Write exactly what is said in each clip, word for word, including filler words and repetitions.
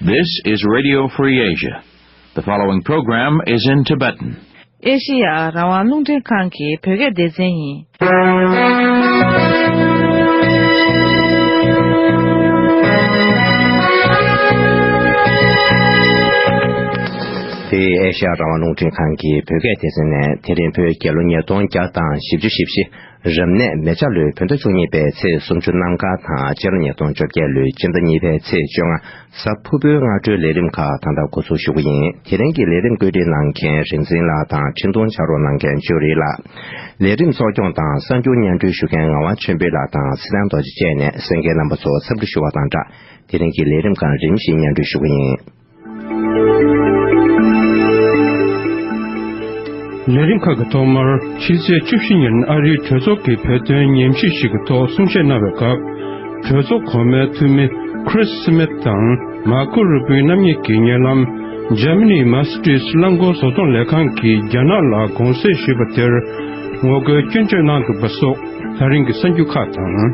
This is Radio Free Asia. The following program is in Tibetan. ཨེ་ཤེ་ཡ་རང་དབང་རླུང་འཕྲིན་ཁང་གི་བོད་སྐད་སྡེ་ཚན་ཡིན། དེ་ཨེ་ཤེ་ཡ་རང་དབང་རླུང་འཕྲིན་ཁང་གི་བོད་སྐད་སྡེ་ཚན་ནས། དེ་རིང་བོད་རྒྱལ་ལོ་ཉིས་སྟོང་བརྒྱ་དང་བཞི་བཅུ་ཞེ་བཞི། རབ་གནས་མེ་བྱ་ལོའི་བོད་ཟླ་བཅུ་གཉིས་པའི་ཚེས་སུམ་ཅུ་གནམ་གང་དང་། ཕྱི་ལོ་ཉིས་སྟོང་བཅོ་བརྒྱད་ལོའི་སྤྱི་ཟླ་གཉིས་པའི་ཚེས་བཅོ་ལྔ་གཟའ་ཕུར་བུའི་སྔ་དྲོའི་ལས་རིམ་ཁག་ད་ལྟ་འགོ་འཛུགས་ཞུ་གི་ཡིན། དེ་རིང་གི་ལས་རིམ་བཀོད་སྒྲིག་གནང་མཁན་རིག་འཛིན་ལགས་དང་འཕྲིན་གཏོང་ཕྱག་རོགས་གནང་མཁན་ཅོ་རི་ལགས། ལས་རིམ་གཙོ་སྐྱོང་དང་གསར་འགྱུར་སྙན་སྒྲོན་ཞུ་མཁན་ངག་དབང་ཆོས་འཕེལ་ལགས་དང་ཚེ་བརྟན་རྡོ་རྗེ་བཅས་ནས་གསན་མཁན་རྣམ་པ་ཚོ་འཚམས་འདྲི་ཞུ་བ་དང་སྦྲགས། དེ་རིང་གི་ལས་རིམ་ཁག་རིམ་བཞིན་སྙན་སྒྲོན་ཞུ་གི་ཡིན། ལས་རིམ་ཁག་གི་ཐོག་མར་ཕྱི་ཚེས་བཅུ་བཞི་ཉིན་ཨ་རིའི་གྲོས་ཚོགས་ཀྱི་བོད་དོན་ཉན་ཞིབ་ཞིག་གི་ཐོག་གསུང་བཤད་གནང་བའི་སྐབས། གྲོས་ཚོགས་གོང་མའི་འཐུས་མི་Chris Smith་དང་Marco Rubio་རྣམ་གཉིས་ཀྱིས་ཉེ་ལམ་འཇར་མ་ནིའི་མ་སི་ཏྲིས་རླངས་འཁོར་བཟོ་ཚོང་ལས་ཁང་གིས་རྒྱ་ནག་ལ་དགོངས་སེལ་ཞུས་པ་དེར་ངོ་རྒོལ་སྐྱོན་བརྗོད་གནང་འདུག་པ་སོགས་ད་རིང་གི་གསར་འགྱུར་ཁག་དང་།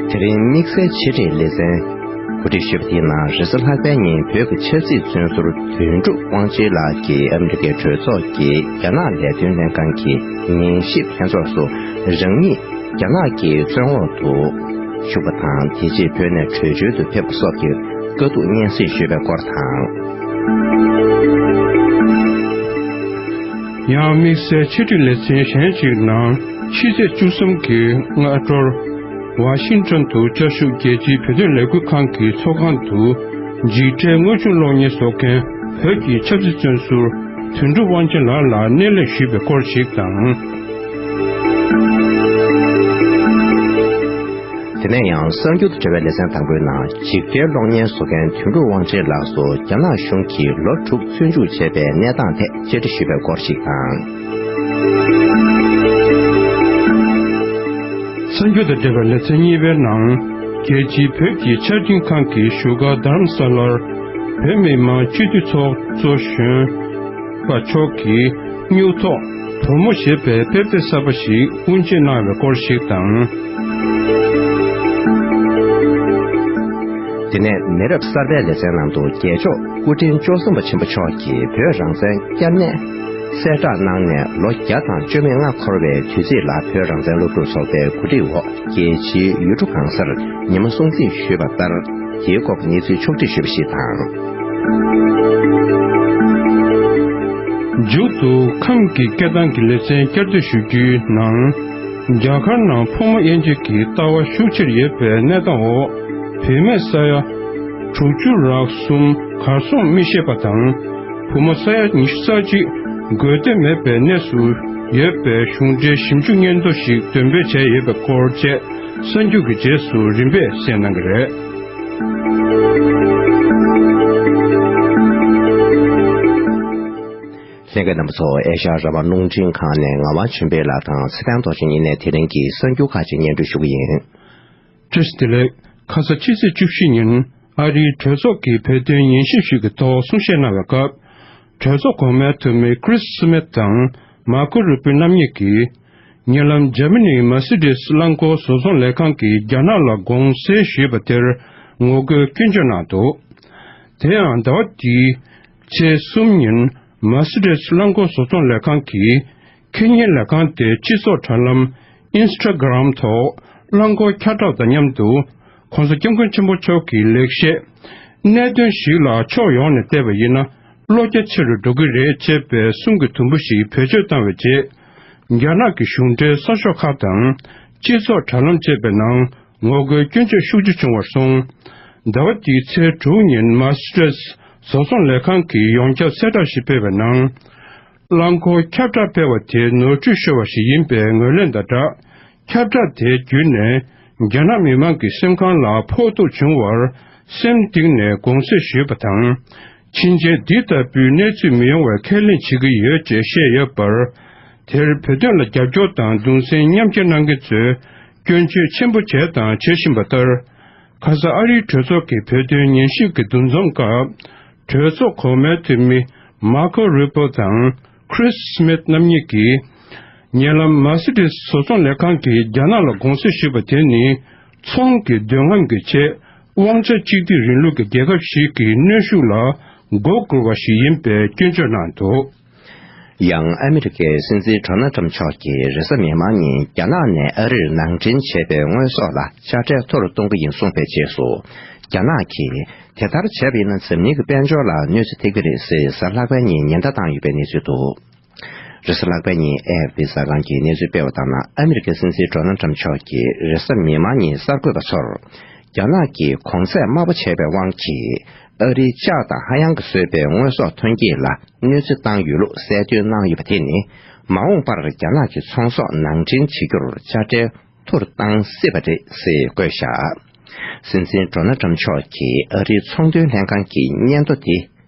དེ་རིང་དམིགས་བསལ་ཆེད་སྒྲིག་ལེ་ཚན། གོ་སྒྲིག་ཞུས་པ་དེའི་ནང་རེས་གཟའ་ལྷག་པའི་ཉིན་བོད་ཀྱི་ཆབ་སྲིད་བཙོན་ཟུར་དོན་གྲུབ་དབང་ཆེན་ལགས་ཀྱིས་ཨ་མི་རི་ཀའི་གྲོས་ཚོགས་ཀྱི་རྒྱ་ནག་ལས་དོན་ལྷན་ཁང་གི་ཉན་ཞིབ་ལྷན་ཚོགས་སུ་རང་ཉིད་རྒྱ་ནག་གི་བཙོན་འོག་ཏུ་བཞུགས་པ་དང་། དེ་རྗེས་བོད་ནས་བྲོས་བྱོལ་དུ་ཕེབས་པ་སོགས་ཀྱི་དཀའ་སྡུག་སྙན་སེང་ཞུས་པའི་སྐོར་དང་། ཡང་དམིགས་བསལ་ཆེད་སྒྲིག་ལེ་ཚན་གཞན་ཞིག་ནང་ཕྱི་ཚེས་བཅུ་གསུམ་གྱི་སྔ་དྲོར་ཝ་ཤིང་ཊོན་དུ་བཅའ་བཞུགས་རྒྱལ་སྤྱིའི་བོད་དོན་ལས་འགུལ་ཁང་གི་ཚོགས་ཁང་དུ་འཇིགས་བྲལ་དངོས་བྱུང་གློག་བརྙན་བཟོ་མཁན་བོད་ཀྱི་ཆབ་སྲིད་བཙོན་ཟུར་དོན་གྲུབ་དབང་ཆེན་ལགས་ལ་སྣེ་ལེན་ཞུས་པའི་སྐོར་ཞིག་དང་། དེ་ནས་ཡང་གསར་འགྱུར་དང་འབྲེལ་བའི་ལེ་ཚན་དང་པོའི་ནང་འཇིགས་བྲལ་གློག་བརྙན་བཟོ་མཁན་དོན་གྲུབ་དབང་ཆེན་ལགས་སུ་རྒྱ་ནག་གཞུང་གིས་ལོ་དྲུག་བཙོན་འཇུག་བྱས་པའི་གནས་སྟངས་ཐད་བཅར་འདྲི་ཞུས་པའི་སྐོར་ཞིག་དང་། གསར་འགྱུར་དང་འབྲེལ་བའི་ལེ་ཚན་གཉིས་པའི་ནང་རྒྱལ་སྤྱིའི་བོད་ཀྱི་ཆ་འཕྲིན་ཁང་གི་བཞུགས་སྒར་རྡ་རམ་ས་ལར་བོད་མི་མང་སྤྱི་འཐུས་ཚོགས་གཙོ་གཞོན་པ་མཆོག་གིས་སྨྱུག་ཐོག་བུ་མོ་ཞེས་པའི་དཔེ་དེབ་གསར་པ་ཞིག་དབུ་འབྱེད་གནང་བའི་སྐོར་ཞིག་དང་། དེ་ནས་མི་རབས་གསར་པའི་ལེ་ཚན་ནང་དུ་རྒྱལ་མཆོག་སྐུ་ཕྲེང་བཅུ་གསུམ་པ་ཆེན་པོ་མཆོག་གིས་བོད་རང་བཙན་བསྐྱར་གནས་གསལ་བསྒྲགས་གནང་ནས་ལོ་བརྒྱ་དང་བཅུ་མེད་ལྔ་འཁོར་བའི་དུས་ཚིགས་ལ་བོད་རང་བཙན་སློབ་ཕྲུག་ཚོགས་པའི་གོ་སྒྲིག་འོག་རྒྱལ་སྤྱིའི་ཡུལ་གྲུ་གང་སར་ཉིན་མོ་སྲུང་བརྩི་ཞུས་པ་ལྟར། དེའི་སྐོར་གྱི་གནས་ཚུལ་ཕྱོགས་བསྒྲིགས་ཞུས་པ་ཞིག་དང་། མཇུག་ཏུ་ཁམས་ཀྱི་སྐད་གདངས་ཀྱི་ལེ་ཚན་བསྐྱར་ཟློས་ཞུ་རྒྱུའི་ནང་། རྒྱ་གར་ནང་ཕོ་མོ་དབྱེ་འབྱེད་ཀྱི་ལྟ་བ་ཤུགས་ཆེར་ཡོད་པའི་གནས་སྟངས་འོག་བུད་མེད་ས་ཡ་དྲུག་ཅུ་རག་གསུམ་གར་སོང་མི་ཤེས་པ་དང་། བུ་མོ་ས་ཡ་ཉི་ཤུ་རྩ་གཅིག་དགོས་འདོད་མེད་པའི་གནས་སུ་ཡོད་པའི་གཞུང་འབྲེལ་ཞིབ་འཇུག་སྙན་ཐོ་ཞིག་འདོན་སྤེལ་བྱས་ཡོད་པའི་སྐོར་བཅས་གསར་འགྱུར་གྱི་རྗེས་སུ་རིམ་པས་གསན་གནང་གི་རེད། ལྷན་རྒྱས་རྣམ་པ་ཚོ། ཨེ་ཤ་ཡ་རང་དབང་རླུང་འཕྲིན་ཁང་ནས་ངག་དབང་ཆོས་འཕེལ་ལགས་དང་ཚེ་བརྟན་རྡོ་རྗེ་གཉིས་ནས་དེ་རིང་གི་གསར་འགྱུར་ཁག་ཅིག་སྙན་སྒྲོན་ཞུ་གི་ཡིན། བཀྲ་ཤིས་བདེ་ལེགས། ཁ་ས་ཕྱི་ཚེས་བཅུ་བཞི་ཉིན་ཨ་རིའི་གྲོས་ཚོགས་ཀྱི་བོད་དོན་ཉན་ཞིབ་ཞིག་གི་ཐོག་གསུང་བཤད་གནང་བའི་སྐབས། གྲོས་ཚོགས་གོང་མའི་འཐུས་མི་Chris Smith་དང་Marco Rubio་རྣམ་གཉིས་ཀྱིས་ཉེ་ལམ་འཇར་མ་ནིའི་མར་སི་ཏིས་རླངས་འཁོར་བཟོ་ཚོང་ལས་ཁང་གིས་རྒྱ་ནག་ལ་དགོངས་སེལ་ཞུས་པ་དེར་ངོ་རྒོལ་སྐྱོན་བརྗོད་གནང་འདུག་དེ་ཡང་ཟླ་བ་འདིའི་ཚེས་གསུམ་ཉིན་མར་སི་ཏིས་རླངས་འཁོར་བཟོ་ཚོང་ལས་ཁང་གིས་ཁེ་ཉིན་ལས་ཁང་དེའི་སྤྱི་ཚོགས་དྲ་ལམ་Instagram་ཐོག་རླངས་འཁོར་ཁྱབ་བསྒྲགས་དང་མཉམ་དུ། ྋགོང་ས་ྋསྐྱབས་མགོན་ཆེན་པོ་མཆོག་གི་ལེགས་བཤད། གནད་དོན་ཞིག་ལ་ཕྱོགས་ཡོངས་ནས་བལྟས་པ་ཡིན་ན་བློ་རྒྱ་ཆེ་རུ་འགྲོ་གི་རེད་ཅེས་པའི་གསུང་གི་དུམ་བུ་ཞིག་བེད་སྤྱོད་བཏང་བའི་རྗེས། རྒྱ་ནག་གི་གཞུང་འབྲེལ་གསར་ཤོག་ཁག་དང་། སྤྱི་ཚོགས་དྲ་ལམ་བཅས་པའི་ནང་ངོ་རྒོལ་སྐྱོན་བརྗོད་ཤུགས་ཆེ་བྱུང་བར་སོང་། ཟླ་བ་འདིའི་ཚེས་དྲུག་ཉིན་མར་སི་ཏིས་བཟོ་ཚོང་ལས་ཁང་གིས་ཡོངས་ཁྱབ་གསལ་བསྒྲགས་ཤིག་སྤེལ་བའི་ནང་། རླངས་འཁོར་ཁྱབ་བསྒྲགས་སྤེལ་བ་དེ་ནོར་འཁྲུལ་ཤོར་བ་ཞིག་ཡིན་པའི་ངོས་ལེན་དང་སྦྲགས། ཁྱབ་བསྒྲགས་དེ་བརྒྱུད་ནས་རྒྱ་ནག་མི་མང་གི་སེམས་ཁམས་ལ་ཕོག་ཐུག་བྱུང་བར་སེམས་གཏིང་ནས་དགོངས་སེལ་ཞུས་པ་དང་། ཕྱིན་ཆད་འདི་ལྟ་བུའི་གནས་ཚུལ་མི་ཡོང་བའི་ཁས་ལེན་བྱེད་ཀྱི་ཡོད་ཅེས་བཤད་ཡོད་པར། དེར་བོད་དོན་ལ་རྒྱབ་སྐྱོར་དང་གདུང་སེམས་མཉམ་སྐྱེད་གནང་མཁན་ཚོས་སྐྱོན་བརྗོད་ཆེན་པོ་བྱས་དང་བྱེད་བཞིན་པ་ལྟར། ཁ་ས་ཨ་རིའི་གྲོས་ཚོགས་ཀྱི་བོད་དོན་ཉན་ཞིབ་ཀྱི་འདུ་འཛོམས་སྐབས། གྲོས་ཚོགས་གོང་མའི་འཐུས་མི་མར་ཁོ་རུ་པོ་དང་ཁྲིས་སྨིད་རྣམ་གཉིས་ཀྱིས། ཉེ་ལམ་མར་སི་ཏིས་བཟོ་ཚོང་ལས་ཁང་གིས་རྒྱ་ནག་ལ་དགོངས་སེལ་ཞུས་པ་དེ་ནི། ཚོང་གི་འདོད་རྔམ་གྱི་ཆེད་དབང་ཆ་གཅིག་སྡུད་རིང་ལུགས་ཀྱི་རྒྱལ་ཁབ་ཞིག་གི་གནོན་ཤུགས་ལ་མགོ་སྒུར་བ་ཞིག་ཡིན་པའི་སྐྱོན་བརྗོད་གནང་འདུག། ཡང་ཨ་མི་རི་ཀའི་སྲིད་འཛིན་ཌོ་ནལ་ཊམ་མཆོག་གིས་རེས་གཟའ་མིག་དམར་ཉིན་རྒྱ་ནག་ནས་ཨ་རིར་ནང་འདྲེན་བྱས་པའི་དངོས་ཟོག་ལ་དཔྱ་ཁྲལ་མཐོ་རུ་གཏོང་གི་ཡིན་གསུངས་པའི་རྗེས་སུ། རྒྱ་ནག་གིས་དེ་ལྟར་བྱས་པ་ཡིན་ན་འཛམ་གླིང་གི་དཔལ་འབྱོར་ལ་གནོད་འཚེ་ཐེབས་ཀྱི་རེད་ཟེར་གཟའ་ལྷག་པའི་ཉིན་ཉེན་བརྡ་བཏང་ཡོད་པའི་གནས་ཚུལ་འདུག། རེས་གཟའ་ལྷག་པའི་ཉིན་ཨེ་ཨེཕ་པི་གསར་ཁང་གིས་གནས་ཚུལ་སྤེལ་བ་ལྟར་ན། ཨ་མི་རི་ཀའི་སྲིད་འཛིན་ཌོ་ནལ་ཊམ་མཆོག་གིས་རེས་གཟའ་མིག་དམར་ཉིན་གསར་འགོད་པ་ཚོར། རྒྱ་ནག་གིས་གོང་ཚད་དམའ་པོ་བྱས་པའི་དབང་གིས། ཨ་རིའི་ལྕགས་དང་ཧ་ཡང་གིས་བཟོས་པའི་དངོས་ཟོག་ཐོན་སྐྱེད་ལ་གནོད་འཚེ་བཏང་ཡོད་ལུགས་གསལ་སྟོན་གནང་ཡོད་པ་དེ་ནི། མ་འོངས་པར་རྒྱ་ནག་གི་ཚོང་ཟོག་ནང་འདྲེན་བྱེད་རྒྱུར་དཔྱ་ཁྲལ་མཐོ་རུ་བཏང་སྲིད་པ་རེད་ཟེར་བཀོད་བཞག། སྲིད་འཛིན་ཌོ་ནལ་ཊམ་མཆོག་གིས་ཨ་རིའི་ཚོང་དོན་ལྷན་ཁང་གི་སྙན་ཐོ་དེ་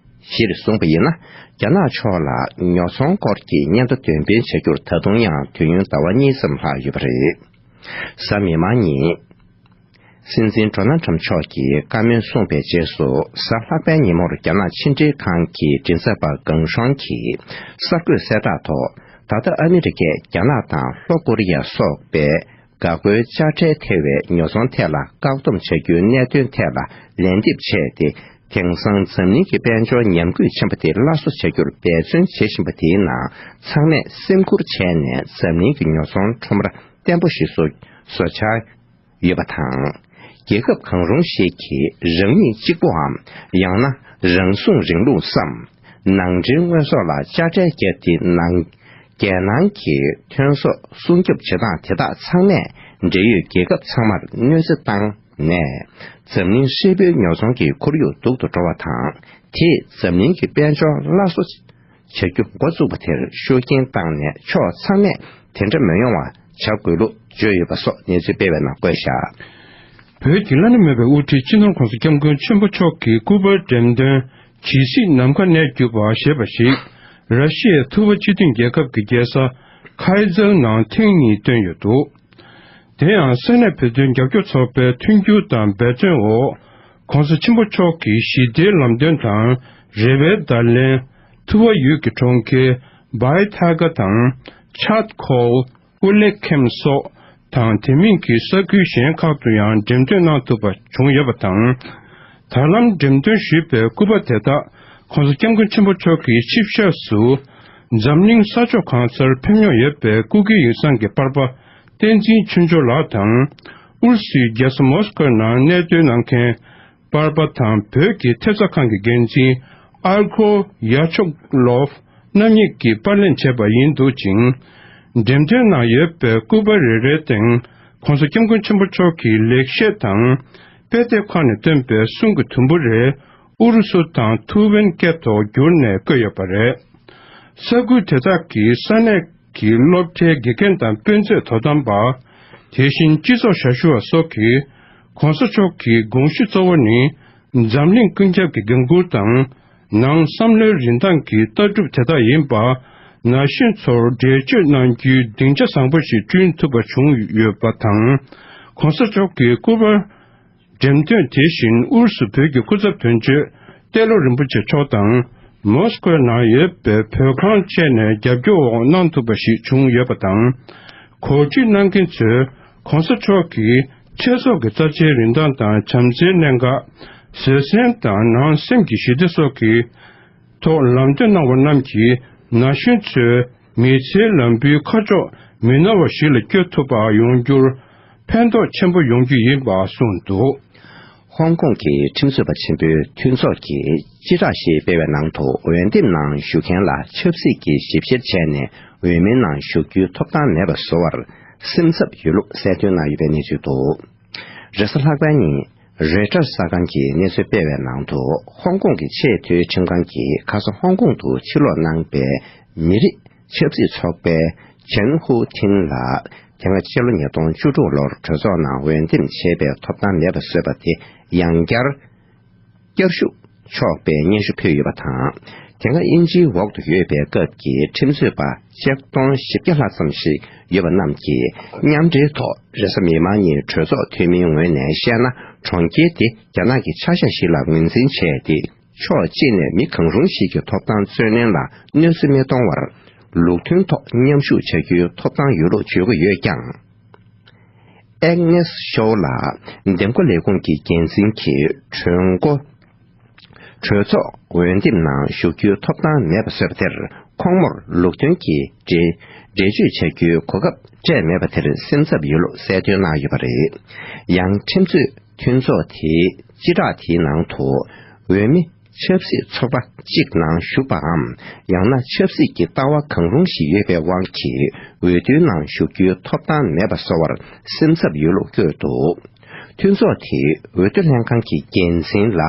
གཞིར་བཟུང་བ་ཡིན་ན། རྒྱ་ནག་ཕྱོགས་ལ་ཉོ་ཚོང་སྐོར་གྱི་སྙན་ཐོ་འདོན་སྤེལ་བྱ་རྒྱུར་ད་དུང་ཡང་དུས་ཡུན་ཟླ་བ་གཉིས་ཙམ་ལྷག་ཡོད་པ་རེད། གཟའ་མིག་དམར་ཉིན། སྲིད་འཛིན་ཌོ་ནལ་ཊམ་མཆོག་གིས་བཀའ་མོལ་གསུངས་པའི་རྗེས་སུ། གཟའ་ལྷག་པའི་ཉིན་མོར་རྒྱ་ནག་ཕྱི་འབྲེལ་ཁང་གི་མགྲིན་ཚབ་པ་ཀང་ཧྲོང་གིས་གསར་འགོད་གསལ་བསྒྲགས་ཐོག། ད་ལྟ་ཨ་མི་རི་ཀས་རྒྱ་ནག་དང་ལྷོ་ཀོ་རི་ཡ་སོགས་པའི་འགག་སྒོའི་དཔྱ་ཁྲལ་ཐེ་བའི་ཉོ་ཚོང་ཐད་ལ་བཀག་སྡོམ་བྱ་རྒྱུའི་གནད་དོན་ཐད་ལ་ལན་འདེབས་བྱས་ཏེ། དེང་སང་འཛམ་གླིང་གི་དཔལ་འབྱོར་ཉམས་རྒུད་ཕྱིན་པ་དེ་སླར་གསོ་བྱ་རྒྱུར་འབད་བརྩོན་བྱེད་བཞིན་པ་དེའི་ནང་། ཚང་མས་སེམས་ཁུར་བྱས་ནས་འཛམ་གླིང་གི་ཉོ་ཚོང་ཁྲོམ་ར་བརྟན་པོ་ཞིག་བཟོ་བཟོ་འཆར་ཡོད་པ་དང་། རྒྱལ་ཁབ་གང་རུང་ཞིག་གིས་རང་ཉིད་གཅིག་པུའམ། ཡང་ན་རང་སྲུང་རིང་ལུགས་སམ། ནང་འདྲེན་དངོས་ཟོག་ལ་དཔྱ་ཁྲལ་བརྒྱབ་སྟེ། ནང་རྒྱལ་ནང་གི་ཐོན་ཟོག་སྲུང་སྐྱོབ་བྱེད་སྟངས་དེ་དག་ཚང་མས་འབྲེལ་ཡོད་རྒྱལ་ཁབ་ཚང་མར་གནོད་འཚེ་བཏང་ནས། འཛམ་གླིང་ཧྲིལ་པོའི་ཉོ་ཚོང་གི་ཁོར་ཡུག་སྡུག་ཏུ་འགྲོ་བ་དང་། དེས་འཛམ་གླིང་གི་དཔལ་འབྱོར་སླར་གསོ་བྱ་རྒྱུ་འགོ་བཙུགས་པ་དེར་ཤུགས་རྐྱེན་བཏང་ནས། ཕྱོགས་ཚང་མས་དེ་འདྲ་མི་ཡོང་བ་བྱ་དགོས་ལུགས་བརྗོད་ཡོད་པ་སོགས་གནས་ཚུལ་སྤེལ་བའི་ནང་བཀོད་བཞག། བོད་ཀྱི་བླ་ན་མེད་པའི་དབུ་ཁྲིད་སྤྱི་ནོར་༸གོང་ས་༸སྐྱབས་མགོན་ཆེན་པོ་མཆོག་གི་སྐུ་པར་འགྲེམས་སྟོན་ཇི་སྲིད་ནམ་མཁའ་གནས་གྱུར་པ་ཞེས་པ་ཞིག་ར་ཤི་ཡའི་ཐུ་བ་སྤྱི་མཐུན་རྒྱལ་ཁབ་ཀྱི་རྒྱལ་ས་ཁའི་ཛར་ནང་ཐེངས་གཉིས་བཏོན་ཡོད་འདུག། དེ་ཡང་ས་གནས་བོད་དོན་རྒྱབ་སྐྱོར་ཚོགས་པའི་མཐུན་འགྱུར་དང་འབད་བརྩོན་འོག། ༸གོང་ས་ཆེན་པོ་མཆོག་གི་ཞི་བདེའི་ལམ་སྟོན་དང་རེ་བའི་བརྡ་ལན། ཐུ་བ་ཡུལ་གྱི་གྲོང་ཁྱེར་བྷའི་ཐ་ག་དང་ཆཱད་ཁོལ། ཨུ་ལེ་ཁེམ་སོགས་དང་། དེ་མིན་གྱི་ས་ཁུལ་གཞན་ཁག་ཏུ་ཡང་འགྲེམས་སྟོན་གནང་ཐུབ་པ་བྱུང་ཡོད་པ་དང་། ད་ལམ་འགྲེམས་སྟོན་ཞུས་པའི་སྐུ་པར་དེ་དག་༸གོང་ས་༸སྐྱབས་མགོན་ཆེན་པོ་མཆོག་གིས་ཆིབས་ཞབས་སུ་འཛམ་གླིང་ས་ཕྱོགས་གང་སར་ཕེབས་མྱོང་ཡོད་པའི་སྐུ་སྒེར་ཡིག་ཚང་གི་པར་པ་བསྟན་འཛིན་ཆོས་འབྱོར་ལགས་དང་། ཨུ་རུ་སུའི་རྒྱལ་ས་མོ་སི་ཀོའི་ནང་གནས་སྡོད་གནང་མཁན་པར་པ་དང་། བོད་ཀྱི་ཐེབས་རྩ་ཁང་གི་འགན་འཛིན་ཨར་ཁོ་ཡ་ཆོག་ལོབ་རྣམ་གཉིས་ཀྱིས་པར་ལེན་བྱས་པ་ཡིན་འདུག་ཅིང་། འགྲེམས་སྟོན་ནང་ཡོད་པའི་སྐུ་པར་རེ་རེའི་སྟེང་༸གོང་ས་༸སྐྱབས་མགོན་ཆེན་པོ་མཆོག་གི་ལེགས་བཤད་དང་། དཔེ་དེབ་ཁག་ནས་བཏོན་པའི་གསུང་གི་དུམ་བུ་རེ་ཨུ་རུ་སུ་དང་ཐུ་ཝན་སྐད་ཐོག་བསྒྱུར་ནས་བཀོད་ཡོད་པ་རེད། ས་ཁུལ་དེ་དག་གི་ས་གནས་ཀྱི་སློབ་གྲྭའི་དགེ་རྒན་དང་དཔེ་མཛོད་དོ་དམ་པ། དེ་བཞིན་སྤྱི་ཚོགས་ཞབས་ཞུ་བ་སོགས་ཀྱིས་༸གོང་ས་མཆོག་གི་དགོངས་གཞི་གཙོ་བོ་ནི། འཛམ་གླིང་ཀུན་ཁྱབ་ཀྱི་འགན་འཁུར་དང་། ནང་བསམ་བློའི་རིན་ཐང་གི་ལྟ་གྲུབ་དེ་དག་ཡིན་པ། ན་གཞོན་ཚོར་འགྲེལ་བརྗོད་གནང་རྒྱུའི་སྡིངས་ཆ་བཟང་པོ་ཞིག་བསྐྲུན་ཐུབ་པ་བྱུང་ཡོད་པ་དང་། ༸གོང་ས་མཆོག་གི་སྐུ་པར་འགྲེམས་སྟོན་དེ་བཞིན་ཨུ་རུ་སུ་བོད་ཀྱི་སྐུ་ཚབ་དོན་གཅོད་ཏེ་ལོ་རིན་པོ་ཆེ་མཆོག་དང་། མོ་སི་ཀོའི་ནང་ཡོད་པའི་བོད་ཁང་བཅས་ནས་རྒྱབ་སྐྱོར་འོག་གནང་ཐུབ་པ་ཞིག་བྱུང་ཡོད་པ་དང་། གོ་སྒྲིག་གནང་མཁན་ཚོས་༸གོང་ས་མཆོག་གི་ཆོས་ཚོགས་ཀྱི་རྩ་ཆེའི་རིན་ཐང་དང་བྱམས་བརྩེའི་གནད་འགག་བཟོད་བསྲན་དང་ནང་སེམས་ཀྱི་ཞི་བདེ་སོགས་ཀྱི་ཐོག་ལམ་སྟོན་གནང་བ་རྣམས་ཀྱིས་ན་གཞོན་ཚོའི་མི་ཚེའི་ལམ་བུའི་ཁ་ཕྱོགས་མི་ནོར་བ་ཞིག་ལ་བསྐྱོད་ཐུབ་པ་ཡོང་རྒྱུར་ཕན་ཐོགས་ཆེན་པོ་ཡོང་རྒྱུ་ཡིན་པ་གསུངས་འདུག། ཧོང་ཀོང་གི་ཁྲིམས་རྩོད་པ་ཆེན་པོའི་མཐུན་ཚོགས་ཀྱིས་སྤྱི་བསྒྲགས་ཤིག་སྤེལ་བའི་ནང་དུ། འོས་འདེམས་ནང་ཞུགས་མཁན་ལ་ཆབ་སྲིད་ཀྱི་ཞིབ་བཤེར་བྱས་ནས། འོས་མིའི་ནང་ཞུགས་རྒྱུའི་ཐོབ་ཐང་མེད་པ་བཟོ་བར་སེམས་འཚབ་ཡོད་ལུགས་གསལ་སྟོན་གནང་ཡོད་པའི་གནས་ཚུལ་འདུག། རེས་གཟའ་ལྷག་པའི་ཉིན་རོའི་ཊར་གསར་ཁང་གིས་གནས་ཚུལ་སྤེལ་བའི་ནང་དུ། ཧོང་ཀོང་གི་ཆེས་མཐོའི་ཁྲིམས་ཁང་གིས་ཁ་སང་ཧོང་ཀོང་དུ་ཕྱིར་ལོག་གནང་པའི་མི་རིགས་ཆབ་སྲིད་ཚོགས་པའི་ཆན་ཧུའུ་ཐིན་ལ། དེ་སྔ་ཕྱི་ལོ་ཉིས་སྟོང་བཅུ་དྲུག་ལོར་གྲོས་ཚོགས་ནང་འོས་འདེམས་བྱེད་པའི་ཐོབ་ཐང་མེད་པ་བཟོས་པ་དེ་ཡང་བསྐྱར་བསྐྱར་ཞུ་ཆོག་པའི་སྙན་ཞུ་ཕུལ་ཡོད་པ་དང་། དེ་སྔ་དབྱིན་ཇིའི་འོག་ཏུ་ཡོད་པའི་སྐབས་ཀྱི་ཁྲིམས་རྩོད་པ་ཆིག་སྟོང་བཞི་བརྒྱ་ལྷག་ཙམ་ཞིག་ཡོད་པ་རྣམས་ཀྱིས་མཉམ་འབྲེལ་ཐོག་རེས་གཟའ་མིག་དམར་ཉིན་གྲོས་ཚོགས་འཐུས་མིའི་ངོས་ནས་བཤད་ན། གྲོང་ཁྱེར་དེ་རྒྱ་ནག་གི་ཆ་ཤས་ཤིག་ལ་ངོས་འཛིན་བྱས་ཏེ། ཕྱོགས་གཅིག་ནས་མི་གང་རུང་ཞིག་གི་ཐོབ་ཐང་རྩོད་ལེན་ལ་གནོད་འཚེ་མི་གཏོང་བར་ལུགས་མཐུན་ཐོག་མཉམ་ཞུགས་བྱ་རྒྱུའི་ཐོབ་ཐང་ཡོད་ལུགས་བརྗོད་ཀྱི་ཡོད་ཀྱང་། ཨེག་ནེས་ཤོ་ལགས་འདེམས་བསྐོ་ལས་ཁུངས་ཀྱི་འགན་འཛིན་གྱི་གྲོས་འགོ་གྲོས་ཚོགས་འོས་འདེམས་ནང་ཞུགས་རྒྱུའི་ཐོབ་ཐང་མེད་པ་བཟོས་པ་དེར། ཁོང་མོར་ལུགས་མཐུན་གྱི་འགྲེལ་འགྲེལ་བརྗོད་བྱ་རྒྱུའི་གོ་སྐབས་སྤྲད་མེད་པ་དེར་སེམས་འཚབ་ཡོད་ལུགས་གསལ་སྟོན་གནང་ཡོད་པ་རེད། ཡང་ཁྲིམས་རྩོད་མཐུན་ཚོགས་དེའི་སྤྱི་བསྒྲགས་དེའི་ནང་དུ། འོས་མི་ཆབ་སྲིད་ཚོགས་པ་གཅིག་ནང་ཞུགས་པའམ། ཡང་ན་ཆབ་སྲིད་ཀྱི་ལྟ་བ་གང་རུང་ཞིག་ཡོད་པའི་དབང་གིས་འོས་བསྡུའི་ནང་ཞུགས་རྒྱུའི་ཐོབ་ཐང་མེད་པ་བཟོ་བར་སེམས་འཚབ་ཡོད་ལུགས་བཀོད་འདུག་མཐུན་ཚོགས་དེས་འོས་བསྡུ་ལྷན་ཁང་གི་འགན་འཛིན་ལ་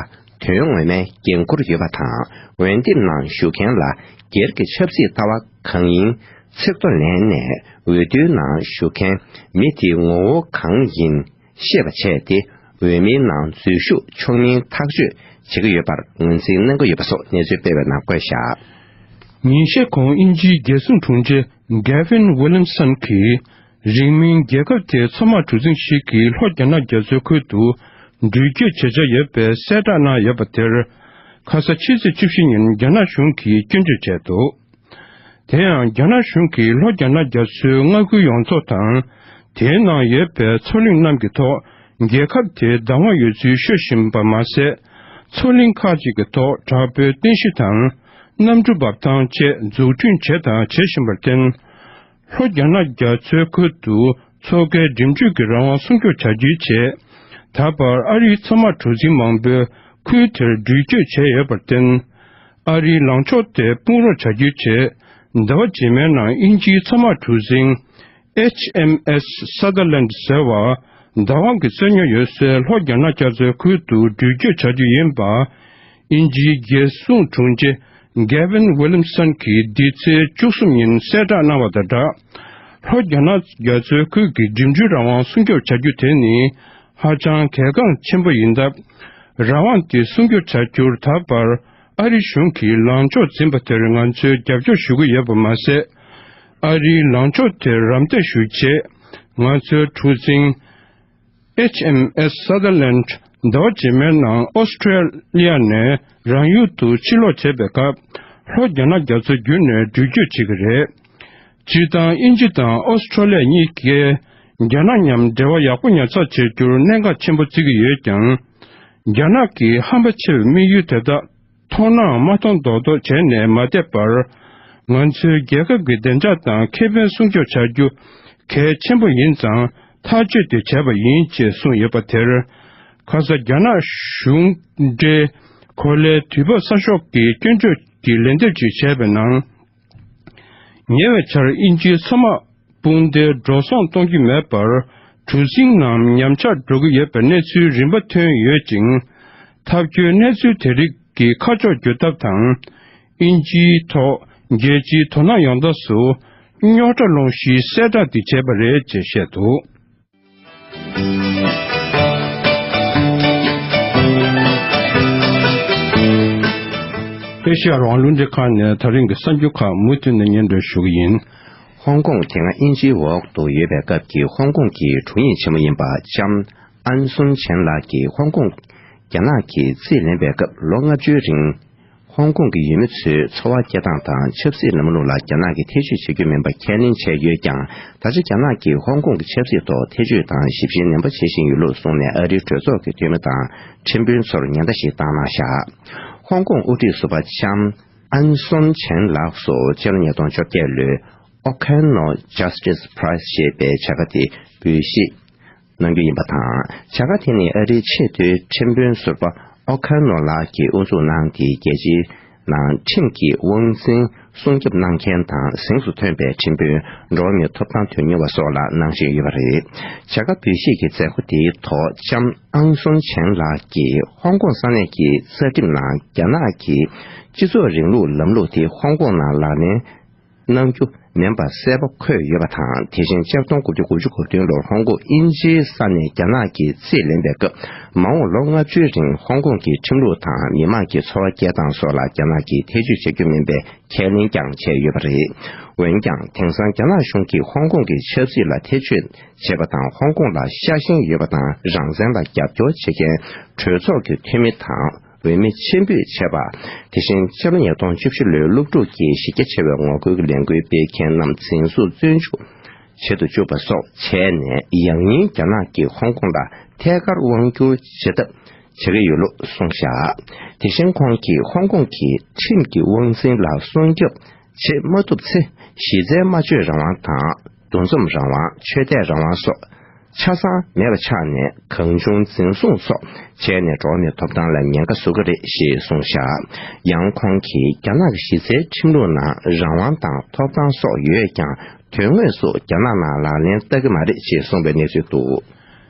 དོན་ངོ་མའི་འགན་འཁུར་ཡོད་པ་དང་། འོས་འདེམས་ནང་ཞུགས་མཁན་ལ་སྒེར་གྱི་ཆབ་སྲིད་ལྟ་བ་གང་ཡིན་ཚིག་ཐོ་ལེན་ནས། འོས་བསྡུའི་ནང་ཞུགས་མཁན་མི་དེའི་ངོ་བོ་གང་ཡིན་ཤེས་པ་བྱས་ཏེ། འོས་མིའི་ནང་འཛུལ་ཞུགས་ཆོག་མིན་ཐག་གཅོད་བྱེད་ཀྱི་ཡོད་པར་ངོས་འཛིན་གནང་གི་ཡོད་པ་སོགས་གནས་ཚུལ་སྤེལ་བའི་ནང་བཀོད་བཞག་ཉིན་ཤས་གོང་དབྱིན་ཇིའི་རྒྱལ་སྲུང་དྲུང་ཆེ་Gavin Williamson་གྱིས། རིང་མིན་རྒྱལ་ཁབ་དེའི་མཚོ་དམག་གྲུ་གཟིངས་ཤིག་གིས་ལྷོ་རྒྱ་ནག་རྒྱ་མཚོའི་ཁུལ་དུ་འགྲུལ་སྐྱོད་བྱེད་འཆར་ཡོད་པའི་གསལ་བསྒྲགས་གནང་ཡོད་པ་དེར། ཁ་ས་ཕྱི་ཚེས་བཅུ་བཞི་ཉིན་རྒྱ་ནག་གཞུང་གིས་སྐྱོན་བརྗོད་བྱས་འདུག་དེ་ཡང་རྒྱ་ནག་གཞུང་གིས་ལྷོ་རྒྱ་ནག་རྒྱ་མཚོའི་མངའ་ཁུལ་ཡོངས་རྫོགས་དང་། དེའི་ནང་ཡོད་པའི་མཚོ་གླིང་རྣམས་ཀྱི་ཐོག་རྒྱལ་ཁབ་དེའི་བདག་དབང་ཡོད་ཚུལ་ཤོད་བཞིན་པ་མ་ཟད། མཚོ་གླིང་ཁག་ཅིག་གི་ཐོག་དྲག་པོའི་རྟེན་གཞི་དང་། གནམ་གྲུ་འབབ་ཐང་བཅས་འཛུགས་སྐྲུན་བྱས་དང་བྱེད་བཞིན་པར་བརྟེན། ལྷོ་རྒྱ་ནག་རྒྱ་མཚོའི་ཁུལ་དུ་མཚོ་ཁའི་འགྲིམ་འགྲུལ་གྱི་རང་དབང་སྲུང་སྐྱོབ་བྱ་རྒྱུའི་ཆེད། ད་བར་ཨ་རིའི་མཚོ་དམག་གྲུ་གཟིངས་མང་པོས་ཁུལ་དེར་འགྲུལ་སྐྱོད་བྱས་ཡོད་པར་བརྟེན། ཨ་རིའི་ལངས་ཕྱོགས་དེ་དཔུང་རོགས་བྱ་རྒྱུའི་ཆེད། ཟླ་བ་རྗེས་མའི་ནང་དབྱིན་ཇིའི་མཚོ་དམག་གྲུ་གཟིངས་H M S Sutherland་ཟེར་བ། བདག་དབང་གི་རྩོད་རྙོག་ཡོད་སའི་ལྷོ་རྒྱ་ནག་རྒྱ་མཚོའི་ཁུལ་དུ་འགྲུལ་སྐྱོད་བྱ་རྒྱུ་ཡིན་པ། དབྱིན་ཇིའི་རྒྱལ་སྲུང་དྲུང་ཆེ་Gavin Williamson་གྱིས་འདི་ཚེས་བཅུ་གསུམ་ཉིན་གསལ་བསྒྲགས་གནང་བ་དང་སྦྲགས། ལྷོ་རྒྱ་ནག་རྒྱ་མཚོའི་ཁུལ་གྱི་འགྲིམ་འགྲུལ་རང་དབང་སྲུང་སྐྱོབ་བྱ་རྒྱུ་དེ་ནི་ཧ་ཅང་གལ་འགངས་ཆེན་པོ་ཡིན་སྟབས། རང་དབང་དེ་སྲུང་སྐྱོབ་བྱ་རྒྱུར་ད་བར་ཨ་རི་གཞུང་གིས་ལངས་ཕྱོགས་འཛིན་པ་དེར་ང་ཚོས་རྒྱབ་སྐྱོར་ཞུ་གི་ཡོད་པ་མ་ཟད། ཨ་རིའི་ལངས་ཕྱོགས་དེར་རམ་འདེགས་ཞུ་ཆེད། ང་ཚོའི་གྲུ་གཟིངས་H M S Sutherland་ཟླ་བ་རྗེས་མའི་ནང་ཨོ་སི་ཀྲེ་ལི་ཡ་ནས་རང་ཡུལ་དུ་ཕྱིར་ལོག་བྱེད་པའི་སྐབས། ལྷོ་རྒྱ་ནག་རྒྱ་མཚོ་བརྒྱུད་ནས་འགྲུལ་སྐྱོད་བྱེད་ཀྱི་རེད། སྤྱིར་བཏང་དབྱིན་ཇི་དང་ཨོ་སི་ཀྲོ་ལི་ཡ་གཉིས་ཀས་རྒྱ་ནག་མཉམ་འབྲེལ་བ་ཡག་པོ་ཉར་ཚགས་བྱེད་རྒྱུར་གནད་འགག་ཆེན་པོ་བརྩི་གི་ཡོད་ཀྱང་། རྒྱ་ནག་གི་ཧམ་པ་ཆེ་བའི་དམིགས་ཡུལ་དེ་དག་མཐོང་སྣང་མ་མཐོང་མདོག་མདོག་བྱས་ནས་མ་བསྡད་པར། ང་ཚོའི་རྒྱལ་ཁབ་ཀྱི་བདེ་འཇགས་དང་ཁེ་ཕན་སྲུང་སྐྱོབ་བྱ་རྒྱུ་གལ་ཆེན་པོ་ཡིན་ཙང་ཐག་གཅོད་དེ་བྱས་པ་ཡིན་ཅེས་གསུངས་ཡོད་པ་དེར། ཁ་ས་རྒྱ་ནག་གཞུང་འབྲེལ་གོ་ལའི་དུས་བབ་གསར་ཤོག་གིས་སྐྱོན་བརྗོད་ཀྱི་ལན་འདེབས་ཅིག་བྱས་པའི་ནང་། ཉེ་བའི་ཆར་དབྱིན་ཇིའི་མཚོ་དམག་དཔུང་སྡེའི་འགྲོ་སོང་གཏོང་རྒྱུ་མེད་པར། གྲུ་གཟིངས་ནང་ཉམས་ཆག་འགྲོ་གི་ཡོད་པའི་གནས་ཚུལ་རིམ་པ་ཐོན་ཡོད་ཅིང་། ཐབས་སྐྱོའི་གནས་ཚུལ་དེ་རིགས་ཀྱི་ཁ་ཕྱོགས་བསྒྱུར་ཐབས་དང་། དབྱིན་ཇིའི་ཐོག་རྒྱལ་སྤྱིའི་དོ་སྣང་ཡོང་ཐབས་སུ། རྙོག་དྲ་སློང་གཞིའི་གསལ་བསྒྲགས་འདི་བྱས་པ་རེད་ཅེས་བཤད་འདུག་ཨེ་ཤ་ཡ་རང་དབང་རླུང་འཕྲིན་ཁང་ནས་ད་རིང་གི་གསར་འགྱུར་ཁག་མུ་མཐུད་ནས་སྙན་སྒྲོན་ཞུ་གི་ཡིན། ཧོང་ཀོང་དེ་སྔ་དབྱིན་ཇིའི་འོག་ཏུ་ཡོད་པའི་སྐབས་ཀྱི་ཧོང་ཀོང་གི་དྲུང་ཡིག་ཆེན་མོ་ཡིན་པ་ལྕམ་ཨན་སུན་ཆན་ལགས་ཀྱིས་ཧོང་ཀོང་རྒྱ་ནག་གིས་རྩིས་ལེན་པའི་སྐབས་ལོ་ལྔ་བཅུའི་རིང་། ཧོང་ཀོང་གི་ཡུལ་མི་ཚོའི་འཚོ་བ་སྐྱེལ་སྟངས་དང་ཆབ་སྲིད་ལམ་ལུགས་ལ་རྒྱ་ནག་གིས་ཐེ་བྱུས་བྱེད་རྒྱུ་མིན་པ་ཁས་ལེན་བྱས་ཡོད་ཀྱང་། ད་ཆ་རྒྱ་ནག་གིས་ཧོང་ཀོང་གི་ཆབ་སྲིད་ཐོག་ཐེ་བྱུས་དང་ཞིབ་བཤེར་ནན་པོ་བྱེད་བཞིན་ཡོད་ལུགས་གསུངས་ནས། ཨ་རིའི་གྲོས་ཚོགས་ཀྱི་འཐུས་མི་དང་ཁྲིམས་དཔོན་ཚོར་ཉེན་བརྡ་ཞིག་བཏང་གནང་བཞག་ཧོང་ཀོང་དབུ་ཁྲིད་ཟུར་པ་ལྕམ་ཨན་སུན་ཆན་ལགས་སུ་ཕྱི་ལོ་ཉིས་སྟོང་བཅོ་བརྒྱད་ལོའི་O'Connor Justice Prize་ཞེས་པའི་བྱ་དགའ་དེ་འབུལ་བཞེས་གནང་རྒྱུ་ཡིན་པ་དང་། བྱ་དགའ་དེ་ནི་ཨ་རིའི་ཆེས་མཐོའི་ཁྲིམས་དཔོན་ཟུར་པ་ཨོ་ཁ་ནོ་ལགས་ཀྱིས་དབུ་འཛུགས་གནང་སྟེ། རྒྱལ་སྤྱིའི་ནང་ཁྲིམས་ཀྱི་དབང་འཛིན་སྲུང་སྐྱོབ་གནང་མཁན་དང་། གཟེངས་སུ་ཐོན་པའི་ཁྲིམས་དཔོན། འགྲོ་བ་མིའི་ཐོབ་ཐང་དོན་གཉེར་བ་སོགས་ལ་གནང་བཞིན་ཡོད་པ་རེད། བྱ་དགའ་འབུལ་བཞེས་ཀྱི་མཛད་སྒོ་དེའི་ཐོག་ལྕམ་ཨང་སུན་ཆན་ལགས་ཀྱིས་ཧོང་ཀོང་ས་གནས་ཀྱི་རྩ་ཁྲིམས་ནང་རྒྱ་ནག་གི་སྤྱི་ཚོགས་རིང་ལུགས་ལམ་ལུགས་དེ་ཧོང་ཀོང་ནང་ལག་ལེན་གནང་རྒྱུ་མིན་པ་གསལ་པོ་འཁོད་ཡོད་པ་དང་། དེ་བཞིན་ཆིག་སྟོང་དགུ་བརྒྱ་དགུ་བཅུ་གོ་བདུན་ལོར་ཧོང་ཀོང་དབྱིན་ཇིའི་ས་ནས་རྒྱ་ནག་གིས་རྩིས་ལེན་པའི་སྐབས། མ་འོངས་ལོ་ལྔ་བཅུའི་རིང་ཧོང་ཀོང་གི་ཁྲིམས་ལུགས་དང་མི་མང་གི་འཚོ་བ་སྐྱེལ་སྟངས་སོགས་ལ་རྒྱ་ནག་གིས་ཐེ་བྱུས་བྱེད་རྒྱུ་མིན་པའི་ཁས་ལེན་ཀྱང་བྱས་ཡོད་པ་རེད། འོན་ཀྱང་། དེང་སང་རྒྱ་ནག་གཞུང་གིས་ཧོང་ཀོང་གི་ཆབ་སྲིད་ལ་ཐེ་བྱུས་བྱེད་པ་དང་། ཧོང་ཀོང་ལ་ཤ་ཞེན་ཡོད་པ་དང་རང་བཙན་ལ་རྒྱབ་སྐྱོར་བྱེད་མཁན་གྲོས་ཚོགས་ཀྱི་འཐུས་མི་དང་འོས་མི་ཕྱིར་འབུད་བྱས་པ། དེ་བཞིན་ཕྱི་ལོ་ཉིས་སྟོང་བཅུ་བཞི་ལོའི་སློབ་ཕྲུག་གི་གཞི་རྒྱ་ཆེ་བའི་ངོ་རྒོལ་གྱི་ལས་འགུལ་སྤེལ་མཁན་རྣམས་འཛིན་བཟུང་བཙོན་འཇུག་ བྱེད་དུ་བཅུག་པ་སོགས་བྱས་ནས། ཡང་སྙིང་རྒྱ་ནག་གིས་ཧོང་ཀོང་ལ་ཐད་ཀར་དབང་བསྒྱུར་བྱེད་ཐབས་བྱེད་ཀྱི་ཡོད་ལུགས་གསུངས་བཞག་དེ་བཞིན་ཁོང་གིས་ཧོང་ཀོང་གི་ཁྲིམས་ཀྱི་དབང་འཛིན་ལ་སྲུང་སྐྱོབ་བྱེད་མ་ཐུབ་ཚེ། གཞི་རྩའི་སྨྲ་བརྗོད་རང་དབང་དང་། འདུ་འཛོམས་རང་དབང་། ཆོས་དད་རང་དབང་སོགས་ཆ་ཚང་མེད་པ་ཆགས་ནས། གང་བྱུང་འཛིན་བཟུང་སོགས་བྱས་ནས། འགྲོ་བ་མིའི་ཐོབ་ཐང་ལ་ཉེན་ཁ་བཟོ་གི་རེད་ཞེས་གསུངས་བཞག་ཡང་ཁོང་གིས། རྒྱ་ནག་གི་གཞི་རྩའི་ཁྲིམས་ལུགས་ནང་རང་དབང་དང་ཐོབ་ཐང་སོགས་ཡོད་ཀྱང་། དོན་དངོས་སུ་རྒྱ་ནག་ནང་ལག་ལེན་བསྟར་གྱི་མ་རེད་ཅེས་གསུངས་པའི་གནས་ཚུལ་འདུག་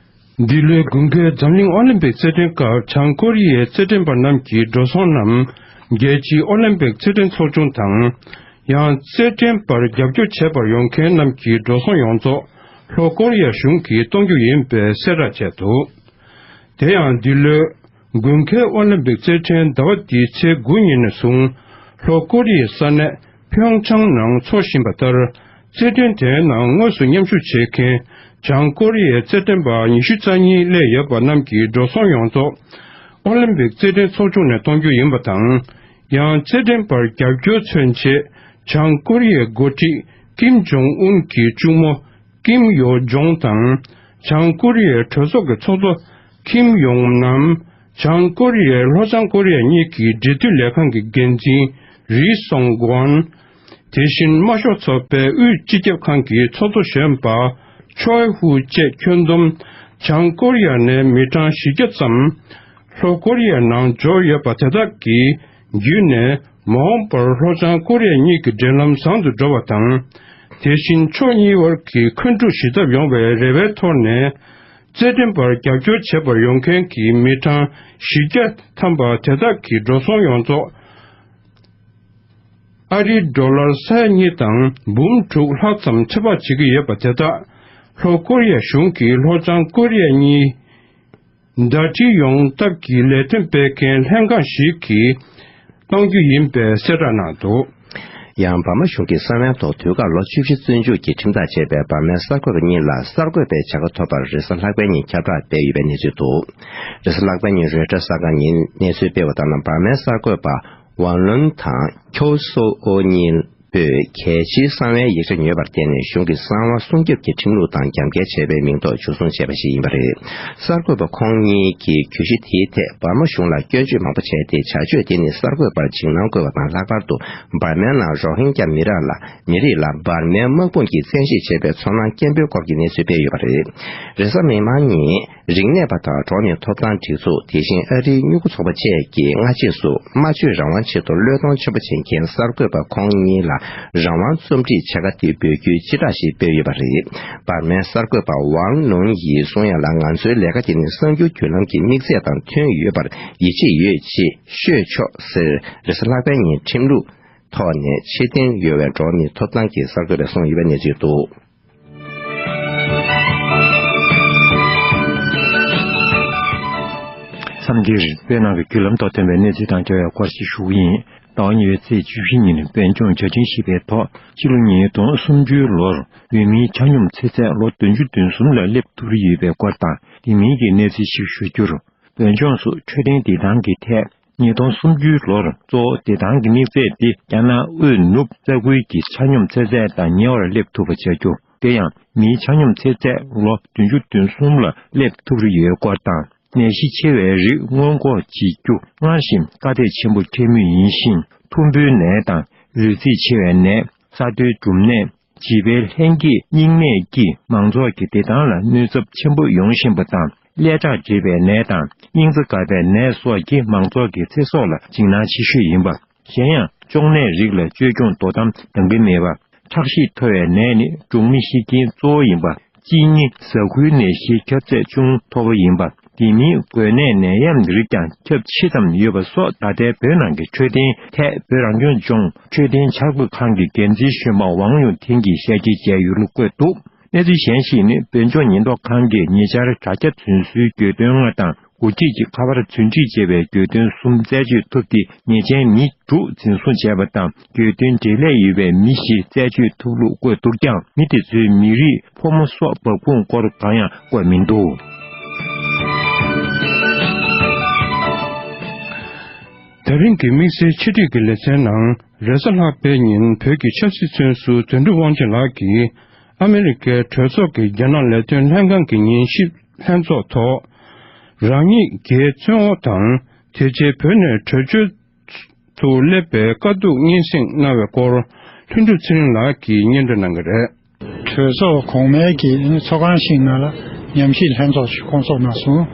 འདི་ལོའི་དགུན་ཁའི་འཛམ་གླིང་ཨོ་ལིམ་པིག་རྩེད་འགྲན་སྐབས། བྱང་ཀོ་རི་ཡའི་རྩེད་འགྲན་པ་རྣམས་ཀྱི་འགྲོ་སོང་རྣམས། རྒྱལ་སྤྱིའི་ཨོ་ལིམ་པིག་རྩེད་འགྲན་ཚོགས་ཆུང་དང་། ཡང་རྩེད་འགྲན་པར་རྒྱབ་སྐྱོར་བྱེད་པར་ཡོང་མཁན་རྣམས་ཀྱི་འགྲོ་སོང་ཡོངས་རྫོགས་ལྷོ་ཀོ་རི་ཡ་གཞུང་གིས་གཏོང་རྒྱུ་ཡིན་པའི་གསལ་བསྒྲགས་བྱས་འདུག་དེ་ཡང་། འདི་ལོའི་དགུན་ཁའི་ཨོ་ལིམ་པིག་རྩེད་འགྲན་ཟླ་བ་འདིའི་ཚེས་དགུ་ཉིན་ནས་བཟུང་། ལྷོ་ཀོ་རི་ཡའི་ས་གནས་ཕིའོང་ཆང་ནང་འཚོགས་བཞིན་པ་ལྟར། རྩེད་འགྲན་དེའི་ནང་དངོས་སུ་མཉམ་ཞུགས་བྱེད་མཁན་བྱང་ཀོ་རི་ཡའི་རྩེད་འགྲན་པ་ཉི་ཤུ་རྩ་གཉིས་སླེབས་ཡོད་པ་རྣམས་ཀྱི་འགྲོ་སོང་ཡོངས་རྫོགས་ཨོ་ལིམ་པིག་རྩེད་འགྲན་ཚོགས་ཆུང་ནས་གཏོང་རྒྱུ་ཡིན་པ་དང་། ཡང་རྩེད་འགྲན་པར་རྒྱབ་སྐྱོར་མཚོན་ཆེད། བྱང་ཀོ་རི་ཡའི་འགོ་ཁྲིད་ཀིམ་ཇོང་ཨུན་གྱི་གཅུང་མོ་ཀིམ་ཡོ་ཇོང་དང་། བྱང་ཀོ་རི་ཡའི་གྲོས་ཚོགས་ཀྱི་ཚོགས་གཙོ་ཀིམ་ཡོང་ནམ། བྱང་ཀོ་རི་ཡའི་ལྷོ་བྱང་ཀོ་རི་ཡ་གཉིས་ཀྱི་འབྲེལ་མཐུད་ལས་ཁང་གི་འགན་འཛིན་རི་སོང་གོ་ཨན། དེ་བཞིན་དམར་ཤོག་ཚོགས་པའི་དབུས་སྤྱི་ཁྱབ་ཁང་གི་ཚོགས་གཙོ་གཞོན་པ་ཆོས་ཧུ་བཅས་ཁྱོན་བསྡོམས་བྱང་ཀོ་རི་ཡ་ནས་མི་གྲངས་བཞི་བརྒྱ་ཙམ་ལྷོ་ཀོ་རི་ཡའི་ནང་འབྱོར་ཡོད་པ་དེ་དག་གི་བརྒྱུད་ནས། མ་འོངས་པར་ལྷོ་བྱང་ཀོ་རི་ཡ་གཉིས་ཀྱི་འབྲེལ་ལམ་བཟང་དུ་འགྲོ་བ་དང་། དེ་བཞིན་ཕྱོགས་གཉིས་དབར་གྱི་མཁའ་འགྲུལ་ཞུ་ཐབས་ཡོང་བའི་རེ་བའི་ཐོག་ནས། རྩེད་འགྲན་པར་རྒྱབ་སྐྱོར་བྱེད་པར་ཡོང་མཁན་གྱི་མི་གྲངས་བཞི་བརྒྱ་ཐམ་པ་དེ་དག་གི་འགྲོ་སོང་ཡོངས་རྫོགས་ཨ་རིའི་ཌོ་ལར་ས་ཡ་གཉིས་དང་འབུམ་དྲུག་ལྷག་ཙམ་ཚོད་དཔག་བྱེད་ཀྱི་ཡོད་པ་དེ་དག་ལྷོ་ཀོ་རི་ཡ་གཞུང་གིས་ལྷོ་བྱང་ཀོ་རི་ཡ་གཉིས་ཟླ་སྒྲིལ་ཡོང་ཐབས་ཀྱི་ལས་དོན་སྤེལ་མཁན་ལྷན་ཁང་ཞིག་གིས་གཏང་རྒྱུ་ཡིན་པའི་གསལ་བསྒྲགས་གནང་འདུག་ཡང་། འབར་མ་གཞུང་གིས་གསང་བའི་ཐོག་དུས་བཀག་ལོ་བཅུ་བཞི་བཙོན་འཇུག་གི་ཁྲིམས་ཐག་བཅད་པའི་འབར་མའི་གསར་འགོད་པ་གཉིས་ལ་གསར་འགོད་པའི་བྱ་དགའ་ཐོབ་པར་རེས་གཟའ་ལྷག་པའི་ཉིན་ཁྱབ་བསྒྲགས་སྤེལ་ཡོད་པའི་གནས་ཚུལ་འདུག་རེས་གཟའ་ལྷག་པའི་ཉིན་རོའི་ཊར་གསར་ཁང་ནས་གནས་ཚུལ་སྤེལ་བ་ལྟར་ན། འབར་མའི་གསར་འགོད་པ་ཝང་ལོན་དང་ཁྱོ་སོ་ཨོ་གཉིས་པོས་གལ་ཆེའི་གསང་བའི་ཡིག་ཆ་ཉོས་པར་བརྟེན་ནས། གཞུང་གི་གསང་བ་སྲུང་སྐྱོབ་ཀྱི་ཁྲིམས་ལུགས་དང་རྒྱབ་འགལ་བྱས་པའི་མིང་ཐོག་འཇུ་བཟུང་བྱས་པ་ཞིག་ཡིན་པ་རེད། གསར་འགོད་པ་ཁོང་གཉིས་ཀྱིས་གྱོད་གཞི་དེའི་ཐད་འབར་མ་གཞུང་ལ་སྐྱོན་བརྗོད་མང་པོ་བྱས་ཏེ། བྱ་སྤྱོད་དེ་ནི་གསར་འགོད་པར་འཇིགས་སྣང་བསྐུལ་བ་དང་། ལྷག་པར་དུ་འབར་མའི་ནང་རོ་ཧིན་རྒྱ་མི་རིགས་ལ། མི་རིགས་ལ་འབར་མའི་དམག་དཔུང་གིས་བཙན་ཤེད་བྱས་པའི་ཚོར་སྣང་སྐྱེན་པོའི་སྐོར་གྱི་གནས་ཚུལ་སྤེལ་ཡོད་པ་རེད། རེས་གཟའ་མིག་དམར་ཉིན། རིག་གནས་པ་དང་འགྲོ་བ་མིའི་ཐོབ་ཐང་སྒྲིག་འཛུགས། དེ་བཞིན་ཨ་རིའི་དངུལ་ཁང་ཚོགས་པ་བཅས་ཀྱི་སྔ་རྗེས་སུ། སྨྲ་བརྗོད་རང་དབང་ཆེད་དུ་བློས་གཏོང་ཆེན་པོ་བྱེད་མཁན་གསར་འགོད་པ་ཁོང་གཉིས་ལ་རང་དབང་རྩོམ་སྒྲིག་བྱ་དགའ་དེ་འབུལ་རྒྱུའི་སྤྱི་བསྒྲགས་ཤིག་སྤེལ་ཡོད་པ་རེད། འབར་མའི་གསར་འགོད་པ་ཝང་ལུན་ཡིས་གསུང་ཡ་ལ། ང་ཚོའི་ལས་ཀ་དེ་ནི་གསར་འགྱུར་བརྒྱུད་ལམ་གྱི་དམིགས་ཚད་དང་མཐུན་ཡོད་པར་ཡིད་ཆེས་ཡོད་ཅེས་ཤོད་ཆོག་ཟེར། རེས་གཟའ་ལྷག་པའི་ཉིན་ཁྲིམས་ལུགས་ཐོག་ནས་ཆེ་མཐོང་ཡོད་པའི་འགྲོ་བ་མིའི་ཐོབ་ཐང་གི་གསར་འགོད་པས་གསུངས་ཡོད་པའི་གནས་ཚུལ་འདུག་མཚམས་འདིར་བོད་ནང་གི་བརྒྱུད་ལམ་ཐོག་ཐོན་པའི་གནས་ཚུལ་དང་འབྲེལ་བའི་སྐོར་ཞིག་ཞུ་གི་ཡིན། ཟླ་བ་གཉིས་པའི་ཚེས་བཅུ་བཞི་ཉིན་བོད་ལྗོངས་བརྒྱ་ཆེན་ཞེས་པའི་ཐོག་ཕྱི་ལོ་ཉིས་སྟོང་སུམ་ཅུའི་ལོར་བོད་མིའི་ཆ་སྙོམས་ཚེ་ཚད་ལོ་བདུན་ཅུ་དོན་གསུམ་ལ་སླེབས་ཐུབ་རེ་ཡོད་པའི་སྐོར་དང་། དེ་མིན་གྱི་གནས་ཚུལ་ཞིག་ཞུ་རྒྱུར། བོད་ལྗོངས་སུ་འཕྲོད་བསྟེན་བདེ་ཐང་གི་ཐད། ཉིས་སྟོང་སུམ་ཅུའི་ལོར་གཙོ་བོ་བདེ་ཐང་གི་དམིགས་ཚད་དེ་རྒྱ་ནག་དབུས་ནུབ་ས་ཁུལ་གྱི་ཆ་སྙོམས་ཚེ་ཚད་དང་ཉེ་བར་སླེབས་ཐུབ་པ་བྱ་རྒྱུ། དེ་ཡང་མིའི་ཆ་སྙོམས་ཚེ་ཚད་ལོ་བདུན་ཅུ་དོན་གསུམ་ལ་སླེབས་ཐུབ་རེ་ཡོད་སྐོར་དང་། ནད་གཞི་ཆེ་བའི་རིགས་སྔོན་འགོག་བྱེད་རྒྱུ་སྔར་བཞིན་དཀའ་ལས་ཆེན་པོ་འཁྱེར་མུས་ཡིན་ཞིང་། ཐུམ་འབུའི་ནད་དང་རུས་ཚིགས་ཆེ་བའི་ནད། ས་རྡོའི་འབྲུམ་ནད། བྱིས་པའི་ལྷན་སྐྱེས་སྙིང་ནད་ཀྱིས་མང་ཚོགས་ཀྱི་བདེ་ཐང་ལ་གནོད་ཚབས་ཆེན་པོ་ཡོང་བཞིན་པ་དང་། ཀླད་ཁྲག་འདྲེས་པའི་ནད་དང་། སྙིང་རྩ་འགག་པའི་ནད་སོགས་ཀྱིས་མང་ཚོགས་ཀྱི་ཚེ་སྲོག་ལ་འཇིགས་སྣང་ཆེ་ཤོས་ཡིན་པ། གཞན་ཡང་གཅོང་ནད་རིགས་ལ་བཅོས་སྐྱོང་དོ་དམ་འདང་གི་མེད་པ། ཁྲག་ཤེད་མཐོ་བའི་ནད་ནི་གྲོང་མི་ཤི་རྐྱེན་གཙོ་བོ་ཡིན་པ། གཅིན་སྙི་ཟ་ཁུའི་ནད་གཞིའི་ཁྱབ་ཚད་ཅུང་མཐོ་པོ་ཡིན་པ། དེ་མིན་འགོས་ནད་ནད་ཡམས་རིགས་ཀྱང་ཁྱབ་ཆེ་ཙམ་ཡོད་པ་སོགས། ད་ལྟའི་བོད་ནང་གི་འཕྲོད་བསྟེན་ཐད་བོད་རང་སྐྱོང་ལྗོངས་འཕྲོད་བསྟེན་འཆར་འགོད་ཁང་གི་འགན་འཛིན་གཞོན་པ་ཝང་ཡུང་ཐེན་གྱིས་ཞལ་གྱིས་མཇལ་ཡོད་ལུགས་བཀོད་འདུག་གནས་ཚུལ་གཞན་ཞིག་ནི། བོད་ལྗོངས་ཉེན་རྟོག་ཁང་གིས་ཉེ་ཆར་དྲ་རྒྱ་རྫུན་བཟོའི་གྱོད་དོན་ལྔ་དང་། འགོ་ཁྲིད་ཀྱི་ཁ་པར་རྫུན་སྒྲིག་བྱས་པའི་གྱོད་དོན་གསུམ་རྩད་གཅོད་ཐུབ་སྟེ། ཉེས་ཅན་མི་དྲུག་འཛིན་བཟུང་བྱས་པ་དང་། གྱོད་དོན་འབྲེལ་ལས་ཡོད་པའི་མི་བཞི་རྩད་གཅོད་ཐུབ་ལུགས་བཀོད་འདུག་ཀྱང་། མི་དེ་ཚོའི་མི་རིགས། ཕོ་མོ་སོགས་འབབ་ཁུངས་སྐོར་གང་ཡང་བཀོད་མི་འདུག་ད་རིང་གི་དམིགས་བསལ་ཕྱི་དྲིལ་གྱི་ལེ་ཚན་ནང་། རེས་གཟའ་ལྷག་པའི་ཉིན་བོད་ཀྱི་ཆབ་སྲིད་བཙོན་ཟུར་དོན་གྲུབ་དབང་ཆེན་ལགས་ཀྱིས། ཨ་མི་རི་ཀའི་གྲོས་ཚོགས་ཀྱི་རྒྱ་ནག་ལས་དོན་ལྷན་ཁང་གི་ཉན་ཞིབ་ལྷན་ཚོགས་ཐོག་རང་ཉིད་རྒྱའི་བཙོན་འོག་དང་། དེ་རྗེས་བོད་ནས་བྲོས་བྱོལ་དུ་སླེབས་པའི་དཀའ་སྡུག་སྙན་སེང་གནང་བའི་སྐོར། ལྷུན་གྲུབ་ཚེ་རིང་ལགས་ཀྱིས་སྙན་སྒྲོན་གནང་གི་རེད། གྲོས་ཚོགས་གོང་མའི་གི་ཚོགས་ཁང་ཞིག་ནང་ལ་ཉམས་ཞིབ་ལྷན་ཚོགས་ཤིག་བསྐོང་ཚོགས་གནང་སོང་།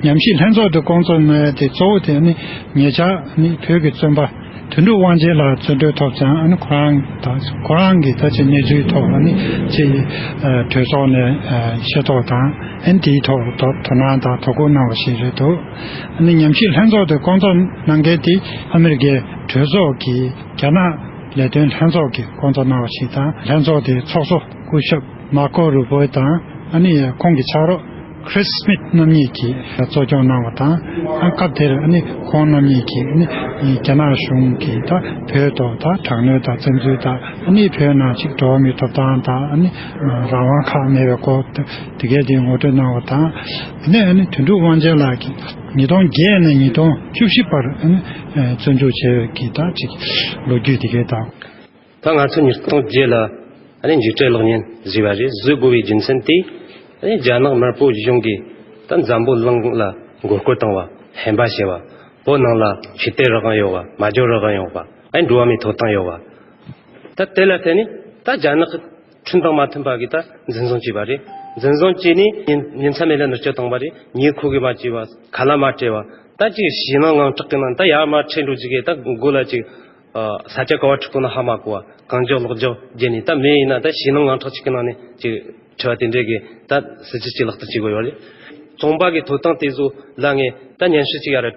ཉམས་ཞིབ་ལྷན་ཚོགས་དེ་བསྐོང་ཚོགས་གནང་ཡ་དེ་གཙོ་བོ་དེ་ནི་ཉེ་ཆར་ནི་བོད་ཀྱི་བཙོན་པ་དོན་གྲུབ་དབང་ཆེན་ལགས་བཙོན་གྲོལ་ཐོབ་ཙང་ཨ་ནི་ཁོ་རང་དང་ཁོ་རང་གི་ད་ཅི་གནས་ཚུལ་ཐོག་ཨ་ནི་ཅི་གྲོས་ཚོགས་ནས་ཤེས་རྟོགས་དང་ཨ་ནི་དེའི་ཐོག་དོ་དོ་སྣང་དང་དོ་ཁུར་གནང་བ་ཞིག་རེད་འདུག་ཨ་ནི་ཉམས་ཞིབ་ལྷན་ཚོགས་དེ་བསྐོང་ཚོགས་གནང་མཁན་དེ་ཨ་མི་རི་ཀའི་གྲོས་ཚོགས་ཀྱི་རྒྱ་ནག་ལས་དོན་ལྷན་ཚོགས་ཀྱིས་བསྐོང་ཚོགས་གནང་བ་ཞིག་དང་། ལྷན་ཚོགས་དེའི་ཚོགས་གཙོ་སྐུ་ཞབས་མར་ཀོ་རུ་པོ་དང་ཨ་ནི་ཁོང་གི་ཕྱག་རོགས་ཁྲིས་སྨིད་རྣམ་གཉིས་ཀྱིས་གཙོ་སྐྱོང་གནང་བ་དང་། ཨ་སྐབས་དེར་ཨ་ནི་ཁོང་རྣམ་གཉིས་ཀྱིས་ཨ་ནི་རྒྱ་ནག་གཞུང་གིས་ད་བོད་ཐོག་ད་དྲག་གནོན་དང་བཙན་འཛུལ་དང་ཨ་ནི་བོད་ནང་ཅིག་འགྲོ་བ་མིའི་ཐོབ་ཐང་དང་ཨ་ནི་རང་དབང་ཁག་མེད་པའི་སྐོར་དེ་གས་དེ་ངོ་སྤྲོད་གནང་བ་དང་། དེ་ནས་ཨ་ནི་དོན་གྲུབ་དབང་ཆེན་ལགས་ཀྱིས་ཉིས་སྟོང་བརྒྱད་ནས་ཉིས་སྟོང་བཅུ་བཞི་བར་ཨ་ནི་བཙོན་འཇུག་བྱས་པའི་གི་ད་ཅིག་ལོ་རྒྱུས་དེ་གས་དང་། ད་ང་ཚོ་ཉིས་སྟོང་བརྒྱད་ལ་ཨ་ནི་མཇུག་འབྲས་གློག་བརྙན་བཟོས་པ་རེད། བཟོ་དགོས་པའི་རྒྱུ་མཚན་དེ་ཨ་ནི་རྒྱ་ནག་དམར་པོ་གཞུང་གིས་ད་འཛམ་བུ་གླིང་ལ་མགོ་སྐོར་བཏང་བ། ཧམ་པ་བྱས་པ། བོད་ནང་ལ་ཆོས་དད་རང་དབང་ཡོད་པ། སྨྲ་བརྗོད་རང་དབང་ཡོད་པ། ཨ་ནི་འགྲོ་བ་མིའི་ཐོབ་ཐང་ཡོད་པ། ད་དེ་ལ་བརྟེན་ནས་ད་རྒྱ་ནག་གི་ཁྲིམས་དང་མ་མཐུན་པ་གི་ད་འཛིན་བཟུང་བྱས་པ་རེད། འཛིན་བཟུང་བྱས་ནས་ཉིན་ཉིན་མཚན་མེད་ལ་མནར་གཅོད་བཏང་བ་རེད། ཉེ་ཁུག་གི་མ་བྱས་པ། ཁ་ལག་མ་སྤྲད་པ། ད་ཅིག་ཞེད་སྣང་ངང་དྲག་གི་ནང་ད་ཡར་མར་ཁྲིད་འགྲོ་ཅིག་གི་ད་མགོ་ལ་ཅིག་ཨ་ས་ཆ་ག་བ་ཁྲིད་དགོས་ན་ཧ་མ་གོ་བ། གང་མགྱོགས་ལོག་འགྱོ་བརྒྱབ་ནས་ད་མི་ཡིན་ན་ད་ཞེད་སྣང་ངང་དྲག་ཅིག་གི་ནང་ནས་ཅིག་ཁྲིད་པ་དེ་འདྲས་གི་ད་སྲིད་ཇུས་ཅིག་ལག་བསྟར་བྱེད་དགོས་ཡོད་རེད། བཙོན་པ་གི་ཐོབ་ཐང་དེ་ཚོ་ལ་ངས་ད་སྙན་ཞུ་ཅིག་ཡར་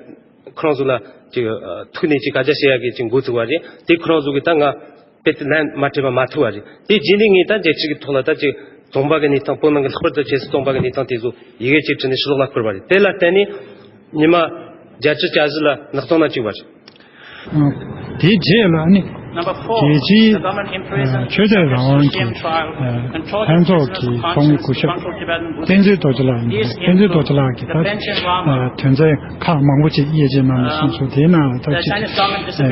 ཁོ་རང་ཚོ་ལ་ཅིག་ཨ་ཐུག་ནས་ཅིག་བཀའ་རྒྱ་བཤད་ཡག་གི་ཅིག་འགོ་བཙུགས་པ་རེད། དེ་ཁོ་རང་ཚོ་གི་ད་ང་དཔེ་དེ་ལན་མ་སྤྲད་པ་མ་ཐུབ་པ་རེད། དེ་རྗེས་ནས་ངས་ད་རྒྱལ་སྤྱི་གི་ཐོག་ལ་ད་ཅིག་བཙོན་པ་གི་གནས་སྟངས། བོད་ནང་གི་ལྷག་པར་དུ་ཆབ་སྲིད་བཙོན་པ་གི་གནས་སྟངས་དེ་ཚོ་ཡི་གེ་ཅིག་བྲིས་ནས་ཕྱི་ལོགས་ལ་བསྐུར་བ་རེད། དེ་ལ་བརྟེན་ནས་ཉི་མ་བརྒྱད་ཅུ་གྱ་བཞི་ལ་མངགས་གཏོང་ན་བཅུག་པ་རེད། དེའི་རྗེས་ལ་ནི་རྒྱལ་སྤྱིའི་ཆོས་དད་རང་དབང་གི་ལྷན་ཚོགས་ཀྱི་ཚོགས་མི་སྐུ་ཞབས་བསྟན་འཛིན་རྡོ་རྗེ་ལགས་ཡིན། བསྟན་འཛིན་རྡོ་རྗེ་ལགས་ཀྱིས་ད་དོན་ཚན་ཁག་མང་པོ་ཅིག་དབྱེ་འབྱེད་གནང་ནས་གསུངས་སོང་། དེའི་ནང་ལ་ད་ཅིག་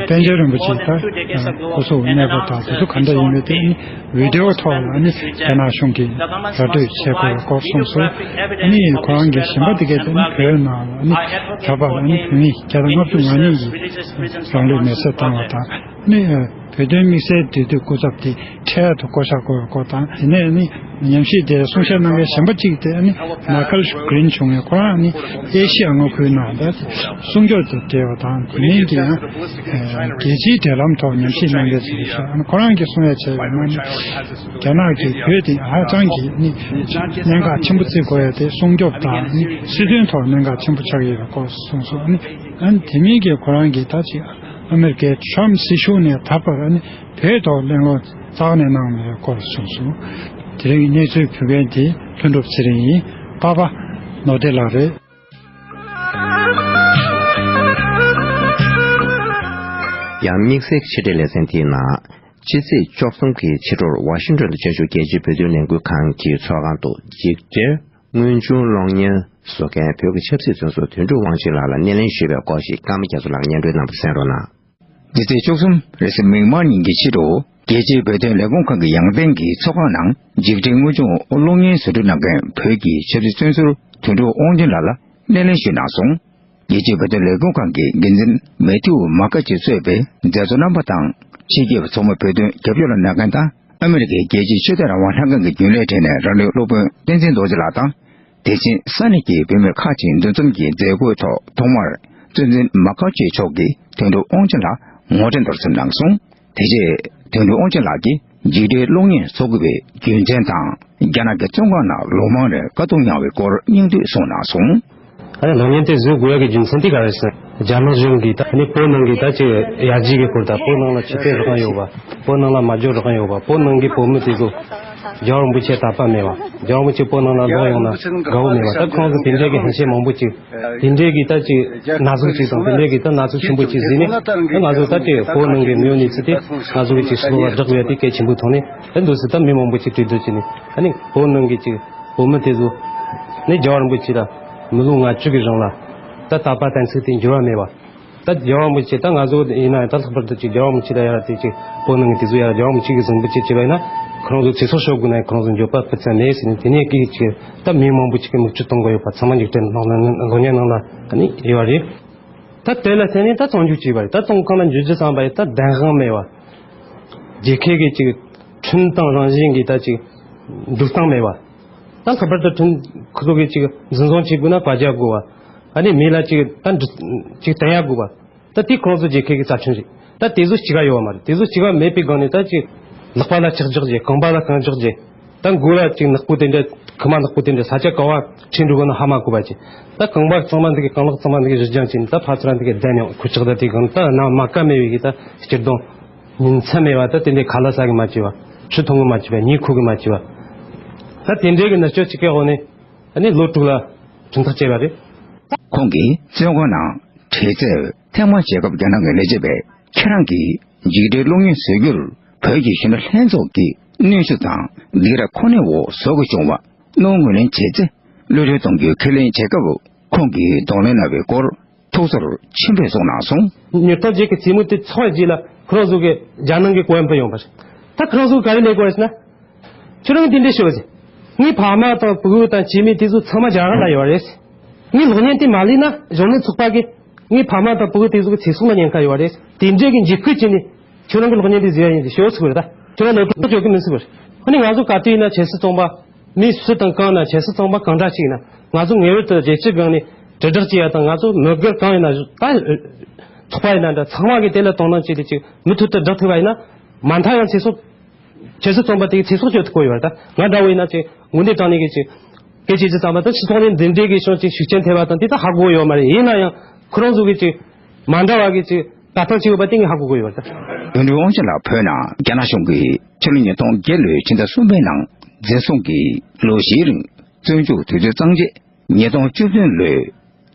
པཎ་ཆེན་རིན་པོ་ཆེ་ད་སྐུ་གཟུགས་གནས་སྐོར་དང་དེ་ཚོ་ག་འདྲ་ཡིན་མིན་དེ་ནི་བི་ཌི་ཨོ་ཐོག་ལ་ནི་རྒྱ་ནག་གཞུང་གིས་ར་སྤྲོད་བྱས་དགོས་པའི་སྐོར་གསུངས་སོང་། ཨ་ནི་ཁོ་རང་གི་གཞན་པ་དེ་གས་དེ་ནི་བོད་ནང་ལ་ནི་ད་བར་ཨ་ནི་བོད་མི་བརྒྱ་དང་ལྔ་བཅུ་ང་གཉིས་ཀྱིས་རང་ལུས་མེར་སྲེག་བཏང་བ་དང་ནི་བོད་དོན་དམིགས་བསལ་འབྲེལ་མཐུད་སྐུ་ཚབ་དེ་འཕྲལ་དུ་བསྐོ་བཞག་དགོས་པའི་སྐོར་དང་། དེ་ནས་ནི་ཉམས་ཞིབ་དེར་གསུང་བཤད་གནང་མཁན་གཞན་པ་གཅིག་དེ་ནི་མ་ཁལ་གྷི་རིན་བྱུང་བས། ཁོ་རང་ནི་ཨེ་ཤི་ཡ་མངའ་ཁུལ་ནང་ད་སྲུང་སྐྱོབ་དང་འབྲེལ་བ་དང་། དེ་མིན་གྱི་ཡང་རྒྱལ་སྤྱིའི་འབྲེལ་ལམ་ཐོག་ཉམས་ཞིབ་གནང་མཁན་ཞིག་རེད་ཤག་ཁོ་རང་གིས་གསུང་ཡ་བྱས་པ་ན་ནི་རྒྱ་ནག་གིས་བོད་དེ་ཧ་ཅང་གི་ནི་གནད་འགག་ཆེན་པོ་བརྩི་དགོས་ཡ་དེ་སྲུང་སྐྱོབ་དང་ནི་སྲིད་དོན་ཐོག་གནད་འགག་ཆེན་པོ་ཆགས་ཡོད་པའི་སྐོར་གསུངས་སོང་། ནི་ཨ་ནི་དེ་མིན་གྱི་ཁོ་རང་གིས་ད་ཅིག་ཨ་མེ་རི་ཀའི་ཊྲམ་སྲིད་གཞུང་ནས་ད་བར་ཨ་ནི་བོད་ཐོག་གླེང་སློང་རྩ་བ་ནས་གནང་མེད་པའི་སྐོར་གསུངས་སོང་། དེ་རིང་གནས་ཚུལ་ཕུལ་མཁན་དེ་ལྷུན་གྲུབ་ཚེ་རིང་ཡིན། པ་པ་ནོར་བདེ་ལགས་རེད། ཡང་དམིགས་བསལ་ཕྱི་འབྲེལ་ལེ་ཚན་དེའི་ནང་། ཕྱི་ཚེས་བཅུ་གསུམ་གྱི་ཕྱི་དྲོར་ཝ་ཤིང་ཊོན་དུ་བཅའ་བཞུགས་རྒྱལ་སྤྱིའི་བོད་དོན་ལས་འགུལ་ཁང་གི་ཚོགས་ཁང་དུ་འཇིགས་བྲལ་དངོས་བྱུང་གློག་བརྙན་བཟོ་མཁན་བོད་ཀྱི་ཆབ་སྲིད་བཙོན་ཟུར་དོན་གྲུབ་དབང་ཆེན་ལགས་ལ་སྣེ་ལེན་ཞུས་པའི་སྐོར་ཞིག་ཀརྨ་རྒྱ་མཚོ་ལགས་སྙན་སྒྲོན་གནང་བ་གསན་རོགས་གནང་། འདི་ཚེས་བཅུ་གསུམ་རེས་གཟའ་མིག་དམར་ཉིན་གྱི་ཕྱི་དྲོ་རྒྱལ་སྤྱིའི་བོད་དོན་ལས་ཁུངས་ཁང་གི་ཡང་སྟེང་གི་ཚོགས་ཁང་ནང་འཇིགས་བྲལ་དངོས་བྱུང་གློག་བརྙན་བཟོ་སྐྲུན་གནང་མཁན་བོད་ཀྱི་ཆབ་སྲིད་བཙོན་ཟུར་དོན་གྲུབ་དབང་ཆེན་ལགས་ལ་སྣེ་ལེན་ཞུས་གནང་སོང་། རྒྱལ་སྤྱིའི་བོད་དོན་ལས་ཁུངས་ཁང་གི་འགན་འཛིན་མེ་ཐིའུ་མ་ཀ་ཅི་གཙོས་པའི་མཛད་གཙོ་རྣམ་པ་དང་། ཕྱི་རྒྱལ་བའི་ཚོགས་མི་བོད་དོན་རྒྱབ་སྐྱོར་ལ་གནང་མཁན་དང་། ཨ་མེ་རི་ཀའི་རྒྱལ་སྤྱིའི་ཆོས་དད་རང་དབང་ལྷན་ཁང་གི་རྒྱུན་ལས་གྲས་ནས་རང་ལུས་སློབ་དཔོན་བསྟན་འཛིན་རྡོ་རྗེ་ལགས་དང་། དེ་བཞིན་ས་གནས་ཀྱི་བུད་མེད་ཁག་ཅིག་འདུ་འཛོམས་ཀྱི་མཛད་སྒོའི་ཐོག་ཐོག་མར་གཙོ་འཛིན་མ་ཀ་ཅི་མཆོག་གིས་དོན་གྲུབ་དབང་ཆེན་ལ་ངོ་སྤྲོད་མདོར་ཙམ་གནང་སོང་། དེ་རྗེས་དོན་གྲུབ་དབང་ཆེན་ལགས་ཀྱིས་འཇིགས་བྲལ་གློག་བརྙན་བཟོ་དགོས་པའི་རྒྱུ་མཚན་དང་། རྒྱ་ནག་གི་བཙོན་ཁང་ནང་ལོ་མང་རིང་དཀའ་སྡུག་མྱངས་པའི་སྐོར་སྙིང་བསྡུས་གསུངས་གནང་སོང་། ཨ་ནི་གློག་བརྙན་དེ་བཟོ་དགོས་ཡ་གི་རྒྱུ་མཚན་དེ་ག་རེ་ཟེར་ན། རྒྱ་ནག་གཞུང་གིས་ད་ནི་བོད་ནང་གི་ད་ཅིག་ཡར་རྒྱས་ཀྱི་སྐོར་དང་། བོད་ནང་ལ་ཆོས་དད་རང་དབང་ཡོད་པ། བོད་ནང་ལ་སྨྲ་བརྗོད་རང་དབང་ཡོད་པ། བོད་ནང་གི་བོད་མི་དེ་ཚོ་རྒྱལ་བ་རིན་པོ་ཆེ་དད་པ་མེད་པ། རྒྱལ་བ་རིན་པོ་ཆེ་བོད་ནང་ལ་ལོག་ཡོང་ན་དགའ་བོ་མེད་པ། ད་ཁོང་ཚོ་དེ་འདྲའི་གི་ཧམ་བཤད་མང་པོ་ཅིག་དེ་འདྲའི་གི་ད་ཅིག་ན་ཟུག་ཅིག་དང་། དེ་འདྲའི་གི་ད་ན་ཟུག་ཆེན་པོ་ཅིག་བཟོས་ནས། ད་ང་ཚོ་ད་ཅིག་བོད་ནང་གི་དངོས་ཡོད་གནས་ཚུལ་དེ་ང་ཚོ་གི་ཅིག་ཕྱི་ལོགས་ལ་བསྒྲགས་དགོས་ཡ་དེ་གལ་ཆེན་པོ་མཐོང་ནས། ཨ་འདུག་སེ་ད་མི་མང་པོ་ཅིག་གྲོས་བསྡུར་བྱས་ནས། ཨ་ནི་བོད་ནང་གི་ཅིག་བོད་མི་དེ་ཚོ་ནི་རྒྱལ་བ་རིན་པོ་ཆེ་ལ་མི་ལོ་ལྔ་བཅུ་གི་རིང་ལ་ད་དད་པ་དང་ཚིག་དེ་འགྱུར་བ་མེད་པ། ད་རྒྱལ་བ་རིན་པོ་ཆེ་ད་ང་ཚོ་ཡིན་ན་ཡང་ད་ལྷག་པར་དུ་ཅིག་རྒྱལ་བ་རིན་པོ་ཆེ་ལ་ཡར་དེ་ཅིག་བོད་ནང་གི་དེ་ཚོ་ཡར་རྒྱལ་བ་རིན་པོ་ཆེ་གི་གཟིགས་འབུལ་ཅིག་བྱས་པ་ཡིན་ན། ཁོ་རང་ཚོ་ཚེ་སྲོག་ཤོར་དགོས་ན་ཁོ་རང་ཚོ་འགྱོད་པ་སྤུ་ཙམ་མེད་ཟེར་ནས། དེ་ནས་གི་ཅིག་ད་མི་མང་པོ་ཅིག་གིས་མིག་ཆུ་གཏོང་གི་ཡོད་པ་ཚང་མ་འཇིགས་བྲལ་ནང་ལ་གློག་བརྙན་ནང་ལ་ནི་ཡོད་རེད། ད་དེ་ལ་བརྟེན་ནས་ད་བཙོན་འཇུག་བྱས་པ་རེད། ད་བཙོན་ཁང་ལ་འཇུག་རྒྱུ་བསམ་པ་ཡིན་ད་བདེན་དཔང་མེད་པ། རྒྱལ་ཁབ་ཀྱི་ཅིག་ཁྲིམས་དང་རང་བཞིན་གྱི་ད་ཅིག་འགྲོ་སྟངས་མེད་པ། ད་ཁ་པར་དུ་ཁྲིམས་ཁོ་ཚོ་གི་ཅིག་འཛིན་བཟུང་བྱེད་དགོས་ན་བཀའ་རྒྱ་དགོས་པ། ཨ་ནི་མི་ལ་ཅིག་ད་འདྲི་ཅིག་བསྟན་ཡ་དགོས་པ། ད་དེ་ཁོང་ཚོ་རྒྱལ་ཁབ་ཀྱི་རྩ་ཁྲིམས་རེད། ད་དེ་ཚོ་སྤྱི་ཀ་ཡོད་པ་མ་རེད། དེ་ཚོ་སྤྱི་ཀ་མེད་པའི་སྒང་ནས་ད་ཅིག་ལག་པ་ལ་ཆག་འཇོག་བྱས། རྐང་པ་ལ་རྐང་འཇོག་བྱས། ད་མགོ་ལ་ཅིག་ནག་པོ་དེ་འདྲ། ཁུག་མ་ནག་པོ་དེ་འདྲ། ས་ཆ་ག་བ་ཁྲིད་འགྲོ་དགོས་ན་ཧ་མ་གོ་བ་བྱས། ད་རྐང་པ་གཙང་མ་འདི་གི་རྐང་ལག་གཙང་མ་འདི་གི་གཞི་རྒྱང་བྱས་ནས་ད་ཕར་ཚུར་འདི་གི་བསྡད་ནས་ཁུ་ཆག་ད་དེ་སྒང་ད་ན་མ་ཀ་མེད་པའི་གི་ད་སྤྱིར་བཏང་ཉིན་མཚན་མེད་པ། ད་དེ་འདྲའི་ཁ་ལག་ཟ་གི་མ་བྱས་པ། ཆུ་འཐུང་གི་མ་བྱས་པ། གཉིད་ཁུག་གི་མ་བྱས་པ། ད་དེ་འདྲའི་གི་གནས་སྐབས་ཅིག་གི་འོག་ནས་ཨ་ནི་ལོ་དྲུག་ལ་ཁྲིམས་ཐག་བཅད་པ་རེད། ཁོང་གིས་བཙོན་ཁང་ནང་བྲེལ་འཚབ་ཐེངས་མང་བྱས་སྐབས་རྒྱ་ནག་གི་ལས་བྱེད་པས་ཁྱེད་རང་གིས་འཇིགས་བྲལ་གློག་བརྙན་བཟོ་རྒྱུར་བོད་ཀྱི་གཞོན་ནུ་ལྷན་ཚོགས་ཀྱིས་གནོན་ཤུགས་དང་སྡིགས་ར་ཁོ་ནའི་འོག་བཟོ་དགོས་བྱུང་བ་གནོན་ངོས་ལེན་བྱས་ཚེ་གློད་གྲོལ་གཏོང་རྒྱུའི་ཁས་ལེན་བྱེད་སྐབས་ཁོང་གིས་གདོང་ལེན་གནང་བའི་སྐོར་ཐུགས་ཚོར་ཆེན་པོས་གསུངས་གནང་སོང་། ཉིས་སྟོང་བརྒྱད་ཀྱི་རྩེད་མོ་དེ་ཚོགས་རྗེས་ལ་ཁོ་རང་ཚོ་གི་རྒྱ་ནང་གི་གོ་བ་ཕུད་ཡོང་པ་རེད། ད་ཁོ་རང་ཚོ་ག་རེ་ལས་དགོས་རེད་ཟེར་ན། ཁྱོད་རང་གིས་འདི་འདྲ་ཤོད་ཟེར། ངའི་ཕ་མ་དང་བུ་དང་བྱེད་མི་དེ་ཚོ་ཚང་མ་རྒྱ་གར་ལ་ཡོད་རེད། ངའི་གློག་བརྙན་དེ་མ་ལུས་ན་གཞོན་ནུ་ཚོགས་པ་གིས་ངའི་ཕ་མ་དང་བུ་དེ་ཚོ་གི་ཚེ་སྲོག་ལ་ཉེན་ཁ་ཡོད་རེད། དེ་འདྲའི་གི་འཇིགས་སྐུལ་བྱས་ནས་ཁྱོད་རང་གི་གློག་བརྙན་དེ་བཟོས་ཡ་ཡིན་ཟེར་ཤོད་ཟེར་གི་རེད། ད་ཁྱོད་རང་ལོ་ཏོག་ཅོག་གི་མིན་ཟེར་གི་རེད། ཨ་ནི་ང་ཚོ་ག་དུས་ཡིན་ན་ཆབ་སྲིད་བཙོན་པ། མི་སུ་དང་གང་ན་ཆབ་སྲིད་བཙོན་པ་གང་འདྲ་ཞིག་ཡིན་ན་ང་ཚོ་ངེས་པར་དུ་རྒྱལ་སྤྱིའི་སྒང་ནས་དྲིལ་བསྒྲགས་བྱེད་ཡ་དང་། ང་ཚོ་མི་སྒེར་གང་ཡིན་ན་ད་ཚོགས་པ་ཡིན་ན་འདྲ་ཚང་མ་གིས་དེ་ལ་དོ་སྣང་བྱས་ཏེ་ཅིག་མུ་མཐུད་དུ་བསྒྲགས་ཐུབ་པ་ཡིན་ན། མ་མཐའ་ཡང་ཚེ་སྲོག་ཆབ་སྲིད་བཙོན་པ་དེ་གི་ཚེ་སྲོག་སྐྱོབ་ཐུབ་ཀྱི་ཡོད་རེད། ད་ང་འདྲ་བོ་ཡིན་ན་ཅིག་དངོས་གནས་དྲང་གནས་ཀྱི་ཅིག་སྐད་ཆ་བྱེད་ཙམ་པ་ད་སྤྱི་ཚོགས་ནས་འདི་འདྲའི་གི་ཤོག་ཅིག་ཤུགས་རྐྱེན་ཐེབས་པ་དང་དེ་ད་ཧ་གོ་ཡོད་མ་རེད། ཡིན་ན་ཡང་ཁོ་རང་ཚོ་གི་ཅིག་མ་འདྲ་བ་གི་ཅིག་ལྟ་སྟངས་ཅིག་ཡོད་པ་དེ་ངས་ཧ་གོ་གི་ཡོད་རེད། དོན་གྲུབ་དབང་ཆེན་ལགས་བོད་ནང་རྒྱ་ནག་གཞུང་གིས་ཕྱི་ལོ་ཉིས་སྟོང་བརྒྱད་ལོའི་ཕྱི་ཟླ་གསུམ་པའི་ནང་འཛིན་བཟུང་གིས་ལོ་བཞིའི་རིང་བཙོན་འཇུག་དུས་ཚོད་གཙང་བཅད། ཉིས་སྟོང་བཅུ་བདུན་ལོའི་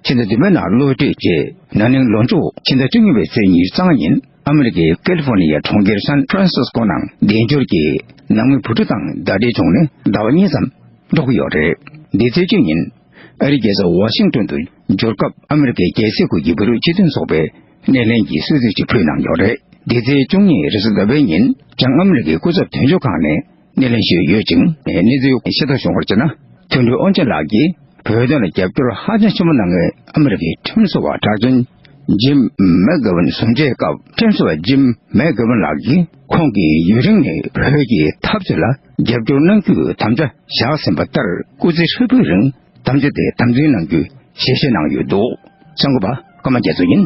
ཕྱི་ཟླ་བདུན་པའི་ནང་གློད་གྲོལ་རྗེས་ན་ནིང་ལོ་མཇུག་ཕྱི་ཟླ་བཅུ་གཉིས་པའི་ཚེས་ཉི་ཤུ་རྩ་ལྔ་ཉིན་ཨ་མི་རི་ཀའི་ཀེ་ལི་ཧྥོ་ནི་ཡའི་གྲོང་ཁྱེར་སན་ཧྥ་རན་སིས་ཀོ་ནང་འདས་འབྱོར་གྱིས་ནང་མི་བུ་ཕྲུག་དང་ཟླ་སྒྲིལ་བྱུང་ནས་ཟླ་བ་གཉིས་ཙམ་འགྲོ་གི་ཡོད་རེད། འདི་ཚེས་གཅིག་ཉིན་ཨ་རིའི་རྒྱལ་ས་ཝ་ཤིང་ཏོན་དུ་འབྱོར་སྐབས་ཨ་མི་རི་ཀའི་རྒྱལ་སྲིད་ཁུལ་གྱི་བོད་རིགས་སྤྱི་མཐུན་ཚོགས་པས་སྣེ་ལེན་གྱིས་གསོལ་ཚིགས་ཤིག་ཕུལ་གནང་ཡོད་རེད། འདི་ཚེས་བཅུ་གཉིས་རེས་གཟའ་ཟླ་བའི་ཉིན་བྱང་ཨ་མི་རི་ཀའི་སྐུ་ཚབ་དོན་གཅོད་ཁང་ནས་སྣེ་ལེན་ཞུས་ཡོད་ཅིང་། གནས་ཚུལ་ཤེས་རྟོགས་བྱུང་བར་བྱས་ན། དོན་གྲུབ་དབང་ཆེན་ལགས་ཀྱིས་བོད་དོན་ལ་རྒྱབ་སྐྱོར་ཧ་ཅང་ཆེན་པོ་གནང་མཁན་ཨ་མི་རི་ཀའི་ཁྲིམས་བཟོ་བ་གྲགས་ཅན་ཇིམ་མེག་གྷ་ཝན་གསུང་བཤད་སྐབས་ཁྲིམས་བཟོ་བ་ཇིམ་མེག་གྷ་ཝན་ལགས་ཀྱིས་ཁོང་གིས་ཡུན་རིང་ནས་བོད་ཀྱི་འཐབ་རྩོད་ལ་རྒྱབ་སྐྱོར་གནང་རྒྱུའི་དམ་བཅའ་བཞག་ཟིན་པ་ལྟར་སྐུ་ཚེ་ཧྲིལ་པོའི་རིང་དམ་བཅའ་དེ་དམ་འཛིན་གནང་རྒྱུའི་ཞལ་བཞེས་གནང་ཡོད་འདུག་གསན་མཁན་པ་ཀརྨ་རྒྱ་མཚོ་ཡིན།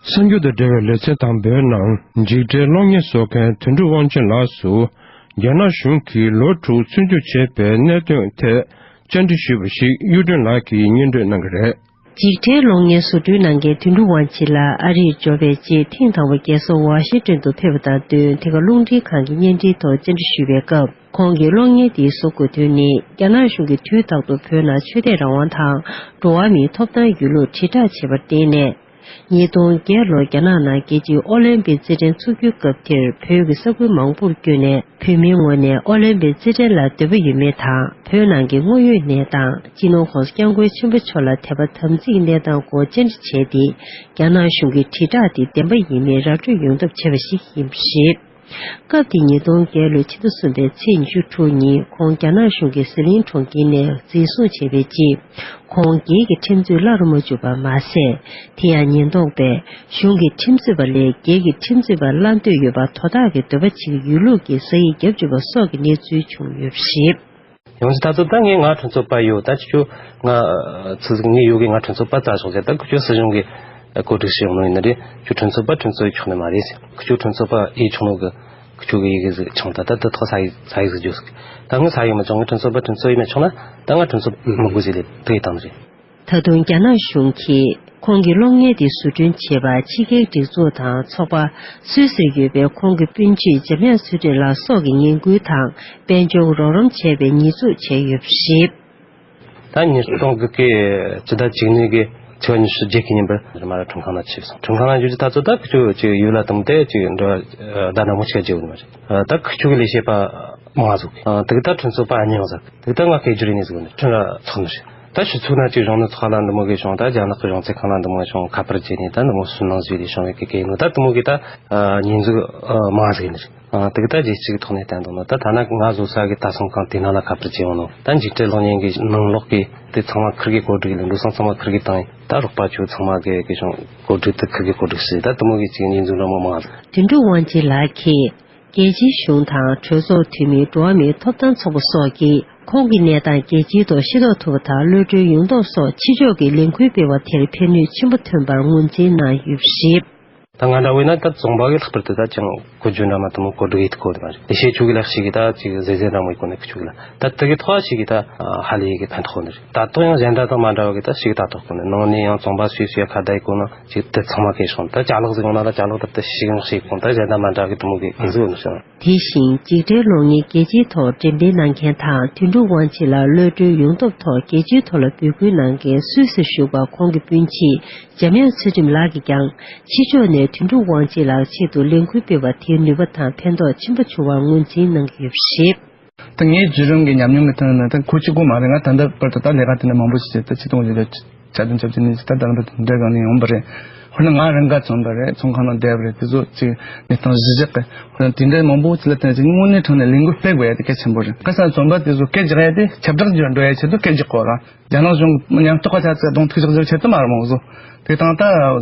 གསར་འགྱུར་དང་འབྲེལ་བའི་ལེ་ཚན་དང་པོའི་ནང་འཇིགས་བྲལ་གློག་བརྙན་བཟོ་མཁན་དོན་གྲུབ་དབང་ཆེན་ལགས་སུ་རྒྱ་ནག་གཞུང་གིས་ལོ་དྲུག་བཙོན་འཇུག་བྱས་པའི་གནད་དོན་ཐད་བཅར་འདྲི་ཞུས་པ་ཞིག་གཡུ་སྒྲོན་ལགས་ཀྱིས་སྙན་སྒྲོན་གནང་གི་རེད། འཇིགས་བྲལ་གློག་བརྙན་བཟོ་སྐྲུན་གནང་མཁན་དོན་གྲུབ་དབང་ཆེན་ལགས་ཨ་རིར་འབྱོར་བའི་རྗེས་ཐེངས་དང་པོ་རྒྱལ་ས་ཝ་ཤིང་ཏོན་དུ་ཕེབས་པ་དང་བསྟུན་དེ་ག་རླུང་འཕྲིན་ཁང་གི་བརྙན་འཕྲིན་ཐོག་བཅར་འདྲི་ཞུས་པའི་སྐབས། ཁོང་གིས་གློག་བརྙན་འདིའི་བཟོ་དགོས་དོན་ནི་རྒྱ་ནག་གཞུང་གིས་དུས་རྟག་ཏུ་བོད་ནང་ཆོས་དད་རང་དབང་དང་འགྲོ་བ་མིའི་ཐོབ་ཐང་ཡོད་ལུགས་དྲིལ་བསྒྲགས་བྱས་པར་བརྟེན་ནས། ཉིས་སྟོང་བརྒྱད་ལོར་རྒྱ་ནག་ནང་རྒྱལ་སྤྱིའི་ཨོ་ལིམ་པིག་རྩེད་འགྲན་ཚུགས་རྒྱུའི་སྐབས་དེར་བོད་ཀྱི་ས་ཁུལ་མང་པོར་བསྐྱོད་ནས་བོད་མིའི་ངོས་ནས་ཨོ་ལིམ་པིག་རྩེད་འགྲན་ལ་འདོད་པ་ཡོད་མེད་དང་བོད་ནང་གི་དངོས་ཡོད་གནས་སྟངས། སྤྱི་ནོར་༸གོང་ས་༸སྐྱབས་མགོན་ཆེན་པོ་མཆོག་ལ་དད་པ་དམ་ཚིག་གནས་སྟངས་སྐོར་བཅར་འདྲི་བྱས་ཏེ། རྒྱ་ནག་གཞུང་གི་དྲིལ་བསྒྲགས་དེ་བདེན་པ་ཡིན་མིན་ར་སྤྲོད་ཡོང་ཐབས་བྱས་པ་ཞིག་ཡིན་པ་རེད། སྐབས་དེ་ཉིས་སྟོང་བརྒྱད་ལོའི་ཕྱི་ཟླ་གསུམ་པའི་ཚེས་ཉི་ཤུ་དྲུག་ཉིན་ཁོང་རྒྱ་ནག་གཞུང་གིས་ཟི་ལིང་གྲོང་ཁྱེར་ནས་འཛིན་བཟུང་བྱས་པའི་རྗེས། ཁོང་རྒྱལ་གྱི་ཁྲིམས་རྩོད་སླར་མ་འཇུག་པ་མ་ཟད། དེ་ཡང་ཉེན་རྟོག་པས་གཞུང་གི་ཁྲིམས་རྩོད་པ་ལས་རྒྱལ་གྱི་ཁྲིམས་རྩོད་པ་གླ་འདོད་ཡོད་པ་དོ་བདག་གི་འདོད་པ་བྱེད་ཀྱི་ཡོད་ལུགས་ཀྱི་ས་ཡིག་བརྒྱབ་བཅུག་པ་སོགས་ཀྱི་གནས་ཚུལ་བྱུང་ཡོད་པ་རེད། ཡང་ཅིག་ད་ཚོ་ད་ངས་ང་ཁྲིམས་རྩོད་པ་ཡོད། ད་ཁྱོད་ང་ཚོ་ཟིག་ངས་ཡོད་གི་ང་ཁྲིམས་རྩོད་པ་རྩ་ཆོག་ཟེར། ད་ཁྱོད་སྲིད་གཞུང་གི་བཀོད་སྒྲིག་ཞིག་ཡོང་ནོ་ཡིན་ནི་རེད། ཁྱོད་ཁྲིམས་རྩོད་པ་ཁྲིམས་རྩོད་ཆོག་ནི་མ་རེད་ཟེར། ཁྱོད་ཁྲིམས་རྩོད་པ་ཡེ་ཆོག་ནོ་གི་ཁྱོད་གི་ཡི་གེ་ཟིག་བྱུང་། ད་ད་ད་ཐོག་ས་ཡིག་ས་ཡིག་ཟིག་བརྗོད་ཟིག། ད་ངས་ས་ཡིག་མི་བྱུང་། ངས་ཁྲིམས་རྩོད་པ་ཁྲིམས་རྩོད་ཡེ་མི་ཆོག་ན་ད་ང་ཁྲིམས་རྩོད་མི་དགོས་ཟེར་ལེ་དེ་ཡི་བཏང་ནི་རེད། ད་དུང་རྒྱ་ནག་གཞུང་གིས་ཁོང་གི་གློག་བརྙན་དེ་བཟོ་སྐྲུན་བྱས་པ་ཕྱི་རྒྱལ་སྒྲིག་འཛུགས་དང་ཚོགས་པ། སུད་སིར་ཡོད་པའི་ཁོང་གི་སྤུན་མཆེད་འཇམ་དབྱངས་ཚུལ་ཁྲིམས་ལགས་སོགས་ཀྱི་ངན་སྐུལ་དང་དཔལ་འབྱོར་རོགས་རམ་བྱས་པའི་ཉེས་འཛུགས་བྱས་ཡོད་པ་རེད། ད་ཉིས་སྟོང་དགུ་གི་ཕྱི་ཟླ་གཅིག་ཉིན་གི་ཚེས་པ་ཉི་ཤུ་རྩ་བརྒྱད་ཀྱི་ཉིན་པར་རི་མ་ར་ཁྲིམས་ཁང་ནང་ཆིབས་སོང་། ཁྲིམས་ཁང་ནང་འཇུག་རྒྱུ་ད་ཚོ་ད་ཁི་ཆོ་ཅིག་ཡུལ་ལ་བཏང་སྟེ་ཅིག་འགྲོ་ཟླ་ནག་མོ་ཆིག་བརྗེ་བ་ནི་མ་རེད། ད་ཁི་ཆོ་གི་ལས་བྱེད་པ་མང་ཟིག་གི་དེ་གི་ད་ཁྲིམས་རྩོད་པ་ཉུང་ཟིག་དེ་གི་ད་ང་སྐད་སྒྱུར་ཡིན་ནི་ཟིག་ནི་ཁྲིམས་ར་ཚོགས་ནི་རེད། ད་ཕྱི་ཚུལ་ན་ཅིག་གཞུང་ནུ་ཚོགས་ལ་འདི་མོ་གི་བྱུང་། ད་རྒྱ་ནག་གི་གཞུང་ཚབ་ཁང་ལ་འདི་མོ་བྱུང་། ཁ་པར་བརྒྱུད་ནས་ད་འདི་མོ་སུན་སྣང་བཟོས་ཏེ་བྱུང་བའི་གི་གེ་ནོ། ད་འདི་མོ་གི་ད་ཉེས་འཛུགས་མང་ཟིག་ནི་རེད། དེ་གི་ད་རྒྱལ་སྤྱི་གི་ཐོག་ནས་བསྟན་འདུག་ནོ། ད་ཐ་ན་ང་བཟོ་ས་གི་ད་སོང་གང་དེ་ན་ལ་ཁ་པར་བརྒྱུད་འོང་ནོ། ད་འཇིགས་བྲལ་གློག་བརྙན་གི་ནང་ལོགས་གི་དེ་ཚང་མ་ཁིར་གི་གོ་སྒྲིག་ལས། འགྲོ་སོང་ཚང་མ་ཁིར་གི་བཏང་ཡིན། ད་རོགས་པ་ཆོ་ཚང་མ་གི་གི་བྱུང་། གོ་སྒྲིག་དེ་ཁིར་གི་གོ་སྒྲིག་ཟིག། ད་འདི་མོ་གི་ཅིག་ཉེས་འཛུགས་འདྲ་མོ་མང་ཟིག། དོན་གྲུབ་དབང་ཆེན་ལགས་ཀྱིས། རྒྱལ་སྤྱིའི་གཞུང་དང་གྲོས་ཚོགས་འཐུས་མི། འགྲོ་བ་མིའི་ཐོབ་ཐང་ཚོགས་པ་སོགས་ཀྱིས་ཁོང་གི་གནས་སྟངས་རྒྱལ་སྤྱིའི་ཐོག་ཤེས་རྟོགས་ཐུབ་པ་དང་གློད་གྲོལ་ཡོང་ཐབས་སོགས་ཕྱི་ཕྱོགས་ཀྱི་ལས་འགུལ་སྤེལ་བ་དེར་ཕན་ནུས་ཆེན་པོ་ཐོན་པར་ངོས་འཛིན་གནང་ཡོད་པ་རེད། ད་ང་འདྲ་བོ་ཡིན་ན་ད་རྫོང་པ་གི་ལྷག་པར་དུ་ད་ཅང་གོ་རྒྱུ་འདྲ་མ་དེ་མོ་གོ་སྒྲིག་ཡེད་ཐུབ་གོ་ནི་མ་རེད། དེ་ཤེས་ཆོག་གི་ལག་ཤེས་ཀྱི་ད་ཅིག་ཟེར་ཟེར་འདྲ་མོ་ཡེད་གོ་ནི་ཁི་ཆོག་གི་ལ། ད་དེ་གི་ཐོག་ཞིག་གི་ད་ཧ་ལས་ཡེ་གི་ཕན་ཐོགས་ནི་རེད། ད་དུང་ཡང་གཞན་འདྲ་དང་མ་འདྲ་བ་གི་ད་ཞིག་ད་ཐོག་གོ་ནི་ནང་ནས་ཡང་རྫོང་པ་སུས་སུས་ཡ་ཁ་བརྡ་ཡེད་གོ་ནི། ཅིག་དེ་ཚང་མ་གས་སོང་། ད་ཅ་ལག་ཟིག་ཡོང་ན་ལ་ཅ་ལག་དེ་དེ་ཤིག་ཡང་ཤེས་གོང་། ད་གཞན་དང་མ་འདྲ་གི་དེ་མོ་གི་ཨེ་ཟིག་ཡོད་ནི་སོང་། དེ་བཞིན་འཇིགས་བྲལ་གློག་བརྙན་རྒྱལ་སྤྱིའི་ཐོག་འགྲེམས་སྤེལ་གནང་མཁན་དང་དོན་གྲུབ་དབང་ཆེན་ལགས་གློད་གྲོལ་ཡོང་ཐབས་ཐོག་རྒྱལ་སྤྱིའི་ཐོག་ལ་འབོད་སྐུལ་གནང་མཁན་སུད་སིར་བཞུགས་པ་ཁོང་གི་སྤུན་མཆེད་འཇམ་དབྱངས་ཚུལ་ཁྲིམས་ལགས་ཀྱིས་ཀྱང་ཕྱི་ཕྱོགས་ནས་དོན་གྲུབ་དབང་ཆེན་ལགས་ཆེད་དུ་ལས་འགུལ་སྤེལ་བ་དེའི་ནུས་པ་དང་ཕན་ཐོགས་ཆེན་པོ་བྱུང་བར་ངོས་འཛིན་གནང་གི་ཡོད་པ་རེད། ད་ངའི་བརྒྱུད་རིམ་གྱི་ཉམས་མྱོང་གི་སྟེང་ནས་ད་ཁོ་གཅིག་པོ་མ་རེད། ང་ད་ལྟ་བར་དུ་ད་ལས་ཀ་དེ་འདྲ་མང་པོ་ཞིག་བྱས། ད་ཆིག་སྟོང་དགུ་བརྒྱ་བརྒྱད་ཅུ་གྱ་བདུན་གྱ་བརྒྱད་ནས་ད་ལྟ་བར་དུ་འདྲ་གང་ནས་ཡོང་པ་རེད། དཔེར་ན་ང་རང་ག་བཙོན་པ་རེད། ཚོང་ཁང་ནང་བསྡད་པ་རེད། དེ་ཚོ་ཅིག་གནས་སྟངས་གཞི་བཞག་གི། དཔེར་ན་དེ་འདྲའི་མང་པོ་ཅིག་ལ་བརྟེན་ཅིག་དངོས་གནས་དྲང་གནས་ལས་འགུལ་སྤེལ་དགོས་ཡ་དེ་གལ་ཆེན་པོ་རེད། ཁ་སང་བཙོན་པ་དེ་ཚོ་སྐད་རྒྱག་ཡ་དེ་ཁྱབ་བསྒྲགས་ཀྱི་འགྲོ་ཡ་ཆེད་དུ་སྐད་རྒྱག་དགོས་ག། རྒྱ་ནག་གཞུང་ཉམས་རྟོགས་པ་ཆ་ཚང་གདོང་ཐུག་རྒྱག་རྒྱུ་ཆེད་དུ་མ་རེད་མོ་བཟོ། དེ་དང་ད་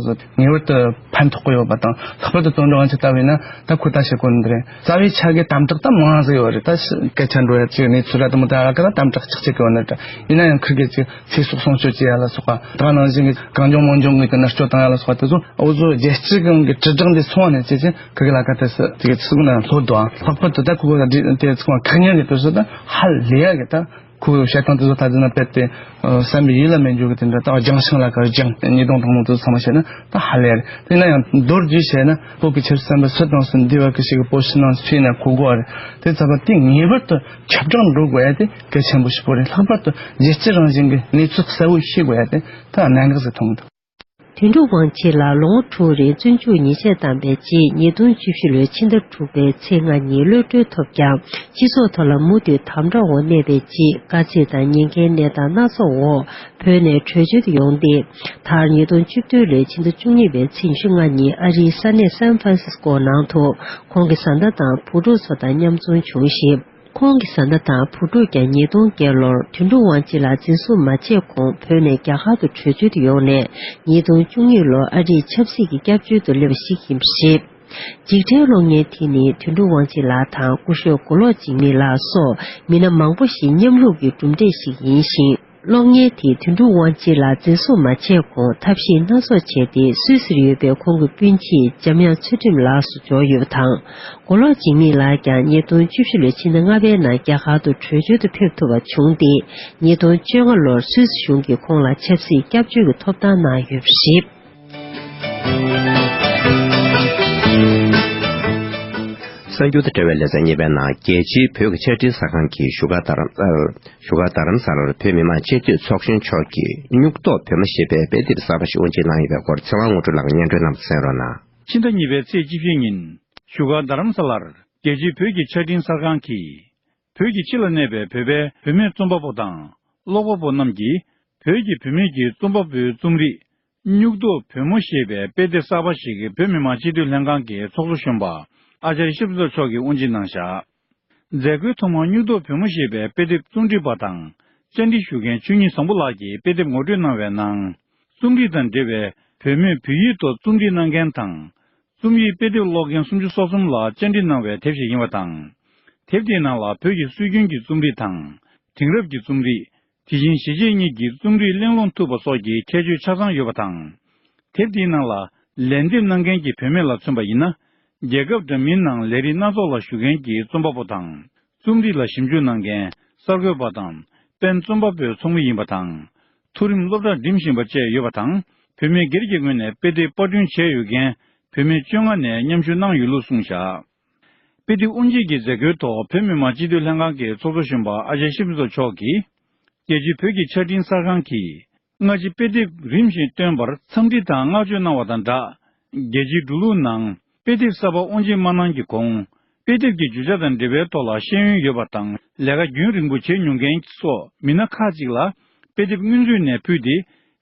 ངེས་པར་དུ་ཕན་ཐོགས་ཀྱི་ཡོད་པ་དང་། ལྷག་པར་དུ་དོན་གྲུབ་དབང་ཆེན་ལྟ་བས་ན་ད་ཁོ་ད་བཤད་དགོས་ནི་རེད། རྩ་བའི་ཆ་གི་དམ་དྲག་ད་མང་ཟིག་ཡོད་རེད། ད་སྐད་ཆ་འགྲོ་ཡ་ཅིག་གནས་ཚུལ་ར་དུ་མོ་ད་ཨ་ཀ་ད་དམ་དྲག་ཅིག་ཅིག་ཡོད་ནི་རེད། ཡིན་ན་ཡང་ཁིར་གི་ཅིག་ཚེ་སྲོག་སྲུང་སྐྱོབ་བྱེད་ཡ་ལ་སོགས་པ། ད་ནང་བཞིན་གི་གང་བྱུང་མང་བྱུང་གི་གནར་གཅོད་བཏང་ཡ་ལ་སོགས་པ་དེ་ཚོ་འུ་ཚོ་རྒྱལ་སྤྱི་གི་དྲིལ་བསྒྲགས་འདི་སོང་བ་ནས་བྱས་ཅིང་ཁིར་གི་ལ་ཀ་དེ་སི་ཅིག་ཚུགས་ན་ལྷོད་དོ། ལྷག་པར་དུ་ད་ཁོ་གི་དེ་ཚོ་ཁ་ཉན་གི་དུས་སུ་ད་ཧ་ལས་ཡ་གི་ད། ཁོའི་བཤད་སྟངས་དེ་ཚོ་ད་ཟེར་ན་དཔེ་དེ་བསམ་པའི་ཡུལ་ལ་མེད་འཇུག་གི་དེ་འདྲ། ད་རྒྱང་ཤིང་ལ་ཁར་རྒྱང་ཉིས་སྟོང་དང་མང་དུ་ཚང་མ་བཤད་ན་ད་ཧ་ལས་རེད། དེ་ན་ཡང་མདོར་བསྡུས་བཤད་ན་བོད་ཀྱི་ཆབ་སྲིད་བཙོན་པ་སུ་དང་སུ་འདི་བ་ཀི་ཞིག་གི་བོད་ཕྱི་ནང་སུ་ཡིན་ན་གོ་དགོས་རེད། དེ་ཚ་བ་དེ་ངེས་པར་དུ་ཁྱབ་བསྒྲགས་འགྲོ་དགོས་ཡ་དེ་གལ་ཆེན་པོ་ཞིག་པོ་རེད། ལྷག་པར་དུ་རྒྱལ་སྤྱི་རང་བཞིན་གྱི་གནས་ཚུལ་གསལ་བོ་ཤེས་དགོས་ཡ་དེ་ད་གནད་འགག་ཟིག་མཐོང་གི་འདུག། དོན་གྲུབ་དབང་ཆེན་ལགས་ལོ་ངོ་དྲུག་རིང་བཙོན་འཇུག་ཉེས་ཆད་བཏང་པའི་རྗེས་ཉིས་སྟོང་བཅུ་བཞི་ལོའི་ཕྱི་ཟླ་དྲུག་པའི་ཚེས་ལྔ་ཉིན་གློད་གྲོལ་ཐོབ་ཀྱང་སྤྱི་ཚོགས་ཐོག་ལ་མུ་མཐུད་དམ་དྲག་འོག་གནས་པའི་རྗེས་དཀའ་ཚེགས་དང་ཉེན་ཁའི་གནས་སྟངས་སྣ་ཚོགས་འོག་བོད་ནས་བྲོས་བྱོལ་དུ་ཡོང་སྟེ། མཐར་ཉིས་སྟོང་བཅུ་བདུན་ལོའི་ཕྱི་ཟླ་བཅུ་གཉིས་པའི་ཚེས་ཉི་ཤུ་ལྔ་ཉིན་ཨ་རིའི་ས་གནས་སན་ཧྥ་རན་སིས་ཀོ་ནང་དུ་ཁོང་གི་བཟའ་ཟླ་དང་བུ་ཕྲུག་ཚོ་དང་མཉམ་འཛོམས་བྱུང་ཞིང་། ཁོང་གི་བཟའ་ཟླ་དང་བུ་ཕྲུག་ཀྱང་ཉིས་སྟོང་བརྒྱད་ལོར་དོན་གྲུབ་དབང་ཆེན་ལགས་འཛིན་བཟུང་མ་བྱས་གོང་བོད་ནས་རྒྱ་གར་དུ་བྲོས་བྱོལ་དུ་ཡོང་ནས་ཉིས་སྟོང་བཅུ་གཉིས་ལོར་ཨ་རིའི་ཆབ་སྲིད་ཀྱི་སྐྱབས་བཅོལ་དུ་སླེབས་པ་ཞིག་ཡིན་པ་རེད། འཇིགས་བྲལ་གློག་བརྙན་དེ་ནི་དོན་གྲུབ་དབང་ཆེན་ལགས་དང་སྐུ་ཞབས་མགོ་ལོག་འཇིགས་མེད་ལགས་སོགས་མི་སྣ་མང་པོ་ཞིག་མཉམ་རུབ་ཀྱི་གྲུབ་འབྲས་ཤིག་ཡིན་ཞིང་། གློག་བརྙན་དེས་དོན་གྲུབ་དབང་ཆེན་ལགས་འཛིན་བཟུང་མ་བྱས་གོང་ཐབས་ཤེས་སྣ་ཚོགས་བྱས་ཏེ་སུད་སིར་ཡོད་པའི་ཁོང་གི་སྤུན་མཆེད་འཇམ་དབྱངས་ཚུལ་ཁྲིམས་ལགས་སུ་འབྱོར་ཡོད་པ་དང་། མགོ་ལོག་འཇིགས་མེད་ལགས་ཀྱང་ཉིས་སྟོང་བཅུ་བཞི་ལོའི་ཕྱི་ཟླ་ལྔ་པའི་ནང་རྒྱ་གར་དུ་བྲོས་བྱོལ་དུ་ཕེབས་ཐུབ་པ་བྱུང་སྟེ། ཉིས་སྟོང་བཅོ་ལྔ་ལོར་སུད་སི་གཞུང་གིས་ཁོང་ལ་ཆབ་སྲིད་སྐྱབས་བཅོལ་གྱི་ཐོབ་ཐང་གནང་ཡོད་པ་རེད། གསར་འགྱུར་དང་འབྲེལ་བའི་ལེ་ཚན་གཉིས་པའི་ནང་རྒྱལ་སྤྱིའི་བོད་ཀྱི་ཆ་འཕྲིན་གསར་ཁང་གིས་བཞུགས་སྒར་རྡ་རམ་ས་ལར། བཞུགས་སྒར་རྡ་རམ་ས་ལར་བོད་མི་མང་སྤྱི་འཐུས་ཚོགས་གཞོན་མཆོག་གིས་སྨྱུག་རྡོག་བོད་མོ་ཞེས་པའི་དཔེ་དེབ་གསར་པ་ཞིག་དབུ་འབྱེད་གནང་ཡོད་པའི་སྐོར་ཚེ་དབང་དངོས་གྲུབ་ལགས་ཀྱིས་སྙན་སྒྲོན་གནང་བ་གསན་རོགས་གནང་། ཕྱི་ཟླ་གཉིས་པའི་ཚེས་བཅུ་བཞི་ཉིན་བཞུགས་སྒར་རྡ་རམ་ས་ལར་རྒྱལ་སྤྱིའི་བོད་ཀྱི་ཆ་འཕྲིན་གསར་ཁང་གིས་བོད་ཀྱི་ཕྱི་ལ་གནས་པའི་བོད་པའི་བུད་མེད་རྩོམ་པ་པོ་དང་ཀློག་པ་པོ་རྣམས་ཀྱིས་བོད་ཀྱི་བུད་མེད་ཀྱི་རྩོམ་པ་པོའི་རྩོམ་རིག་སྨྱུག་རྡོག་བོད་མོ་ཞེས་པའི་དཔེ་དེབ་གསར་པ་ཞིག་བོད་མི་མང་སྤྱི་འཐུས་ལྷན་ཁང་གི་ཚོགས་གཙོ་གཞོན་པ་ཨ་ཅར་ཡ་ཤིབ་བཟོ་མཆོག་གིས་དབུ་འབྱེད་གནང་བཞག། མཛད་སྒོའི་ཐོག་མར་སྨྱུག་རྡོག་བོད་མོ་ཞེས་པའི་དཔེ་དེབ་རྩོམ་སྒྲིག་པ་དང་བཅར་འདྲི་ཞུ་མཁན་ཆོས་ཉིད་བཟང་པོ་ལགས་ཀྱིས་དཔེ་དེབ་ངོ་སྤྲོད་གནང་བའི་ནང་། རྩོམ་རིག་དང་འབྲེལ་བའི་བོད་མོས་བོད་ཡིག་ཐོག་རྩོམ་སྒྲིག་གནང་མཁན་དང་། རྩོམ་ཡིག་དཔེ་དེབ་ཀློག་མཁན་སུམ་ཅུ་སོ་གསུམ་ལ་བཅར་འདྲི་གནང་བའི་དེབ་ཞིག་ཡིན་པ་དང་། དེབ་དེའི་ནང་ལ་བོད་ཀྱི་སྲོལ་རྒྱུན་གྱི་རྩོམ་རིག་དང་། དེང་རབས་ཀྱི་རྩོམ་རིག་དེ་བཞིན་གཞིས་བྱེས་གཉིས་ཀྱི་རྩོམ་རིག་གླེང་སློང་ཐུབ་པ་སོགས་ཀྱི་ཁྱད་ཆོས་ཆ་ཚང་ཡོད་པ་དང་། དེབ་དེའི་ནང་ལ་ལན་འདེབས་གནང་མཁན་གྱི་བུད་མེད་ལ་མཚོན་པ་ཡིན་ན། རྒྱལ་ཁབ་འདྲ་མིན་ནང་ལས་རིགས་སྣ་ཚོགས་ལ་ཞུགས་མཁན་གྱི་རྩོམ་པ་པོ་དང་། རྩོམ་རིག་ལ་ཞིབ་འཇུག་གནང་མཁན་གསར་འགོད་པ་དང་པེན་རྩོམ་པ་པོའི་ཚོགས་མི་ཡིན་པ་དང་། མཐོ་རིམ་སློབ་གྲྭ་འགྲིམ་བཞིན་པ་བཅས་ཡོད་པ་དང་། བུད་མེད་སྒེར་གྱི་ངོས་ནས་དཔེ་དེབ་པར་སྐྲུན་བྱས་ཡོད་མཁན་བུད་མེད་བཅོ་ལྔ་ནས་མཉམ་ཞུགས་གནང་ཡོད་ལུགས་གསུངས་བཞག། དཔེ་དེབ་དབུ་འབྱེད་ཀྱི་མཛད་སྒོའི་ཐོག་བོད་མི་མང་སྤྱི་འཐུས་ལྷན་ཁང་གི་ཚོགས་གཙོ་གཞོན་པ་ཨ་ཅེ་ཤིབ་བཟོ་མཆོག་གིས། རྒྱལ་སྤྱིའི་བོད་ཀྱི་ཆ་འཕྲིན་གསར་ཁང་གིས་སྔ་ཕྱི་དཔེ་དེབ་རིམ་བཞིན་བཏོན་པར་འཚམས་འདྲི་དང་བསྔགས་བརྗོད་གནང་བ་དང་སྦྲགས། རྒྱལ་སྤྱིའི་འགྲོ་ལུགས་ནང་དཔེ་དེབ་གསར་པ་དབུ་འབྱེད་མ་གནང་གི་གོང་། དཔེ་དེབ་ཀྱི་བརྗོད་བྱ་དང་འབྲེལ་བའི་ཐོག་ལ་ཤེས་ཡོན་ཡོད་པ་དང་ལས་ཀ་རྒྱུན་རིང་པོ་བྱེད་མྱོང་མཁན་སོགས་མི་སྣ་ཁག་ཅིག་ལ་ དཔེ་དེབ་སྔོན་ཚུད་ནས་ཕུལ་ཏེ།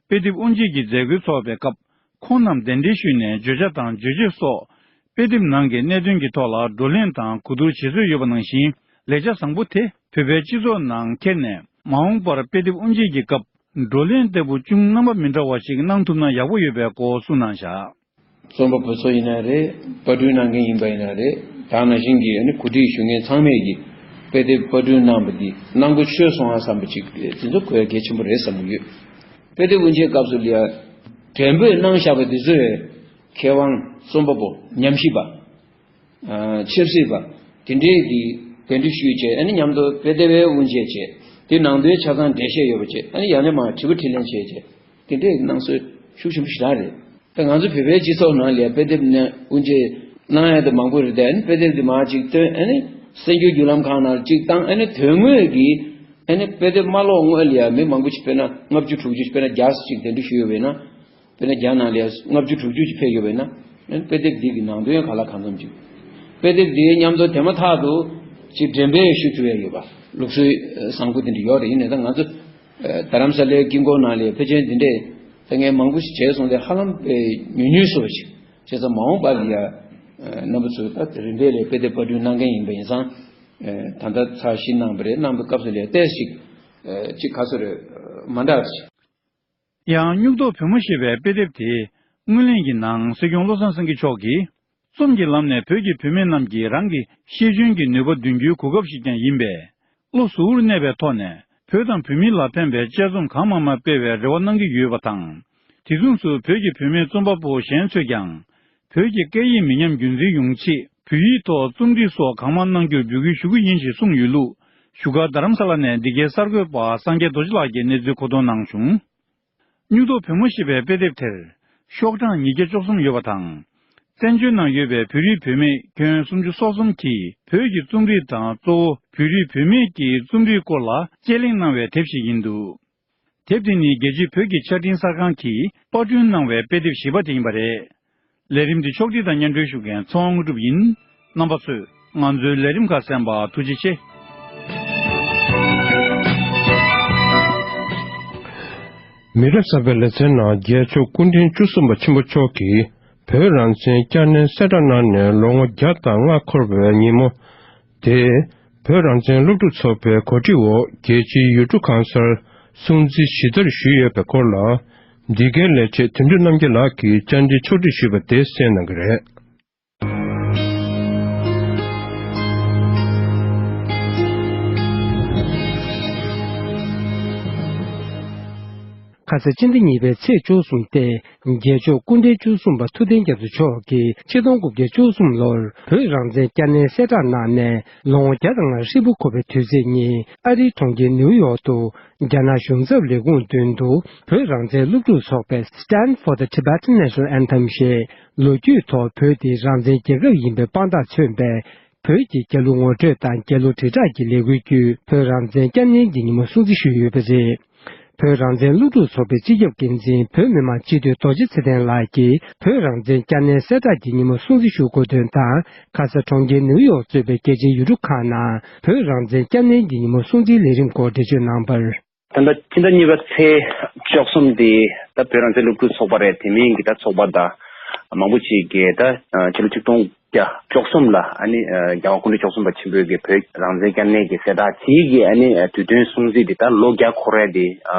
དཔེ་དེབ་དབུ་འབྱེད་ཀྱི་མཛད་སྒོའི་ཚོགས་པའི་སྐབས། ཁོང་རྣམས་གདན་འདྲེན་ཞུས་ནས་བརྗོད་བྱ་དང་རྗོད་བྱེད་སོགས། དཔེ་དེབ་ནང་གི་གནད་དོན་གྱི་ཐོག་ལ་བགྲོ་གླེང་དང་གོ་བསྡུར་བྱེད་སྲོལ་ཡོད་པ་ནང་བཞིན། ལེགས་ཆ་བཟང་པོ་དེ་བོད་པའི་སྤྱི་ཚོགས་ནང་འཁྱེར་ནས། མ་འོངས་པར་དཔེ་དེབ་དབུ་འབྱེད་ཀྱི་སྐབས། བགྲོ་གླེང་ལྟ་བུ་ཅུང་རྣམ་པ་མི་འདྲ་བ་ཞིག་གནང་ཐུབ་ན་ཡག་པོ་ཡོད་པའི་སྐོར་གསུངས་གནང་བཞག། རྩོམ་པ་པོ་ཚོ་ཡིན་ན་རེད། པར་སྐྲུན་གནང་མཁན་ཡིན་པ་ཡིན་ན་རེད། ད་ནང་བཞིན་གྱི་ཨ་ནི་གོ་སྒྲིག་ཞུ་མཁན་ཚང་མས་ཀྱི་དཔེ་དེབ་པར་སྐྲུན་གནང་བ་འདི་གནང་དགོས་ཆོད་སོང་ཨ་བསམ་པ་ཅིག་དེ་ཚོ་གོ་ཡ་གལ་ཆེན་པོ་རེད་བསམ་གྱི་ཡོད། དཔེ་དེབ་དབུ་འབྱེད་སྐབས་སུ་ལ་ཡ་དྲན་པོས་གནང་བཞག་པ་འདི་ཚོས་མཁས་དབང་རྩོམ་པ་པོ་ཉམས་ཞིབ་པ། ཨ་ཆབ་སྲིད་པ། དེ་འདྲའི་གི་གདན་འདྲེན་ཞུས་བྱས་ཨ་ནི་མཉམ་དུ་དཔེ་དེབ་དབུ་འབྱེད་བྱས། དེ་ནང་དོན་ཆ་ཚང་འགྲེལ་བཤད་ཡོད་པ་བྱས་ཨ་ནི་ཡང་ན་མ་དྲི་བ་དྲིས་ལན་བྱས་བྱས། དེ་འདྲའི་གནང་སྲོལ་ཤུགས་ཆེན་པོ་ཞེ་དྲག་རེད། ད་ང་ཚོ་བོད་པའི་སྤྱི་ཚོགས་ནང་ལ་དཔེ་དེབ་ནས་དབུ་འབྱེད་གནང་ཡ་དེ་མང་པོ་རེད་དེ། ཨ་ནི་དཔེ་དེབ་དེ་མར་གཅིག་བཏོན། ཨ་ནི་གསར་འགྱུར་བརྒྱུད་ལམ་ཁག་ནང་གཅིག་བཏང་། ཨ་ནི་དོན་དངོས་ཀྱི་ཨ་ནི་དཔེ་དེབ་མ་ཀློག་སྔོན་ལ་ཡ་མི་མང་པོ་ཞིག་དཔེར་ན་ལྔ་བཅུ་དྲུག་ཅུ་དཔེར་ན་བརྒྱ་ཅིག་གདན་འདྲེན་ཞུས་ཡོད་པས་ན། དཔེར་ན་རྒྱ་ནང་ལ་ལྔ་བཅུ་དྲུག་ཅུ་ཅིག་ཕེབས་ཡོད་པས་ན། དཔེ་དེབ་འདི་གི་ནང་དོན་ག་ལ་གང་འཚམ་ཅིག་དཔེ་དེབ་འདིའི་མཉམ་དུ་དེ་མ་ཐག་ཏུ་ཅིག་འགྲེམས་སྤེལ་ཞུ་ཐུབ་ཡ་ཡོད་པ། ལུགས་སྲོལ་བཟང་པོ་དེ་འདྲ་ཡོད་རེད། ཡིན་ནའི་ད་ང་ཚོ་རྡ་རམ་ས་ལའི་དཀྱིལ་འཁོར་ནང་ལ་ཕལ་ཆེར་འདི་འདྲས་ད་ངས་མང་པོ་ཞིག་བྱས་སོང་སྟེ་ཧ་ལམ་དཔེ་ཉུང་ཉུང་སོ་ཞིག་བྱས་ཙང་མ་འོངས་པ་ལ་ཡ་རྣམ་པ་ཚོས་ད་རིམ་པས་ལ་དཔེ་དེབ་པར་སྐྲུན་གནང་མཁན་ཡིན་པ་ཡིན་ཙང་། ད་ལྟ་ཚར་བཞི་གནང་བ་རེད། གནང་བའི་སྐབས་སུ་ལ་ཡ་ཏོག་ཙམ་ཅིག་ག་ཚོད་རེད་མ་འདྲ་བ་ཞིག་ཡང་སྨྱུག་རྡོག་བོད་མོ་ཞེས་པའི་དཔེ་དེབ་དེ་སྔོན་གླེང་གི་ནང་སྲིད་སྐྱོང་བློ་བཟང་སེང་གེ་མཆོག་གིས། རྩོམ་གྱི་ལམ་ནས་བོད་ཀྱི་བུད་མེད་རྣམས་ཀྱིས་རང་གི་ཤེས་འཇོན་གྱི་ནུས་པ་འདོན་རྒྱུའི་གོ་སྐབས་ཤིག་ཀྱང་ཡིན་པས། བློ་གཟུ་བོར་གནས་པའི་ཐོག་ནས་བོད་དང་བོད་མི་ལ་ཕན་པའི་དཔྱད་རྩོམ་གང་མང་མང་སྤེལ་བའི་རེ་བ་གནང་གི་ཡོད་པ་དང་། དེ་མཚུངས་སུ་བོད་ཀྱི་བུད་མེད་རྩོམ་པ་པོ་གཞན་ཚོས་ཀྱང་། བོད་ཀྱི་སྐད་ཡིག་མི་ཉམས་རྒྱུན་འཛིན་ཡོང་ཆེད་བོད་ཡིག་ཐོག་རྩོམ་སྒྲིག་སོགས་གང་མང་གནང་རྒྱུར་འབོད་སྐུལ་ཞུ་གི་ཡིན་ཞེས་གསུངས་ཡོད་ལུགས། བཞུགས་སྒར་རྡ་རམ་ས་ལ་ནས་འདི་གའི་གསར་འགོད་པ་སངས་རྒྱས་རྡོ་རྗེ་ལགས་ཀྱིས་གནས་ཚུལ་མཁོ་སྤྲོད་གནང་བྱུང་། སྨྱུག་རྡོག་བོད་མོ་ཞེས་པའི་དཔེ་དེབ་དེར་ཤོག་གྲངས་ཉིས་བརྒྱ་བཅུ་གསུམ་ཡོད་པ་དང་། བཙན་བྱོལ་ནང་ཡོད་པའི་བོད་རིགས་བུད་མེད་ཁྱོན་སུམ་ཅུ་སོ་གསུམ་གྱིས་བོད་ཀྱི་རྩོམ་རིག་དང་གཙོ་བོ་བོད་རིགས་བུད་མེད་ཀྱི་རྩོམ་རིག་སྐོར་ལ་དཔྱད་གླེང་གནང་བའི་དེབ་ཞིག་ཡིན་འདུག་དེབ་དེ་ནི་རྒྱལ་སྤྱིའི་བོད་ཀྱི་ཆ་འཕྲིན་གསར་ཁང་གིས་པར་སྐྲུན་གནང་བའི་དཔེ་དེབ་བཞི་པ་དེ་ཡིན་པ་རེད། ལས་རིམ་འདི་ཕྱོགས་སྒྲིག་དང་སྙན་སྒྲོན་ཞུ་མཁན་ཚེ་དབང་དངོས་གྲུབ་ཡིན། རྣམ་པ་ཚོས་ང་ཚོའི་ལས་རིམ་ཁག་གསན་པར་ཐུགས་རྗེ་ཆེ། མི་རབས་གསར་པའི་ལེ་ཚན་ནང་རྒྱལ་མཆོག་སྐུ་ཕྲེང་བཅུ་གསུམ་པ་ཆེན་པོ་མཆོག་གིས་བོད་རང་བཙན་བསྐྱར་ནན་གསལ་བསྒྲགས་གནང་ནས་ལོ་ངོ་བརྒྱ་དང་ལྔ་འཁོར་བའི་ཉིན་མོ། དེ། བོད་རང་བཙན་སློབ་ཕྲུག་ཚོགས་པའི་གོ་སྒྲིག་འོག་རྒྱལ་སྤྱིའི་ཡུལ་གྲུ་གང་སར་སྲུང་བརྩི་ཞི་དར་ཞུས་ཡོད་པའི་སྐོར་ལ། འདི་གའི་ལས་བྱེད་དོན་གྲུབ་རྣམ་རྒྱལ་ལགས་ཀྱིས་བཅར་འདྲི་ཕྱོགས་སྒྲིག་ཞུས་པ་དེ་གསན་གནང་གི་རེད། ཁ་ས་སྤྱི་ཟླ་གཉིས་པའི་ཚེས་བཅུ་གསུམ་སྟེ། རྒྱལ་མཆོག་སྐུ་ཕྲེང་བཅུ་གསུམ་པ་ཐུབ་བསྟན་རྒྱ་མཚོ་མཆོག་གིས་ཆིག་སྟོང་དགུ་བརྒྱ་བཅུ་གསུམ་ལོར་བོད་རང་བཙན་བསྐྱར་ནན་གསལ་བསྒྲགས་གནང་ནས་ལོ་ངོ་བརྒྱ་དང་ལྔ་ཧྲིལ་པོ་འཁོར་བའི་དུས་ཚིགས་ཉིན་ཨ་རིའི་གྲོང་ཁྱེར་ནིའུ་ཡོག་ཏུ་རྒྱ་ནག་གཞུང་ཚབ་ལས་ཁུངས་མདུན་དུ་བོད་རང་བཙན་སློབ་ཕྲུག་ཚོགས་པས་Stand for the Tibetan National Anthem ཞེས་ལོ་རྒྱུས་ཐོག་བོད་འདི་རང་བཙན་རྒྱལ་ཁབ་ཡིན་པའི་དཔང་རྟགས་མཚོན་པའི་བོད་ཀྱི་རྒྱལ་གླུ་ངོ་སྤྲོད་དང་རྒྱལ་གླུ་དྲིལ་བསྒྲགས་ཀྱི་ལས་འགུལ་བརྒྱུད་བོད་རང་བཙན་བསྐྱར་ནན་གྱི་ཉིན་མོ་སྲུང་བརྩི་ཞུས་ཡོད་པ་རེད། བོད་རང་བཙན་སློབ་ཕྲུག་ཚོགས་པའི་སྤྱི་ཁྱབ་འགན་འཛིན་བོད་མི་མང་སྤྱི་འཐུས་རྡོ་རྗེ་ཚེ་བརྟན་ལགས་ཀྱིས་བོད་རང་བཙན་བསྐྱར་ནན་གསལ་བསྒྲགས་ཀྱི་ཉིན་མོ་སྲུང་བརྩི་ཞུ་དགོས་དོན་དང་ཁ་ས་གྲོང་ཁྱེར་ནིའུ་ཡོག་གཙོས་པའི་རྒྱལ་སྤྱིའི་ཡུལ་གྲུ་ཁག་ནང་བོད་རང་བཙན་བསྐྱར་ནན་གྱི་ཉིན་མོ་སྲུང་བརྩིའི་ལས་རིམ་སྐོར་འགྲེལ་བརྗོད་གནང་བར། ད་ལྟ་ཕྱི་ཟླ་གཉིས་པ་ཚེས་བཅུ་གསུམ་དེ་ད་བོད་རང་བཙན་སློབ་ཕྲུག་ཚོགས་པ་རེད། དེ་མིན་གྱི་ད་ཚོགས་པ་ད་མང་པོ་ཅིག་གིས་ད་ཕྱི་ལོ་ཆིག་སྟོང་བརྒྱ་བཅུ་གསུམ་ལ་ཨ་ནི་རྒྱལ་དབང་སྐུ་ཕྲེང་བཅུ་གསུམ་པ་ཆེན་པོའི་གི་བོད་རང་བཙན་བསྐྱར་ནན་གྱི་གསལ་བསྒྲགས་དེའི་གི་ཨ་ནི་དུས་སྟོན་སྲུང་བརྩི་དེ་ད་ལོ་བརྒྱ་འཁོར་ཡ་དེ་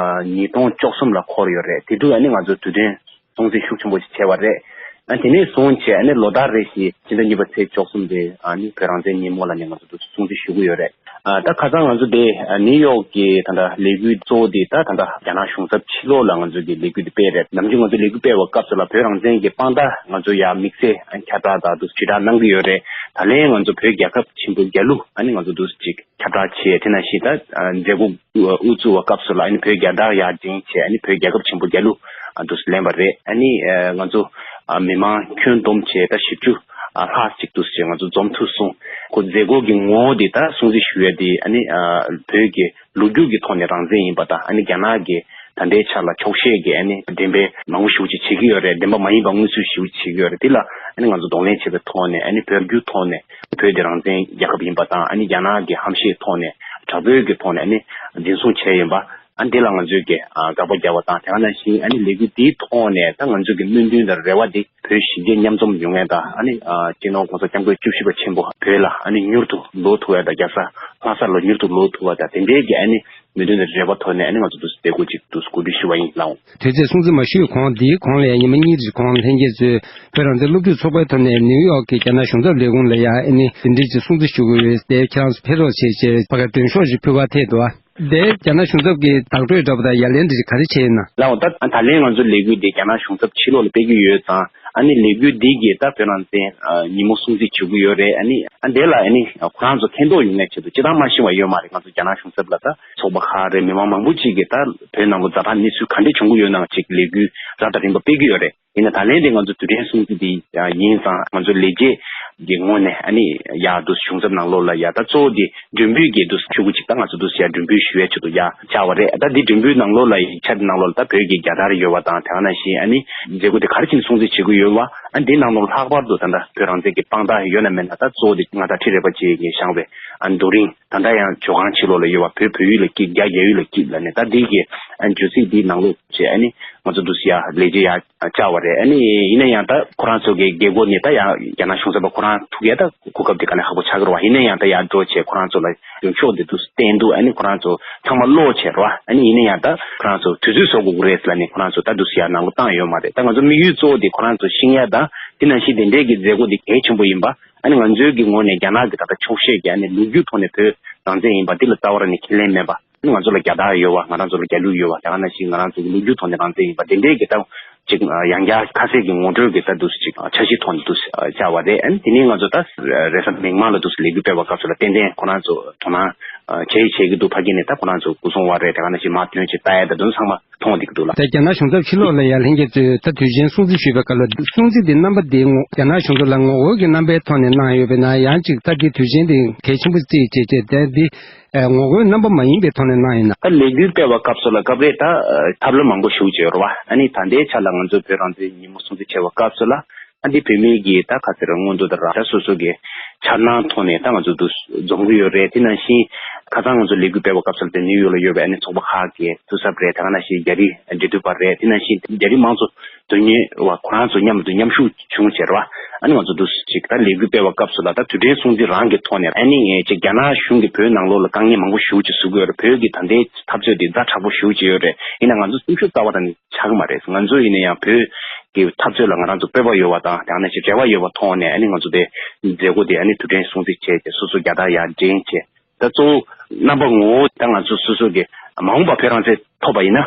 ཉིས་སྟོང་བཅུ་གསུམ་ལ་འཁོར་ཡོད་རེད། དེ་དུས་ཨ་ནི་ང་ཚོ་དུས་སྟོན་སྲུང་བརྩི་ཤུགས་ཆེན་པོ་ཞིག་བྱས་པ་རེད། ཨ་དེ་ནས་བཟུང་བྱས་ཨ་ནི་ལོ་ལྟར་རེ་བཞིན་ཕྱི་ཟླ་གཉིས་པ་ཚེས་བཅུ་གསུམ་དེ་ཨ་ནི་བོད་རང་བཙན་ཉིན་མོ་ལ་ནི་ང་ཚོ་དུས་སྲུང་བརྩི་ཞུ་གི་ཡོད་རེད། ཨ་ད་ཁ་སང་ང་ཚོ་དེ་ནིའུ་ཡོག་གི་ད་ལྟ་ལས་འགུལ་གཙོ་བོ་དེ་ད་ད་ལྟ་རྒྱ་ནག་གཞུང་ཚབ་ཕྱི་ལོགས་ལ་ང་ཚོ་གི་ལས་འགུལ་དེ་སྤེལ་རེད། ནམ་རྒྱུན་ང་ཚོ་ལས་འགུལ་སྤེལ་བའི་སྐབས་སུ་ལ་བོད་རང་བཙན་གྱི་དཔང་རྟགས་ང་ཚོ་ཡར་དམིགས་བསལ་ཁྱབ་བསྒྲགས་དང་དུ་དྲིལ་བསྒྲགས་གནང་གི་ཡོད་རེད། ད་ལན་ང་ཚོ་བོད་རྒྱལ་ཁབ་ཆེན་པོའི་རྒྱལ་གླུ་ཨ་ནི་ང་ཚོ་དུ་ཅིག་ཁྱབ་བསྒྲགས་བྱས། དེ་ནང་བཞིན་ད་མཛད་སྒོ་དབུ་བཙུགས་པའི་སྐབས་སུ་ལ་ཨ་ནི་བོད་རྒྱལ་དར་ཡར་འགྲེང་བྱས། ཨ་ནི་བོད་རྒྱལ་ཁབ་ཆེན་པོ་རྒྱལ་གླུ་ཨ་འདུག་སེ་ལེན་པ་རེད། ཨ་ནི་ཨ་ང་ཚོ་ཨ་མི་མང་ཁྱོན་བསྡོམས་བྱས་ད་བཞི་བཅུ་ཨ་ལྷག་ཅིག་འདུག་སེ་ང་ཚོ་འཛོམས་ཐུབ་སོང་། ཁོ་མཛད་སྒོ་གི་ངོ་བོ་དེ་ད་སྲུང་བརྩི་ཞུ་ཡ་དེ་ཨ་ནི་ཨ་བོད་ཀྱི་ལོ་རྒྱུས་ཀྱི་ཐོག་ནས་རང་བཙན་ཡིན་པ་དང་། ཨ་ནི་རྒྱ་ནག་གིས་ད་ལྟའི་ཆར་ལ་འཁྱོག་བཤད་ཀྱི་ཨ་ནི་འགྲེམས་སྤེལ་མང་པོ་ཞེ་པོ་ཅིག་བྱེད་ཀྱི་ཡོད་རེད། བདེན་པ་མ་ཡིན་པ་མངོན་གསལ་ཞེ་པོ་ཅིག་བྱེད་ཀྱི་ཡོད་རེད། དེ་ལ་ཨ་ནི་ང་ཚོ་གདོང་ལེན་བྱེད་པའི་ཐོག་ནས་ཨ་ནི་བོད་བརྒྱུད་ཐོག་ནས་བོད་དེ་རང་བཙན་རྒྱལ་ཁབ་ཡིན་པ་དང་། ཨ་ནི་རྒྱ་ནག་གི་ཧམ་བཤད་ཐོག་ནས་དྲག་པོའི་གི་ཐོག་ནས་ཨ་ནི་འཛིན་བཟུང་བྱས་ཡིན་པ། ཨ་འདི་ལ་ང་ཚོས་ཀྱི་ཨ་དགག་པ་རྒྱག་པ་དང་། དེ་ག་ནང་བཞིན་ཨ་ནི་ལས་འགུལ་འདིའི་ཐོག་ནས་ད་ང་ཚོས་ཀྱི་སྨོན་འདུན་དང་རེ་བ་འདི་བོད་གཞིས་བྱེས་མཉམ་འཛོམས་ཡོང་མཁན་དང་། ཨ་ནི་ཨ་སྤྱི་ནོར་༸གོང་ས་༸སྐྱབས་མགོན་བཅུ་བཞི་པ་ཆེན་པོ་བོད་ལ་ཨ་ནི་མྱུར་དུ་ལོག་ཐུབ་པ་དང་། རྒྱལ་ས་ལྷ་སར་ལ་མྱུར་དུ་ལོག་ཐུབ་པ་དང་། དེ་འདྲའི་གི་ཨ་ནི་སྨོན་འདུན་དང་རེ་བ་ཐོག་ནས་ཨ་ནི་ང་ཚོ་འདུག་སེ་མཛད་སྒོ་ཅིག་འདུག་སེ་གོ་སྒྲིག་ཞུ་བ་ཡིན་ལགས། དུས་ཚོད་སྲུང་བརྩི་མ་ཞུས་གོང་འདིའི་གོང་ལ་ཡང་ཉི་མ་གཉིས་རེའི་གོང་ལྷན་རྒྱས་ཚོས་བོད་རང་བཙན་སློབ་ཕྲུག་ཚོགས་པའི་ཐོག་ནས་ནིའུ་ཡོག་གི་རྒྱ་ནག་གཞུང་ཚབ་ལས་ཁུངས་ལ་ཡང་ཨ་ནི་འདི་འདྲའི་ཅིག་སྲུང་བརྩི་ཞུ་དགོས་ཡོད། དེ་ཁྱེད་རང་ཚོ་ཕེབས་རོགས་བྱེད་ཅེས་ཕ་གིར་མགྲོན་ཤོག་ཅིག་ཕུལ་བ་ཐེབས་འདུག་དེ་རྒྱ་ནག་གཞུང་ཚབ་ཀྱིས་བདག་སྤྲོད་འདྲ་པོ་དང་ཡ་ལན་འདི་ག་རེ་བྱས་ཡིན་ན། ལགས་འོང་། ད་ད་ལན་ང་ཚོ་ལས་འགུལ་འདི་རྒྱ་ནག་གཞུང་ཚབ་ཕྱི་ལོགས་ལ་སྤེལ་གྱི་ཡོད་ཙང་། ཨ་ནི་ལས་འགུལ་འདི་གིས་ད་བོད་རང་བཙན་ཨ་ཉིན་མོ་སྲུང་བརྩི་བྱེད་ཀྱི་ཡོད་རེད། ཨ་ནི་ཨ་འདི་ལ་ཨ་ནི་ཁོ་རང་ཚོ་མཁྱེན་རྟོགས་ཡོང་ཡས་ཆེད་དུ་སྤྱིར་བཏང་མ་ཤེས་པ་ཡོད་མ་རེད། ང་ཚོ་རྒྱ་ནག་གཞུང་ཚབ་ལ་ད་ཚོགས་པ་ཁག་རེད། མི་མང་མང་པོ་ཅིག་གིས་ད་བོད་ནང་ལ་ཛ་དྲག་གནས་ཚུལ་ག་འདྲས་བྱུང་གི་ཡོད་ན་ཅིག་ལས་འགུལ་རབ་དང་རིམ་པ་སྤེལ་གྱི་ཡོད་རེད། ཡིན་ན་ད་ལན་དེ་ང་ཚོ་དུས་དྲན་སྲུང་བརྩི་དེ་ཡིན་ཙང་། ང་ཚོ་ལས་བྱེད་ཀྱི་ངོས་ནས་ཨ་ནི་ཡར་འདུག་གཞུང་ཚབ་ནང་ལོགས་ལ་ཡ་ད་གཙོ་བོ་དེ་མགྲོན་འབོད་ཀྱི་འདུག་ཆོ་ག་ཅིག་ད་ང་ཚོ་འདུག་ཡ་མགྲོན་འབོད་ཞུ་ཡས་ཆེད་དུ་ཡ་བཅར་བ་རེད། ད་འདི་མགྲོན་འབོད་ནང་ལོགས་ལ་ཡིག་ཆ་དེ་ནང་ལོགས་ལ་ད་བོད་ཀྱི་རྒྱལ་དར་ཡོད་པ་དང་། དེ་ག་ནང་བཞིན་ཨ་ནི་མཛད་སྒོ་དེ་ག་རེ་བྱས་ནས་སྲུང་བརྩི་བྱེད་དགོས་ཡོད་པ། ཨ་འདི་ནང་ལོགས་ལྷག་པར་དུ་ད་ལྟ་བོད་རང་བཙན་གྱི་དཔང་རྟགས་ཡོད་ན་མེད་ན་ད་གཙོ་བོ་དེ་མངའ་བདག་ཁྲི་རལ་པ་ཆེ་གིས་བཞེངས་པའི་ཨ་རྡོ་རིང་། ད་ལྟ་ཡང་ཇོ་ཁང་ཕྱི་ལོགས་ལ་ཡོད་པ། བོད་བོད་ཡུལ་ལ་སྐྱིད། རྒྱ་རྒྱ་ཡུལ་ལ་སྐྱིད་ལབ་ནས། ད་འདི་གི་ཨ་བརྗོད་ཚིག་འདིའི་ནང་ལོགས་བྱས་ཨ་ནི་ང་ཚོ་འདུག་སེ་ཡ་ལས་བྱེད་ཡ་བཅར་བ་རེད། ཨ་ནི་ཡིན་ན་ཡང་ད་ཁོ་རང་ཚོ་གི་རྒྱལ་སྒོ་ནས་ད་ཡང་རྒྱ་ནག་གཞུང་ཚབ་པ་ཁོ་རང་ཐུག་ཡ་ད་གོ་སྐབས་དེ་དཀའ་ལས་ཁག་པོ་ཆགས་ཀྱི་རེད་པ། ཡིན་ན་ཡང་ད་ཡར་འགྲོ་བྱས་ཁོ་རང་ཚོ་ལ་མགྲོན་ཤོག་འདི་འདུག་སེ་བསྟན་འདུག་ཨ་ནི་ཁོ་རང་ཚོ་ཚང་མ་ཀློག་བྱས་རེད་པ། ཨ་ནི་ཡིན་ན་ཡང་ད་ཁོ་རང་ཚོ་དུས་ཚོད་བཟོ་དགོས་ཀྱི་རེད་ལབ་ནས་ཁོ་རང་ཚོ་ད་འདུག་སེ་ཡ་ནང་ལོགས་བཏང་ཡོད་མ་རེད། ད་ང་ཚོ་དམིགས་ཡུལ་གཙོ་བོ་དེ་ཁོ་རང་ཚོ་ཤེས་ཡ་དང་། དེ་ནང་བཞིན་དེ་འདྲའི་གི་མཛད་སྒོ་དེ་གལ་ཆེན་པོ་ཡིན་པ། ཨ་ནི་ང་ཚོའི་གི་ངོས་ནས་རྒྱ་ནག་གི་ད་ལྟ་འཁྱོག་བཤད་ཀྱི་ཨ་ནི་ལོ་རྒྱུས་ཐོག་ནས་བོད་རང་བཙན་ཡིན་པ་འདི་ལ་རྩ་བ་རང་ནས་ཁས་ལེན་མེད་པ། ཨ་ནི་ང་ཚོ་ལ་རྒྱལ་དར་ཡོད་པ། ང་རང་ཚོ་ལ་རྒྱལ་གླུ་ཡོད་པ། དེ་ག་ནང་བཞིན་ང་རང་ཚོ་གི་ལོ་རྒྱུས་ཐོག་ནས་རང་བཙན་ཡིན་པ། དེ་འདྲའི་གི་ད་ཅིག་ཡང་བསྐྱར་ཁ་གསལ་གྱི་ངོ་སྤྲོད་ཀྱི་ད་འདུག་སེ་ཅིག་འཆར་གཞི་ཐོག་ནས་འདུག་སེ་བཅར་བ་རེད། ཨ་ནི་དེ་ནས་ང་ཚོ་ད་རེས་གཟའ་མིག་དམར་ལ་འདུག་སེ་ལས་འགུལ་སྤེལ་བའི་སྐབས་སུ་ལ་ཏན་ཏན་ཁོ་རང་ཚོ་དོ་སྣང་བྱས་བྱེད་ཀྱི་འདུག་ཕ་གི་ནས་ད་ཁོ་རང་ཚོ་སྐུ་སྲུང་བ་རེད། དེ་ག་ནང་བཞིན་མར་ཐོན་བྱས་ལྟ་ཡ་ད་དུང་ཚང་མ་མཐོང་བསྡད་ཀྱི་འདུག་ལགས། ད་རྒྱ་ནག་གཞུང་ཚབ་ཕྱི་ལོགས་ལ་ཡར་ལྷན་རྒྱས་ཚོས་ད་དུས་ཆེན་སྲུང་བརྩི་ཞུས་པའི་སྐབས་ལ་སྲུང་བརྩི་དེ་རྣམ་པ་དེ་ངོ་རྒྱ་ནག་གཞུང་ཚབ་ལ་ངོ་རྒོལ་གྱི་རྣམ་པའི་ཐོག་ནས་གནང་ཡོད་པས་ན། ཡང་ཅིག་ད་དེ་དུས་ཆེན་དེ་གལ་ཆེན་པོ་བརྩིས་བྱས་བྱས་ད་འདི་ངོ་རྒོལ་རྣམ་པ་མ་ཡིན་པའི་ཐོག་ནས་གནང་ཡིན་ན། ད་ལས་འགུལ་སྤེལ་བའི་སྐབས་སུ་ལ་སྐབས་རེ་ད་ཐབས་ལམ་མང་པོ་ཞིག་བྱས་ཡོད་རེད་པ། ཨ་ནི་ད་ལྟའི་ཆ་ལ་ང་ཚོ་བོད་རང་བཙན་ཉིན་མོ་སྲུང་བརྩི་བྱས་པའི་སྐབས་སུ་ལ། ཨ་འདི་བོད་མི་གི་ད་ག་ཟེར་ར་སྔོན་དུ་ད་ར་ད་སོ་སོ་གི་འཆར་སྣང་ཐོག་ནས་ད་ང་ཚོ་འདུག་འཛོམས་ཀྱི་ཡོད་རེད། དེ་ནང་བཞིན་ཁ་སང་ང་ཚོ་ལས་འགུལ་སྤེལ་བའི་སྐབས་སུ་ལ་དེ་ནིའུ་ཡོག་ལ་ཡོད་པའི་ཨ་ནི་ཚོགས་པ་ཁག་གི་ཐུགས་གཟབ་རེད། དེ་ག་ནང་བཞིན་རྒྱ་རིགས་འབྲེལ་མཐུད་པ་རེད། དེ་ནང་བཞིན་རྒྱ་རིགས་དམངས་གཙོ་དོན་གཉེར་བ་ཁོ་རང་ཚོ་མཉམ་དུ་མཉམ་ཞུགས་བྱུང་བྱས་རེད་པ། ཨ་ནི་ང་ཚོ་འདུག་ཅིག་ད་ལས་འགུལ་སྤེལ་བའི་སྐབས་སུ་ལ་ད་དུས་དྲན་སྲུང་བརྩི་རང་གི་ཐོག་ནས། ཨ་ནི་ཅིག་རྒྱ་ནག་གཞུང་གིས་བོད་ནང་ལོགས་ལ་དཀའ་ངལ་མང་པོ་ཞེ་པོ་ཅིག་བཟོ་གི་ཡོད་རེད། བོད་ཀྱི་ད་ལྟའི་འཐབ་རྩོད་དེ་ཛ་དྲག་པོ་ཞེ་པོ་ཅིག་ཡོད་རེད། ཡིན་ན་ང་ཚོ་སེམས་ཤུགས་རྩ་བ་ནས་ཆག་གི་མ་རེད། ང་ཚོ་ཡིན་ན་ཡང་བོད་ཀྱི་འཐབ་རྩོད་ལ་ང་རང་ཚོ་སྤོབས་པ་ཡོད་པ་དང་། དེ་ནང་བཞིན་རེ་བ་ཡོད་པ་ཐོག་ནས། ཨ་ནི་ང་ཚོ་དེ་མཛད་སྒོ་དེ་ཨ་ནི་དུས་དྲན་སྲུང་བརྩི་བྱས་ཏེ་སོ་སོ་རྒྱལ་དར་ཡར་སྒྲེང་བྱས། ད་གཙོ་བོ་རྣམ་པ་ངོ་བོ་ད་ང་ཚོ་སོ་སོ་གི་མ་འོངས་པ་བོད་རང་བཙན་ཐོབ་པ་ཡིན་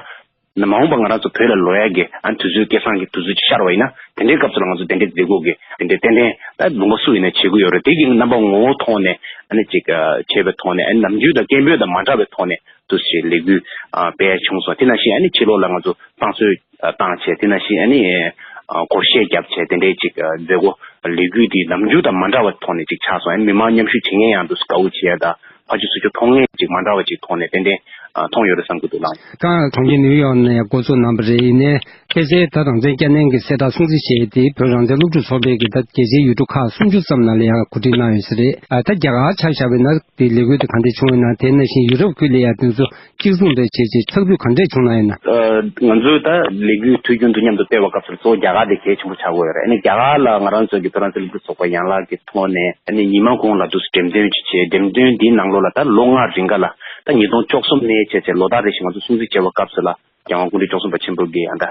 ན། མ་འོངས་པ་ང་རང་ཚོ་བོད་ལ་ལོག་ཡག་གི་ཨ་ནི་དུས་ཚོད་སྐལ་བཟང་གི་དུས་ཚོད་ཅིག་ཤར་བ་ཡིན་ན། དེ་འདྲའི་སྐབས་སུ་ལ་ང་ཚོ་དེ་འདྲའི་མཛད་སྒོ་གི་དེ་འདྲའི་ཏན་ཏན་ད་ལུང་པ་སུ་ཡིན་ན་བྱེད་ཀྱི་ཡོད་རེད། དེ་གི་རྣམ་པ་ངོ་བོ་ཐོག་ནས་ཨ་ནི་ཅིག་བྱས་པའི་ཐོག་ནས། ཨ་ནི་ནམ་རྒྱུན་དང་སྐད་འབོད་དང་མ་འདྲ་བའི་ཐོག་ནས། དུ་ཞེས་ལས་འགུལ་ཨ་སྤེལ་བྱུང་སོང་། དེ་ནང་བཞིན་ཨ་ནི་ཕྱི་ལོགས་ལ་ང་ཚོ་བསང་གསོལ་ཨ་བཏང་བྱས། དེ་ནང་བཞིན་ཨ་ནི་ཨ་སྒོར་གཞས་བརྒྱབ་བྱས། དེ་འདྲའི་ཅིག་ཨ་མཛད་སྒོ་ལས་འགུལ་འདི་ནམ་རྒྱུན་དང་མ་འདྲ་བ་ཐོག་ནས་ཅིག་ཆགས་སོང་། ཨ་ནི་མི་མང་མཉམ་ཞུགས་བྱེད་མཁན་ཡང་དུ་དགའ་བོ་བྱེད་ཡ་དང་། ཕར་ཕྱོགས་ཚུར་ཕྱོགས་མཐོང་མཁན་ཅིག་མ་འདྲ་བ་ཅིག་ཐོག་ནས་ཏན་ཏན་ཨ་མཐོང་ཡོད་རེད་བསམ་གྱི་འདུག་ལགས། ཁ་སང་གྲོང་ཁྱེར་ནིའུ་ཡོག་ནས་འགོ་འཛུགས་གནང་བ་རེད། ཡིན་ནའི་ཕལ་ཆེར་ད་རང་བཙན་བསྐྱར་ནན་གྱི་གསལ་བསྒྲགས་སྲུང་བརྩི་བྱས་ཏེ། བོད་རང་བཙན་སློབ་ཕྲུག་ཚོགས་པའི་གི་ད་རྒྱལ་སྤྱིའི་ཡུལ་གྲུ་ཁག་སུམ་ཅུ་ཙམ་ནང་ལ་ཡང་གོ་སྒྲིག་གནང་ཡོད་ས་རེད། ཨ་ད་རྒྱ་གར་ཆ་བཞག་པ་ཡིན་ན་དེ་ལས་འགུལ་དེ་ག་འདྲས་བྱུང་ཡོད་ན། དེ་ནང་བཞིན་ཡུ་རོབ་ཁུལ་ལ་ཡང་དེ་ཚོ་གཅིག་མཚུངས་རེད་བྱས་བྱས་ཚགས་ཚུད་ག་འདྲས་བྱུང་གནང་ཡོད་ན། ཨ་ང་ཚོས་ད་ལས་འགུལ་དུས་རྒྱུན་དུ་མཉམ་དུ་སྤེལ་བའི་སྐབས་སུ་གཙོ་བོ་རྒྱ་གར་དེ་གལ་ཆེན་པོ་ཆགས་ཀྱི་ཡོད་རེད། ཨ་ནི་རྒྱ་གར་ལ་ང་རང་ཚོ་གི་བོད་རང་བཙན་སློབ་ཕྲུག་ཚོགས་པ་ཡན་ལག་གི་ཐོག་ནས་ཨ་ནི་ཉི་མ་གུང་ལ་འདུག་སེ་འགྲེམས་སྟོན་ཅིག་བྱས། འགྲེམས་སྟོན་འདིའི་ནང་ལོགས་ལ་ད་ལོ་ལྔ་རིང་ག་ལ་ད་ཉིས་སྟོང་བཅུ་གསུམ་ནས་བྱས་བྱས་ལོ་ལྟར་རེ་བཞིན་ང་ཚོ་སྲུང་བརྩི་བྱས་པའི་སྐབས་སུ་ལ། རྒྱལ་དབང་སྐུ་ཕྲེང་བཅུ་གསུམ་པ་ཆེན་པོ་གིས་ཨ་ད་ཨ་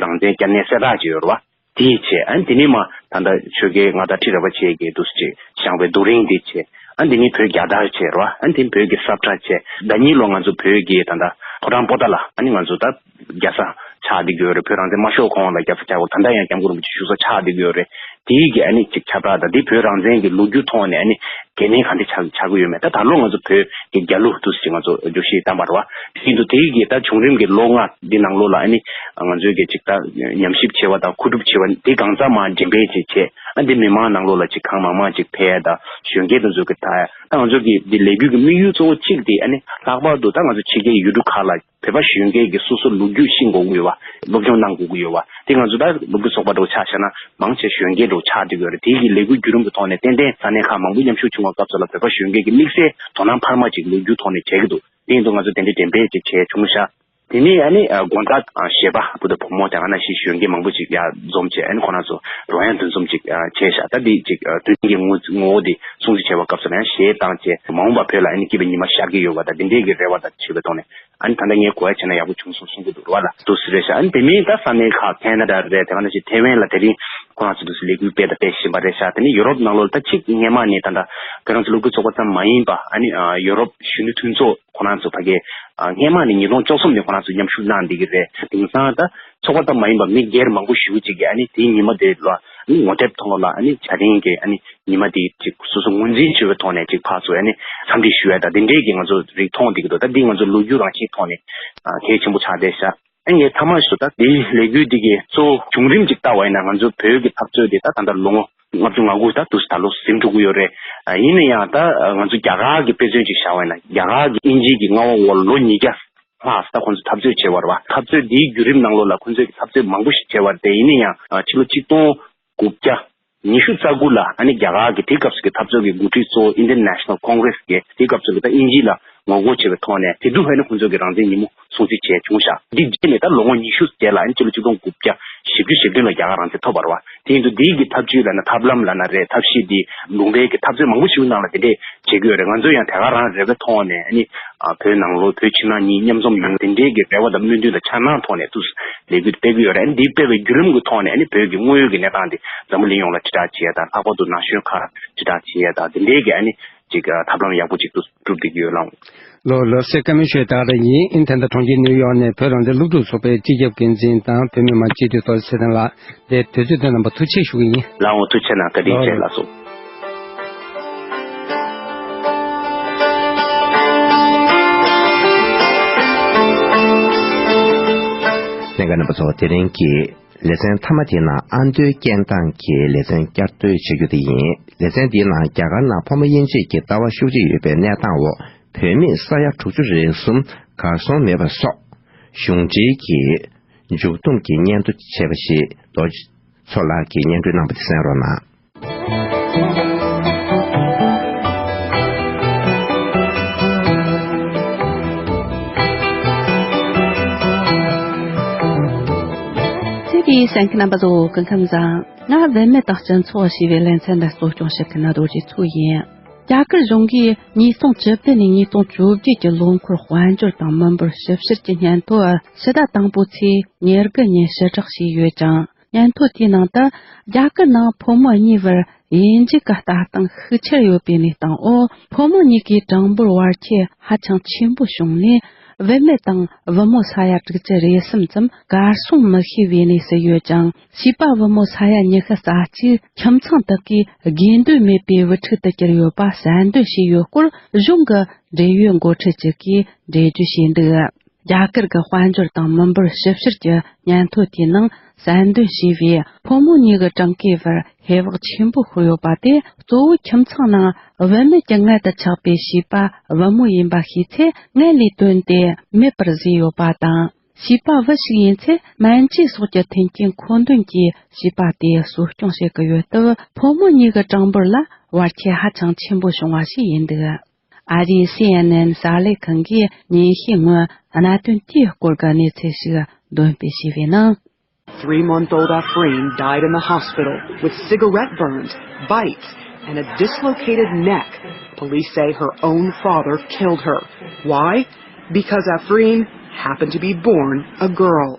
རང་བཙན་བསྐྱར་ནན་གསལ་བསྒྲགས་བྱས་ཡོད་རེད་པ། དེ་བྱས། ཨ་ནི་དེ་ནས་མར་ད་ལྟ་ཆོས་རྒྱལ་མངའ་བདག་ཁྲི་རལ་པ་ཆེ་གིས་འདུག་སེ་བཞེངས་པའི་རྡོ་རིང་དེ་བྱས། ཨ་ནི་དེ་ནས་བོད་རྒྱལ་དར་བྱས་རེད་པ། ཨ་ནི་དེ་ནས་བོད་ཀྱི་ས་བཀྲ་བྱས། ཟླ་གཉིས་ལོ་ང་ཚོ་བོད་ཀྱི་ད་ལྟ་ཕོ་བྲང་པོ་ཏཱ་ལ་ཨ་ནི་ང་ཚོ་ད་རྒྱལ་ས་ཆགས་བསྡད་ཀྱི་ཡོད་རེད། བོད་རང་བཙན་མ་ཤོར་གོང་ལ་རྒྱལ་ས་ཆགས་ཡོད། ད་ལྟ་ཡང་སྐྱབས་མགོན་རིན་པོ་ཆེ་བཞུགས་ས་ཆགས་བསྡད་ཀྱི་ཡོད་རེད། དེའི་གི་ཨ་ནི་ཅིག་ཁྱབ་བསྒྲགས་དང་། དེ་བོད་རང་བཙན་གྱི་ལོ་རྒྱུས་ཐོག་ནས་ཨ་ནི་གལ་གནད་ག་འདྲ་ཆགས་ཆགས་ཀྱི་ཡོད་མེད། ད་ད་ལོ་ང་ཚོ་བོད་ཀྱི་རྒྱལ་གླུ་འདུག་སེ་ང་ཚོ་བརྗོད་གཞི་བཏང་བ་རེད་པ། དེ་ཡིན་དུས་དེའི་གི་ད་བྱུང་རིམ་གྱི་ལོ་ལྔ་འདི་ནང་ལོགས་ལ་ཨ་ནི་ང་ཚོའི་གི་ཅིག་ད་ཉམས་ཞིབ་བྱེད་པ་དང་མཁོ་སྒྲུབ་བྱེད་པ་འདི་གང་ཚང་མ་འགྲེམས་སྤེལ་ཅིག་བྱས། ཨ་འདི་མི་མང་ནང་ལོགས་ལ་ཅིག་གང་མང་མང་ཅིག་ཕེབས་ཡ་དང་། གཞོན་སྐྱེས་དེ་ཚོ་གི་ད་ད་ང་ཚོ་གི་འདི་ལས་འགུལ་གྱི་དམིགས་ཡུལ་གཙོ་བོ་གཅིག་དེ་ཨ་ནི་ལྷག་པར་དུ་ད་ང་ཚོ་ཕྱི་རྒྱལ་ཡུལ་གྲུ་ཁག་ལ་བོད་པ་གཞོན་སྐྱེས་ཀྱིས་སོ་སོ་ལོ་རྒྱུས་ཤེས་དགོས་ཀྱི་ཡོད་པ། སློབ་སྦྱོང་གནང་དགོས་ཀྱི་ཡོད་པ། དེ་ང་ཚོ་ད་སློབ་ཕྲུག་ཚོགས་པ་འདྲ་བོ་ཆ་བཞག་ན་མང་ཆེ་གཞོན་སྐྱེས་འདྲ་བོ་ཆགས་བསྡད་ཀྱི་ཡོད་རེད། དེ་གི་ལས་འགུལ་བརྒྱུད་རིམ་གྱི་ཐོག་ནས་ཏན་ཏན་ས་གནས་ཁག་མང་པོ་མཉམ་ཞུགས་བྱུང་བའི་སྐབས་སུ་ལ་བོད་པ་གཞོན་སྐྱེས་ཀྱིས་དམིགས་བསལ་དོ་སྣང་འཕར་མ་ཅིག་ལོ་རྒྱུས་ཐོག་ནས་བྱེད་ཀྱི་འདུག་དེ་ཡིན་དུས་ང་ཚོ་དེ་འདྲའི་འགྲེམས་སྤེལ་ཅིག་བྱས་བྱུང་ཤག་དེ་ནས་ཨ་ནི་ཨ་དགོན་བདག་ཨ་གཞས་པ་བུ་དང་བུ་མོ་དང་ཨ་ན་ཤི་གཞོན་སྐྱེས་མང་པོ་ཅིག་ཡར་འཛོམས་བྱས། ཨ་ནི་ཁོ་རང་ཚོ་རོལ་དབྱངས་འདུ་འཛོམས་ཅིག་ཨ་བྱས་ཤག་ད་འདི་ཅིག་ཨ་དོན་གྱི་ངོ་ངོ་བོ་འདི་སྲུང་བརྩི་བྱས་པ་སྐབས་སུ་ཡང་གཞས་བཏང་བྱས། མ་འོངས་པ་བོད་ལ་ཨ་ནི་སྐྱིད་པའི་ཉི་མ་ཤར་གྱི་ཡོད་པ་དང་། འདི་འདྲའི་གི་རེ་བ་དང་བཅས་པའི་ཐོག་ནས། ཨ་ནི་ད་ལྟ་ངས་གོ་ཡ་བྱས་ན་ཡག་པོ་བྱུང་སོང་གསུང་གི་འདུག་ར་བ་ལ། འདུག་སེ་རེད་ཤག་ཨ་ནི་དེ་མིན་ད་ས་གནས་ཁག་ཁེ་ན་ཌ་རེད། དེ་ག་ནང་བཞིན་ཐེ་ཝན་ལ་དེ་རིང་ཁོ་རང་ཚོ་འདུག་སེ་ལས་འགུལ་སྤེལ་དང་སྤེལ་བཞིན་པ་རེད་ཤག་དེ་ནི་ཡུ་རོབ་ནང་ལོགས་ལ་ད་ཅིག་སྔས་མ་ནས་ད་ལྟ་བོད་རང་བཙན་སློབ་ཕྲུག་ཚོགས་པ་ཙམ་མ་ཡིན་པ། ཨ་ནི་ཡུ་རོབ་གཞོན་ནུ་མཐུན་ཚོགས་ཁོ་རང་ཚོ་ཕ་གི་སྔས་མ་ནས་ཉིས་སྟོང་བཅུ་གསུམ་ནས་ཁོ་རང་ཚོ་མཉམ་ཞུགས་གནང་བསྡད་ཀྱི་རེད། དེང་སང་ད་ཚོགས་པ་ཙམ་མ་ཡིན་པ་མི་སྒེར་མང་པོ་ཞེ་པོ་ཅིག་གིས་ཨ་ནི་དེའི་ཉི་མ་དེ་ལ་ཨ་ནི་ངོ་དེབ་ཐོག་ལ་ཨ་ནི་བྱ་དན་གྱི་ཨ་ནི་ཉི་མ་དེ་ཅིག་སོ་སོ་ངོས་འཛིན་བྱེད་པའི་ཐོག་ནས་ཅིག་ཕར་ཚུར་ཨ་ནི་འཚམས་འདྲི་ཞུ་ཡ་དང་དེ་འདྲའི་གི་ང་ཚོ་རིགས་མཐོང་བསྡད་ཀྱི་འདུག་ད་འདི་ང་ཚོ་ལོ་རྒྱུས་རང་བཞིན་ཐོག་ནས་ཨ་གལ་ཆེན་པོ་ཆགས་བསྡད་ཤག་ཨ་ངས་མཐའ་མ་ཞུ། ད་འདིའི་ལས་འགུལ་འདི་གི་གཙོ་བོ་བྱུང་རིམ་ཅིག་ལྟ་བ་ཡིན་ན། ང་ཚོ་བོད་ཀྱི་འཐབ་རྩོད་འདི་ད་ད་ལྟ་ལོ་ངོ་ལྔ་བཅུ་ང་དགུ་ད་དུ་ད་ལོ་ཟིན་འགྲོ་གི་ཡོད་རེད། ཨ་ཡིན་ན་ཡང་ད་ང་ཚོ་རྒྱ་གར་གྱི་དཔེ་མཚོན་ཅིག་བཞག་པ་ཡིན་ན། རྒྱ་གར་གྱི་དབྱིན་ཇི་གི་མངའ་འོག་འོག་ལོ་ཉིས་བརྒྱ་ལྷག་ད་ཁོང་ཚོ་འཐབ་རྩོད་བྱས་པ་རེད་བ། འཐབ་རྩོད་འདིའི་བརྒྱུད་རིམ་ནང་ལོགས་ལ་ཁོང་ཚོས་ཀྱི་འཐབ་རྩོད་མང་པོ་ཞིག་བྱས་པ་རེད་དེ། ཡིན་ན་ཡང་ཕྱི་ལོ་ཆིག་སྟོང་དགུ་བརྒྱ་ཉི་ཤུ་རྩ་དགུ་ལ་ཨ་ནི་རྒྱ་གར་གྱི་དེ་སྐབས་སུ་གི་འཐབ་རྩོད་ཀྱི་འགོ་ཁྲིད་གཙོ་བོ་Indian National Congress གི་དེ་སྐབས་སུ་གི་ད་དབྱིན་ཇི་ལ་ངོ་རྒོལ་བྱས་པའི་ཐོག་ནས། དེ་དུས་ཨ་ནི་ཁོང་ཚོས་ཀྱི་རང་བཙན་ཉིན་མོ་སྲུང་བརྩི་བྱས་བྱུང་ཤག་འདི་རྗེས་ནས་ད་ལོ་ངོ་ཉི་ཤུ་རྗེས་ལ་ཨ་ནི་ཕྱི་ལོ་ཆིག་སྟོང་དགུ་བརྒྱ་བཞི་བཅུ་ཞེ་བདུན་ལ་རྒྱ་གར་རང་བཙན་ཐོབ་པ་རེད་བ། དེ་ཡིན་དུས་འདི་གི་ཐབས་ཇུས་ལབ་ན། ཐབས་ལམ་ལབ་ན་རེད། ཐབས་ཤེས་འདི་ལུང་པའི་གི་འཐབ་རྩོད་མང་པོ་ཞིག་ནང་ལ་དེ་འདྲས་བྱེད་ཀྱི་ཡོད་རེད། ང་ཚོ་ཡང་དེ་ག་རང་རེ་བའི་ཐོག་ནས་ཨ་ནི་ཨ་བོད་ནང་ལོགས་བོད་ཕྱི་ནང་གཉིས་མཉམ་འཛོམས་ཡོང་དེ་འདྲའི་གི་རེ་བ་དང་སྨོན་འདུན་དང་འཆར་སྣང་ཐོག་ནས་དུ་ལས་འགུལ་སྤེལ་གྱི་ཡོད་རེད། ཨ་ནི་འདི་སྤེལ་བའི་བརྒྱུད་རིམ་གྱི་ཐོག་ནས་ཨ་ནི་བོད་ཀྱི་དངོས་ཡོད་ཀྱི་གནས་སྟངས་འདི་འཛམ་བུ་གླིང་ཡོངས་ལ་དྲིལ་བསྒྲགས་བྱེད་ཡ་དང་། ལྷག་པར་དུ་ན་གཞོན་ཁག་དྲིལ་བསྒྲགས་བྱེད་ཡ་དང་། དེ་འདྲའི་གི་ཨ་ནི་ཅིག་ཐབས་ལམ་ཡག་པོ་ཅིག་ཏུ་གྲུབ་བསྡད་ཀྱི་ཡོད་ལགས། ལགས་སོ། ལགས་སོ། ཀརྨ་ཆོས་དར་ཡིན། ཨིན་ཐན་ད་གྲོང་ཁྱེར་ནིའུ་ཡོག་ནས་བོད་རང་བཙན་སློབ་ཕྲུག་ཚོགས་པའི་སྤྱི་ཁྱབ་འགན་འཛིན་དང་བོད་མི་མང་སྤྱི་འཐུས་ཚོགས་གཙོ་ཚེ་བརྟན་ལགས། དེ་དུས་ཚོད་དེ་རྣམ་པ་ཐུགས་རྗེ་ཆེ་ཞུ་གི་ཡིན། ལགས་འོ། ཐུགས་རྗེ་གནང་། བཀའ་དྲིན་ཆེ། ལགས་སོ། ལྷན་རྒྱས་རྣམ་པ་ཚོ། དེ་རིང་གི་ལེ་ཚན་མཐའ་མ་དེའི་ནང་ཨ་མདོའི་སྐད་གདངས་ཀྱི་ལེ་ཚན་བསྐྱར་ཟློས་བྱེད་རྒྱུ་དེ་ཡིན། ལེ་ཚན་འདིའི་ནང་རྒྱ་གར་ནང་ཕོ་མོ་དབྱེ་འབྱེད་ཀྱི་ལྟ་བ་ཤུགས་ཆེ་ཡོད་པའི་གནས་སྟངས་འོག་བུད་མེད་ས་ཡ་དྲུག་ཅུ་རེ་གསུམ་གར་སོང་མེད་པ་སོགས་གཞུང་འབྲེལ་གྱི་མཇུག་བསྡོམས་ཀྱི་སྙན་ཐོ་བྱས་པ་ཞིག་རྡོ་རྗེ་མཚོ་ལགས་ཀྱིས་སྙན་སྒྲོན་གནང་བ་དེ་གསན་རོགས་གནང་། ཚེ་རིང་། གསན་མཁན་རྣམ་པ་ཚོ་སྐུ་ཁམས་བཟང་། ང་བུད་མེད་དང་སྤྱི་ཚོགས་ཞེས་པའི་ལེ་ཚན་འདི་གཙོ་སྐྱོང་བྱེད་མཁན་རྡོ་རྗེ་མཚོ་ཡིན། རྒྱ་གར་གཞུང་གིས་ཉིས་སྟོང་བཅུ་བདུན་ནས་ཉིས་སྟོང་བཅོ་བརྒྱད་ཀྱི་ལོ་འཁོར་དཔལ་འབྱོར་དང་མི་འབོར་ཞིབ་བཤེར་གྱི་སྙན་ཐོ་ཕྱི་ཟླ་དང་པོའི་ཚེས་ཉེར་དགུ་ཉིན་ཕྱིར་བསྒྲགས་བྱས་ཡོད་ཅིང་། སྙན་ཐོ་དེའི་ནང་དུ། རྒྱ་གར་ནང་ཕོ་མོ་གཉིས་བར་དབྱེ་འབྱེད་ཀྱི་ལྟ་སྟངས་ཤུགས་ཆེར་ཡོད་པའི་གནས་སྟངས་འོག་ཕོ་མོ་གཉིས་ཀའི་གྲངས་འབོར་བར་ཁྱད་ཧ་ཅང་ཆེན་པོ་བྱུང་ནས། བུད་མེད་དང་བུ་མོ་ས་ཡ་དྲུག་ཅུ་རེ་གསུམ་ཙམ་གར་སོང་མི་ཤེས་པའི་གནས་སུ་ཡོད་ཅིང་། བྱིས་པ་བུ་མོ་ས་ཡ་ཉི་ཤུ་རྩ་གཅིག་ཁྱིམ་ཚང་དག་གིས་དགོས་འདོད་མེད་པའི་དབུ་ཁྲིད་དུ་གྱུར་ཡོད་པ་གསལ་འདོན་བྱས་ཡོད་སྐོར། གཞུང་གི་འབྲེལ་ཡོད་འགོ་ཁྲིད་ཅིག་གིས་འགྲེལ་བརྗོད་བྱས་འདུག་རྒྱ་གར་གྱི་དཔལ་འབྱོར་དང་མི་འབོར་ཞིབ་བཤེར་གྱི་སྙན་ཐོ་དེའི་ནང་གསལ་འདོན་བྱས་པའི་ཕོ་མོ་གཉིས་ཀྱི་གྲངས་ཀའི་བར་ཧེ་བག་ཆེན་པོ་ཤོར་ཡོད་པ་དེ། གཙོ་བོ་ཁྱིམ་ཚང་ནང་བུད་མེད་ཀྱི་མངལ་དུ་ཆགས་པའི་བྱིས་པ་བུ་མོ་ཡིན་པ་ཤེས་ཚེ། མངལ་ལས་བཏོན་ཏེ་མེད་པར་བཟོས་ཡོད་པ་དང་། བྱིས་པ་བུ་ཞིག་ཡིན་ཚེ། སྨན་བཅོས་སོགས་ཀྱི་མཐུན་རྐྱེན་མཁོ་འདོན་གྱིས་བྱིས་པ་དེ་གསོ་སྐྱོང་བྱེད་ཀྱི་ཡོད་སྟབས། ཕོ་མོ་གཉིས་ཀྱི་གྲངས་འབོར་ལ་བར་ཁྱད་ཧ་ཅང་ཆེན་པོ་བྱུང་བ་ཞིག་ཡིན་འདུག་ཨ་རིའི་སི་ཨེན་ཨེན་གསར་ལས་ཁང་གིས་ཉིན་ཤས་སྔོན་གནད་དོན་དེའི་སྐོར་གྱི་གནས་ཚུལ་ཞིག་འདོན་སྤེལ་བྱས་པའི་ནང་། Three month old Afreen died in the hospital with cigarette burns, bites, and a dislocated neck. Police say her own father killed her. Why? Because Afreen happened to be born a girl.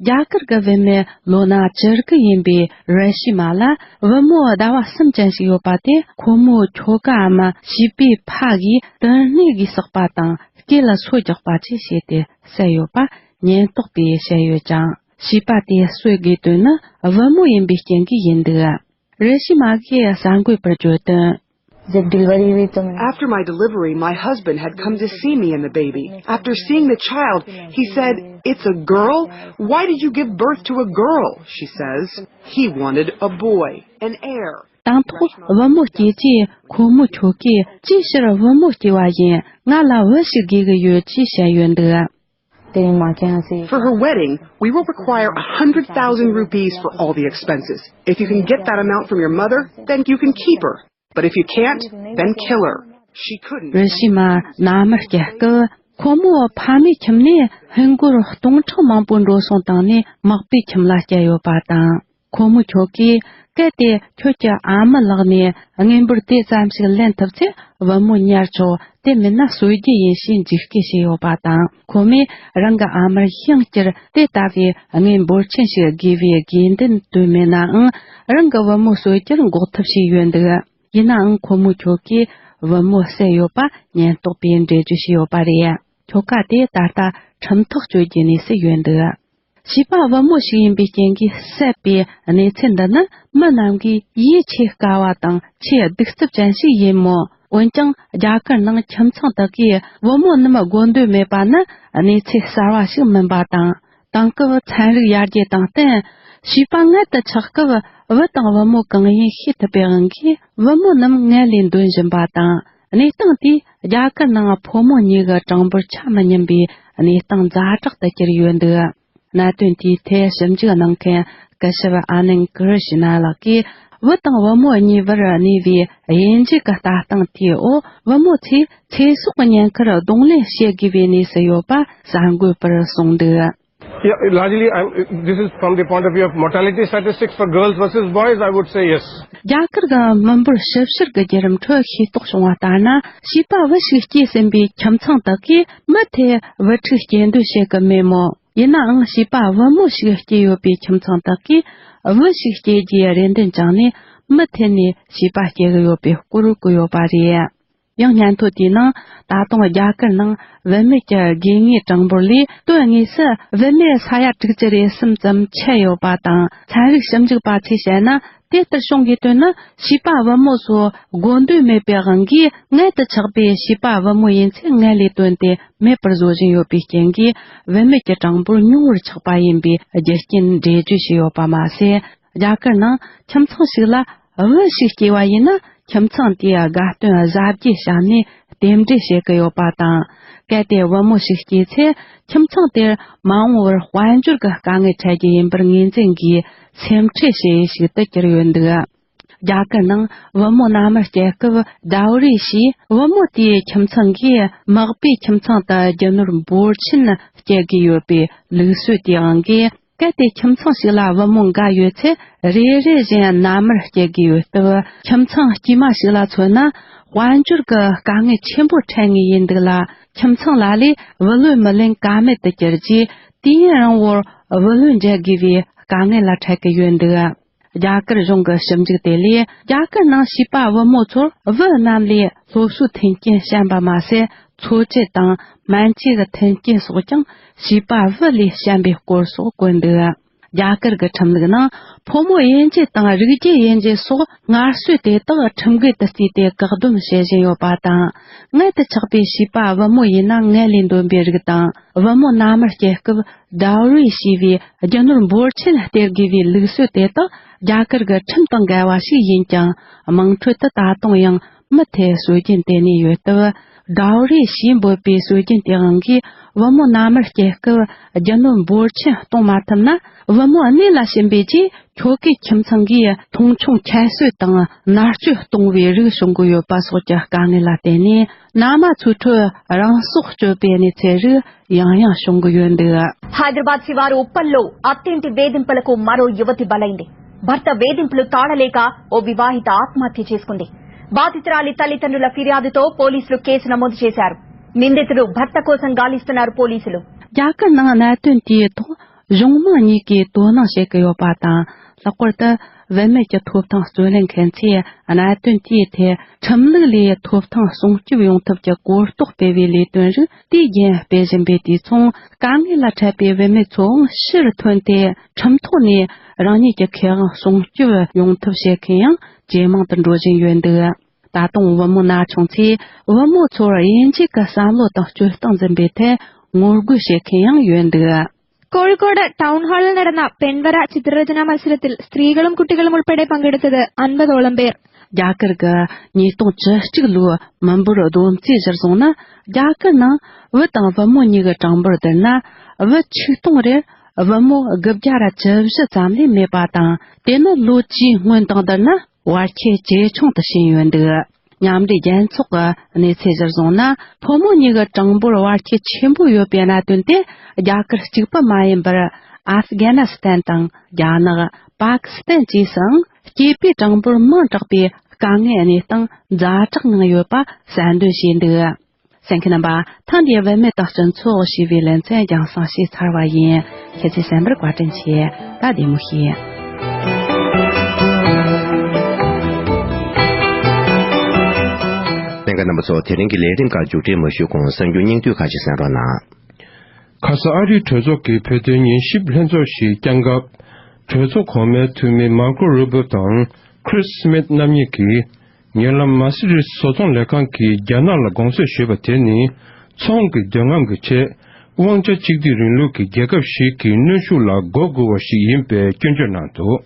རྒྱ་གར་གྱི་བུད་མེད་ལོ་ན་བཅུ་དགུ་ཡིན་པའི་རེ་ཤི་མ་ལ་བུ་མོ་ཟླ་བ་གསུམ་ཅན་ཞིག་ཡོད་པ་དེ། ཁོ་མོའི་ཁྱོ་གའམ་བྱིས་པའི་ཕ་གིས་དུར་སྣེ་གིས་བསགས་པ་དང་། སྐེ་ལ་སོ་རྒྱག་པ་བཅས་བྱས་ཏེ་བསད་ཡོད་པ་ཉེན་རྟོག་པས་བཤད་ཡོད་ཅིང་། བྱིས་པ་དེ་གསོད་དགོས་དོན་ནི་བུ་མོ་ཡིན་པའི་རྐྱེན་གྱིས་ཡིན་འདུག་རེ་ཤི་མ་གིས་གསར་འགོད་པར་བརྗོད་དོན། जब डिलीवरी हुई तो मैंने After my delivery, my husband had come to see me and the baby. After seeing the child, he said, "It's a girl? Why did you give birth to a girl?" she says. He wanted a boy, an heir. དང་ཐོག་བུ་མོ་སྐྱེས་རྗེས་ཁོ་མོའི་ཁྱོ་གས་ཅིའི་ཕྱིར་བུ་མོ་སྐྱེས་པ་ཡིན། ང་ལ་བུ་ཞིག་དགོས་ཀྱི་ཡོད་ཅེས་བཤད་ཡོད་འདུག तेरी माँ के यहाँ से For her wedding, we will require a hundred thousand rupees for all the expenses. If you can get that amount from your mother, then you can keep her. But if you can't, then kill her. She couldn't. རེ་ཤི་མ་མནའ་མར་སྐྱེལ་སྐབས། ཁོ་མོ་ཕ་མའི་ཁྱིམ་ནས་ཧིན་སྒོར་སྟོང་ཕྲག་མང་པོ་འགྲོ་སོང་བཏང་ནས་མག་པའི་ཁྱིམ་ལ་བསྐྱལ་ཡོད་པ་དང་། ཁོ་མོ་ཁྱོ་གས་གལ་ཏེ་ཁྱོད་ཀྱི་ཨ་མའི་ལག་ནས་དངུལ་འབོར་དེ་ཙམ་ཞིག་ལེན་ཐུབ་ཚེ་བུ་མོ་ཉར་ཆོག་དེ་མིན་ན་གསོད་རྒྱུ་ཡིན་ཞེས་འཇིགས་སྐུལ་བྱས་ཡོད་པ་དང་། ཁོ་མོས་རང་གི་ཨ་མར་ཤིང་སྐྱུར་དེ་ལྟ་བུའི་དངུལ་འབོར་ཆེན་ཞིག་དགོས་པའི་དགོས་འདུན་བཏོན་མེད་ནའང་། རང་གི་བུ་མོ་གསོད་རྒྱུར་འགོག་ཐབས་བྱས་ཡོད་འདུག་ཡིན་ནའང་། ཁོ་མོ་ཁྱོ་གས་བུ་མོ་བསད་ཡོད་པ་ཉེན་རྟོག་པས་འགྲེལ་བརྗོད་བྱས་ཡོད་པ་རེད། ཁྱོ་ག་དེ་ད་ལྟ་ཁྲིམས་ཐག་གཅོད་རྒྱུའི་གནས་སུ་ཡོད་འདུག་བྱིས་པ་བུ་མོ་ཞིག་ཡིན་པའི་རྐྱེན་གྱིས་བསད་པའི་གནས་ཚུལ་འདི་ནི་མི་རྣམས་ཀྱིས་ཡིད་ཆེས་དཀའ་བ་དང་ཆེས་གདུག་རྩུབ་ཅན་ཞིག་ཡིན་མོད། འོན་ཀྱང་། རྒྱ་གར་ནང་ཁྱིམ་ཚང་དག་གིས་བུ་མོ་རྣམས་དགོས་འདོད་མེད་པ་ནི་གནས་ཚུལ་གསར་བ་ཞིག་མིན་པ་དང་། དེང་སྐབས་ཚན་རིག་ཡར་རྒྱས་དང་བསྟུན། བྱིས་པ་མངལ་དུ་ཆགས་སྐབས་བུ་དང་བུ་མོ་གང་ཡིན་ཤེས་ཐུབ་པའི་དབང་གིས་བུ་མོ་རྣམས་མངལ་ལས་འདོན་བཞིན་པ་དང་། གནས་སྟངས་དེས་རྒྱ་གར་ནང་ཕོ་མོ་གཉིས་ཀྱི་གྲངས་འབོར་ཆ་མི་མཉམ་པའི་གནས་སྟངས་ཛ་དྲག་ཏུ་གྱུར་ཡོད་འདུག་གནད་དོན་དེའི་ཐད་ཞིབ་འཇུག་གནང་མཁན་སྐུ་ཞབས་ཨ་ནན་ཀི་རི་ཤི་ན་ལགས་ཀྱིས། བུ་དང་བུ་མོ་གཉིས་བར་གནས་པའི་དབྱེ་འབྱེད་ཀྱི་ལྟ་སྟངས་དེའི་འོག་བུ་མོ་ཚོས་ཚེ་སྲོག་གི་ཉེན་ཁར་གདོང་ལེན་བྱེད་དགོས་པའི་གནས་སུ་ཡོད་པ་གསར་འགོད་པར་གསུངས་འདུག Yeah, largely, I'm, this is from the point of view of mortality statistics for girls versus boys, I would say yes. རྒྱ་གར་གྱི་མི་འབོར་ཞིབ་བཤེར་གྱི་བརྒྱུད་རིམ་ཁྲོད་ཤེས་རྟོགས་བྱུང་བ་ལྟར་ན། བྱིས་པ་བུ་ཞིག་སྐྱེས་ཟིན་པའི་ཁྱིམ་ཚང་དག་གིས་མུ་མཐུད་བུ་ཕྲུག་སྐྱེ་འདོད་བྱེད་ཀྱི་མེད་མོད། ཡིན་ནའང་། བྱིས་པ་བུ་མོ་ཞིག་སྐྱེས་ཡོད་པའི་ཁྱིམ་ཚང་དག་གིས་བུ་ཞིག་སྐྱེ་རྒྱུའི་རེ་འདུན་བཅངས་ནས། མུ་མཐུད་ནས་བྱིས་པ་སྐྱེ་གི་ཡོད་པའི་སྐོར་བཀོད་ཡོད་པ་རེད། ཡང་སྙན་ཐོ་དེའི་ནང་། ད་དུང་རྒྱ་གར་ནང་བུད་མེད་ཀྱི་དགོས་ངེས་གྲངས་འབོར་ལས་དོན་དངོས་སུ་བུད་མེད་ས་ཡ་དྲུག་ཅུ་རེ་གསུམ་ཙམ་ཆད་ཡོད་པ་དང་། ཚན་རིག་ཞིབ་འཇུག་པ་ཚོས་བཤད་ན། དེ་ལྟར་བྱུང་དགོས་དོན་ནི། བྱིས་པ་བུ་མོ་ཚོ་དགོས་འདོད་མེད་པའི་དབང་གིས་མངལ་དུ་ཆགས་པའི་བྱིས་པ་བུ་མོ་ཡིན་ཚེ། མངལ་ལས་དོན་དེ་མེད་པར་བཟོ་བཞིན་ཡོད་པའི་རྐྱེན་གྱིས། བུད་མེད་ཀྱི་གྲངས་འབོར་ཉུང་བར་ཆགས་པ་ཡིན་པའི་རྒྱུ་རྐྱེན་འགྲེལ་བརྗོད་བྱས་ཡོད་པ་མ་ཟད། རྒྱ་གར་ནང་ཁྱིམ་ཚང་ཞིག་ལ་བུ་ཞིག་སྐྱེས་པ་ཡིན་ན། ཁྱིམ་ཚང་དེས་དགའ་སྟོན་གཟབ་རྒྱས་བྱས་ནས་རྟེན་འབྲེལ་བྱེད་ཀྱི་ཡོད་པ་དང་། གལ་ཏེ་བུ་མོ་ཞིག་སྐྱེས་ཚེ། ཁྱིམ་ཚང་དེར་མ་འོངས་པར་དཔལ་འབྱོར་གྱི་དཀའ་ངལ་འཕྲད་རྒྱུ་ཡིན་པར་ངོས་འཛིན་གྱིས་སེམས་ཁྲལ་བྱེད་ཡུལ་ཞིག་ཏུ་གྱུར་ཡོད་འདུག་རྒྱ་གར་ནང་བུ་མོ་མནའ་མར་སྐྱེལ་སྐབས། ཌའོ་རི་ཞེས་བུ་མོ་དེའི་ཁྱིམ་ཚང་གིས་མག་པའི་ཁྱིམ་ཚང་དུ་རྒྱུ་ནོར་འབོར་ཆེན་སྐྱེལ་དགོས་ཡོད་པའི་ལུགས་སྲོལ་དེའི་དབང་གིས། གལ་ཏེ་ཁྱིམ་ཚང་ཞིག་ལ་བུ་མོ་འགའ་ཡོད་ཚེ། རེ་རེ་བཞིན་མནའ་མར་སྐྱེལ་དགོས་ཡོད་སྟབས། ཁྱིམ་ཚང་དཀྱུས་མ་ཞིག་ལ་མཚོན་ན། དཔལ་འབྱོར་གྱི་དཀའ་ངལ་ཆེན་པོ་འཕྲད་ངེས་ཡིན་འདུག་ལ། ཁྱིམ་ཚང་ལ་ལས་བུ་ལོན་མི་ལེན་ཀ་མེད་དུ་གྱུར་རྗེས། དུས་ཡུན་རིང་བོར་བུ་ལོན་འཇལ་དགོས་པའི་དཀའ་ངལ་ལ་འཕྲད་ཀྱི་ཡོད་འདུག་རྒྱ་གར་གཞུང་གི་ཞིབ་འཇུག་དེ་ལས། རྒྱ་གར་ནང་བྱིས་པ་བུ་མོ་ཚོར་བུ་རྣམས་ལས་སློབ་གསོའི་མཐུན་རྐྱེན་བྱིན་པ་མ་ཟད། འཚོ་བཅུད་དང་སྨན་བཅོས་ཀྱི་མཐུན་རྐྱེན་སོགས་ཀྱང་བྱིས་པ་བུ་ལས་བྱིན་པའི་སྐོར་སོགས་བཀོད་འདུག་རྒྱ་གར་གྱི་ཁྲིམས་ལུགས་ནང་། ཕོ་མོ་དབྱེ་འབྱེད་དང་རིགས་རྒྱུད་དབྱེ་འབྱེད་སོགས་ངལ་རྩོལ་དེ་དག་ཁྲིམས་འགལ་དུ་བརྩིས་ཏེ་བཀག་སྡོམ་བྱེད་བཞིན་ཡོད་པ་དང་། མངལ་དུ་ཆགས་པའི་བྱིས་པ་བུ་མོ་ཡིན་ན། མངལ་ལས་འདོན་པའི་རིགས་དང་། བུ་མོ་མནའ་མར་སྐྱེལ་སྐབས། ཌའོ་རི་ཞེས་པའི་རྒྱུ་ནོར་འབོར་ཆེན་སྟེར་དགོས་པའི་ལུགས་སྲོལ་དེ་དག་རྒྱ་གར་གྱི་ཁྲིམས་དང་འགལ་བ་ཞིག་ཡིན་ཀྱང་། དམངས་ཁྲོད་དུ་ད་དུང་ཡང་མུ་མཐུད་སྲོལ་རྒྱུན་དེ་གནས་ཡོད་སྟབས། ཌའོ་རི་ཞེས་འབོད་པའི་སྲོལ་རྒྱུན་དེའི་དབང་གིས། བུ་མོ་མནའ་མར་སྐྱེལ་སྐབས་རྒྱུ་ནོར་འབོར་ཆེན་གཏོང་མ་ཐུབ་ན། བུ་མོ་གནས་ལ་ཕྱིན་པའི་རྗེས། ཁྱོ་གའི་ཁྱིམ་ཚང་གིས་མཐོང་ཆུང་ཁྱད་གསོད་དང་མནར་གཅོད་གཏོང་བའི་རིགས་བྱུང་གི་ཡོད་པ་སོགས་ཀྱི་དཀའ་ངལ་ལ་བརྟེན་ནས། མནའ་མ་ཚོའི་ཁྲོད་རང་སྲོག་གཅོད་པའི་གནས་ཚུལ་རིགས་ཡང་ཡང་བྱུང་གི་ཡོད་འདུག། హైదరాబాద్ శివారు ఉప్పల్లో అత్తింటి వేధింపులకు మరో యువతి బలైంది. భర్త వేధింపులు తాళలేక ఓ వివాహిత ఆత్మహత్య చేసుకుంది. బాధితురాలి తల్లిదండ్రుల ఫిర్యాదుతో పోలీసులు కేసు నమోదు చేశారు. నిందితుడు భర్త కోసం గాలిస్తున్నారు పోలీసులు. རྒྱ་གར་ནང་གནད་དོན་དེའི་ཐོག་གཞུང་མང་གཉིས་ཀས་དོ་སྣང་བྱེད་ཀྱི་ཡོད་པ་དང་། ལྷག་པར་དུ་བུད་མེད་ཀྱི་ཐོབ་ཐང་རྩོད་ལེན་མཁན་ཚོས་གནད་དོན་དེའི་ཐད་ཁྲིམས་ལུགས་ལས་ཐོབ་ཐང་སྲུང་སྐྱོབ་ཡོང་ཐབས་ཀྱི་གོ་རྟོགས་སྤེལ་བའི་ལས་དོན་རིགས་དུས་རྒྱུན་སྤེལ་བཞིན་པས། དུས་མཚུངས་དཀའ་ངལ་ལ་འཕྲད་པའི་བུད་མེད་ཚོའང་ཕྱིར་ཐོན་ཏེ། ཁྲིམས་ཐོག་ནས་རང་ཉིད་ཀྱི་ཁེ་དབང་སྲུང་སྐྱོབ་ཡོང་ཐབས་བྱེད་མཁན་ཡང་ཇེ་མང་དུ་འགྲོ་བཞིན་ཡོད་འདུག། ད་དུང་བུ་མོ་ན་ཆུང་ཚོས་བུ་མོ་ཚོར་དབྱེ་འབྱེད་ཀྱི་བསམ་བློ་དང་སྤྱོད་སྟངས་འཛིན་པའི་ཐད་ངོ་རྒོལ་བྱེད་མཁན་ཡང་ཡོད་འདུག། കോഴിക്കോട് ടൗൺ ഹാളിൽ നടന്ന പെൺവര ചിത്രരചനാ മത്സരത്തിൽ സ്ത്രീകളും കുട്ടികളും ഉൾപ്പെടെ പങ്കെടുത്തത് അൻപതോളം പേർ. རྒྱ་གར་གྱི་ཉིས་སྟོང་བཅུ་གཅིག་ལོའི་མི་འབོར་བསྡོམས་རྩིས་གཞིར་བཟུང་ན། རྒྱ་གར་ནང་བུ་དང་བུ་མོ་གཉིས་ཀྱི་གྲངས་འབོར་བསྡུར་ན། བུ་ཆིག་སྟོང་རེར་བུ་མོ་དགུ་བརྒྱ་ར་བཅུ་བཞི་ཙམ་ལས་མེད་པ་དང་། དེ་ནི་ལོ་བཅུའི་སྔོན་དང་བསྡུར་ན་བར་ཁྱད་ཇེ་ཆུང་དུ་ཕྱིན་ཡོད་འདུག། མཉམ་འབྲེལ་རྒྱལ་ཚོགས་ཀྱི་གནས་ཚུལ་གཞིར་བཟུང་ན། ཕོ་མོ་གཉིས་ཀྱི་གྲངས་འབོར་བར་ཁྱད་ཆེན་པོ་ཡོད་པའི་གནད་དོན་དེ། རྒྱ་གར་གཅིག་པུ་མ་ཡིན་པར། ཨབ་གྷ་ནི་སི་ཐན་དང་རྒྱ་ནག་པ་ཀི་སི་ཐན་བཅས་སུའང་སྐྱེས་པའི་གྲངས་འབོར་མང་དྲགས་པའི་དཀའ་ངལ་གནས་སྟངས་ཛ་དྲག་ངང་ཡོད་པ་གསལ་འདོན་བྱས་འདུག། གསན་མཁན་རྣམ་པ། ཐེངས་འདིའི་བུད་མེད་དང་སྤྱི་ཚོགས་ཞེས་པའི་ལེ་ཚན་རྒྱང་སྲིང་བྱས་ཚར་བ་ཡིན། ཁྱེད་ཚོས་གསན་པར་བཀའ་དྲིན་ཆེ། ད་བདེ་མོ་བྱོས། ལྷན་རྒྱས་རྣམ་པ་ཚོ། དེ་རིང་གི་ལས་རིམ་ཁག་མཇུག་སྒྲིལ་མ་ཞུས་གོང་། གསར་འགྱུར་སྙིང་བསྡུས་ཁག་ཅིག་གསན་རོགས་གནང་། ཁ་ས་ཨ་རིའི་གྲོས་ཚོགས་ཀྱི་བོད་དོན་ཉན་ཞིབ་ལྷན་ཚོགས་ཤིག་བསྐྱངས་སྐབས། གྲོས་ཚོགས་གོང་མའི་འཐུས་མི་མར་ཀོ་རུ་བྷིའོ་དང་ཁྲིས་སི་མིད་རྣམ་གཉིས་ཀྱིས། ཉེ་ལམ་མར་སི་ཌིས་བཟོ་ཚོང་ལས་ཁང་གིས་རྒྱ་ནག་ལ་དགོངས་སེལ་ཞུས་པ་དེ་ནི། ཚོང་གི་འདོད་རྔམ་གྱི་ཆེད། དབང་ཆ་གཅིག་སྡུད་རིང་ལུགས་ཀྱི་རྒྱལ་ཁབ་ཞིག་གི་གནོན་ཤུགས་ལ་མགོ་སྒུར་བ་ཞིག་ཡིན་པའི་སྐྱོན་བརྗོད་གནང་འདུག།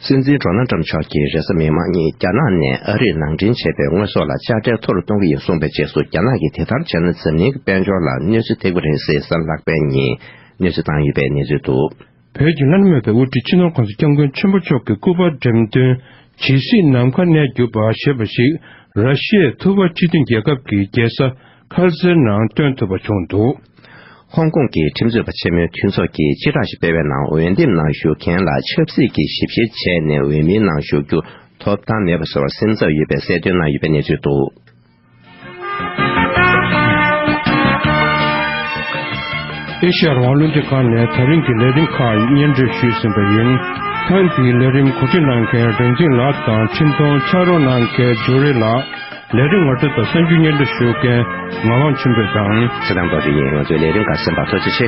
སྲིད་འཛིན་ཌོ་ནལ་ཊམ་མཆོག་གིས་རེས་གཟའ་མིག་དམར་ཉིན་རྒྱ་ནག་ནས་ཨ་རིར་ནང་འདྲེན་བྱས་པའི་དངོས་ཟོག་ལ་དཔྱ་ཁྲལ་མཐོ་རུ་གཏོང་གི་ཡིན་གསུངས་པའི་རྗེས་སུ། རྒྱ་ནག་གིས་དེ་ལྟར་བྱས་ན་འཛམ་གླིང་གི་དཔལ་འབྱོར་ལ་གནོད་འཚེ་ཐེབས་ཀྱི་རེད་ཟེར་གཟའ་ལྷག་པའི་ཉིན་གནས་ཚུལ་བཏང་ཡོད་པའི་གནས་ཚུལ་འདུག། བོད་ཀྱི་བླ་ན་མེད་པའི་དབུ་ཁྲིད་སྤྱི་ནོར་༸གོང་ས་༸སྐྱབས་མགོན་ཆེན་པོ་མཆོག་གི་སྐུ་པར་འགྲེམས་སྟོན་ཇི་སྲིད་ནམ་མཁའ་གནས་གྱུར་པ་ཞེས་པ་ཞིག་ར་ཤི་ཡའི་ཐུ་བ་སྤྱི་མཐུན་རྒྱལ་ཁབ་ཀྱི་རྒྱལ་ས་ཁལ་ཟེར་ནང་སྟོན་ཐུབ་པ་བྱུང་འདུག། ཧོང་ཀོང་གི་ཁྲིམས་རྩོད་པ་ཆེན་མོའི་མཐུན་ཚོགས་ཀྱིས་སྤྱི་བསྒྲགས་ཤིག་སྤེལ་བའི་ནང་། འོས་འདེམས་ནང་ཞུགས་མཁན་ལ་ཆབ་སྲིད་ཀྱི་ཞིབ་བཤེར་བྱས་ནས་འོས་མིའི་ནང་ཞུགས་རྒྱུ་ཐོབ་ཐང་མེད་པ་བཟོ་བར་སེམས་འཚབ་ཡོད་པའི་གསལ་སྟོན་གནང་ཡོད་པའི་གནས་ཚུལ་འདུག། ཨེ་ཤ་ཡ་རང་དབང་རླུང་འཕྲིན་ཁང་ནས་ད་རིང་གི་ལས་རིམ་ཁག་སྙན་སྒྲོན་ཞུས་ཟིན་པ་ཡིན། ཐེངས་འདིའི་ལས་རིམ་གོ་སྒྲིག་གནང་མཁན་རིག་འཛིན་ལགས་དང་འཕྲིན་གཏོང་ཕྱག་རོགས་གནང་མཁན་ཇོ་རི་ལགས། ལས་རིམ་ངོ་སྤྲོད་དང་གསར་འགྱུར་སྙན་སྒྲོན་ཞུ་མཁན་ངག་དབང་ཆོས་འཕེལ་དང་། ཚེ་དང་རྡོ་རྗེ་ཡིན། ང་ཚོའི་ལས་རིམ་ཁག་གསན་པར་ཐུགས་རྗེ་ཆེ།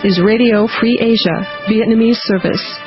This is Radio Free Asia, Vietnamese service.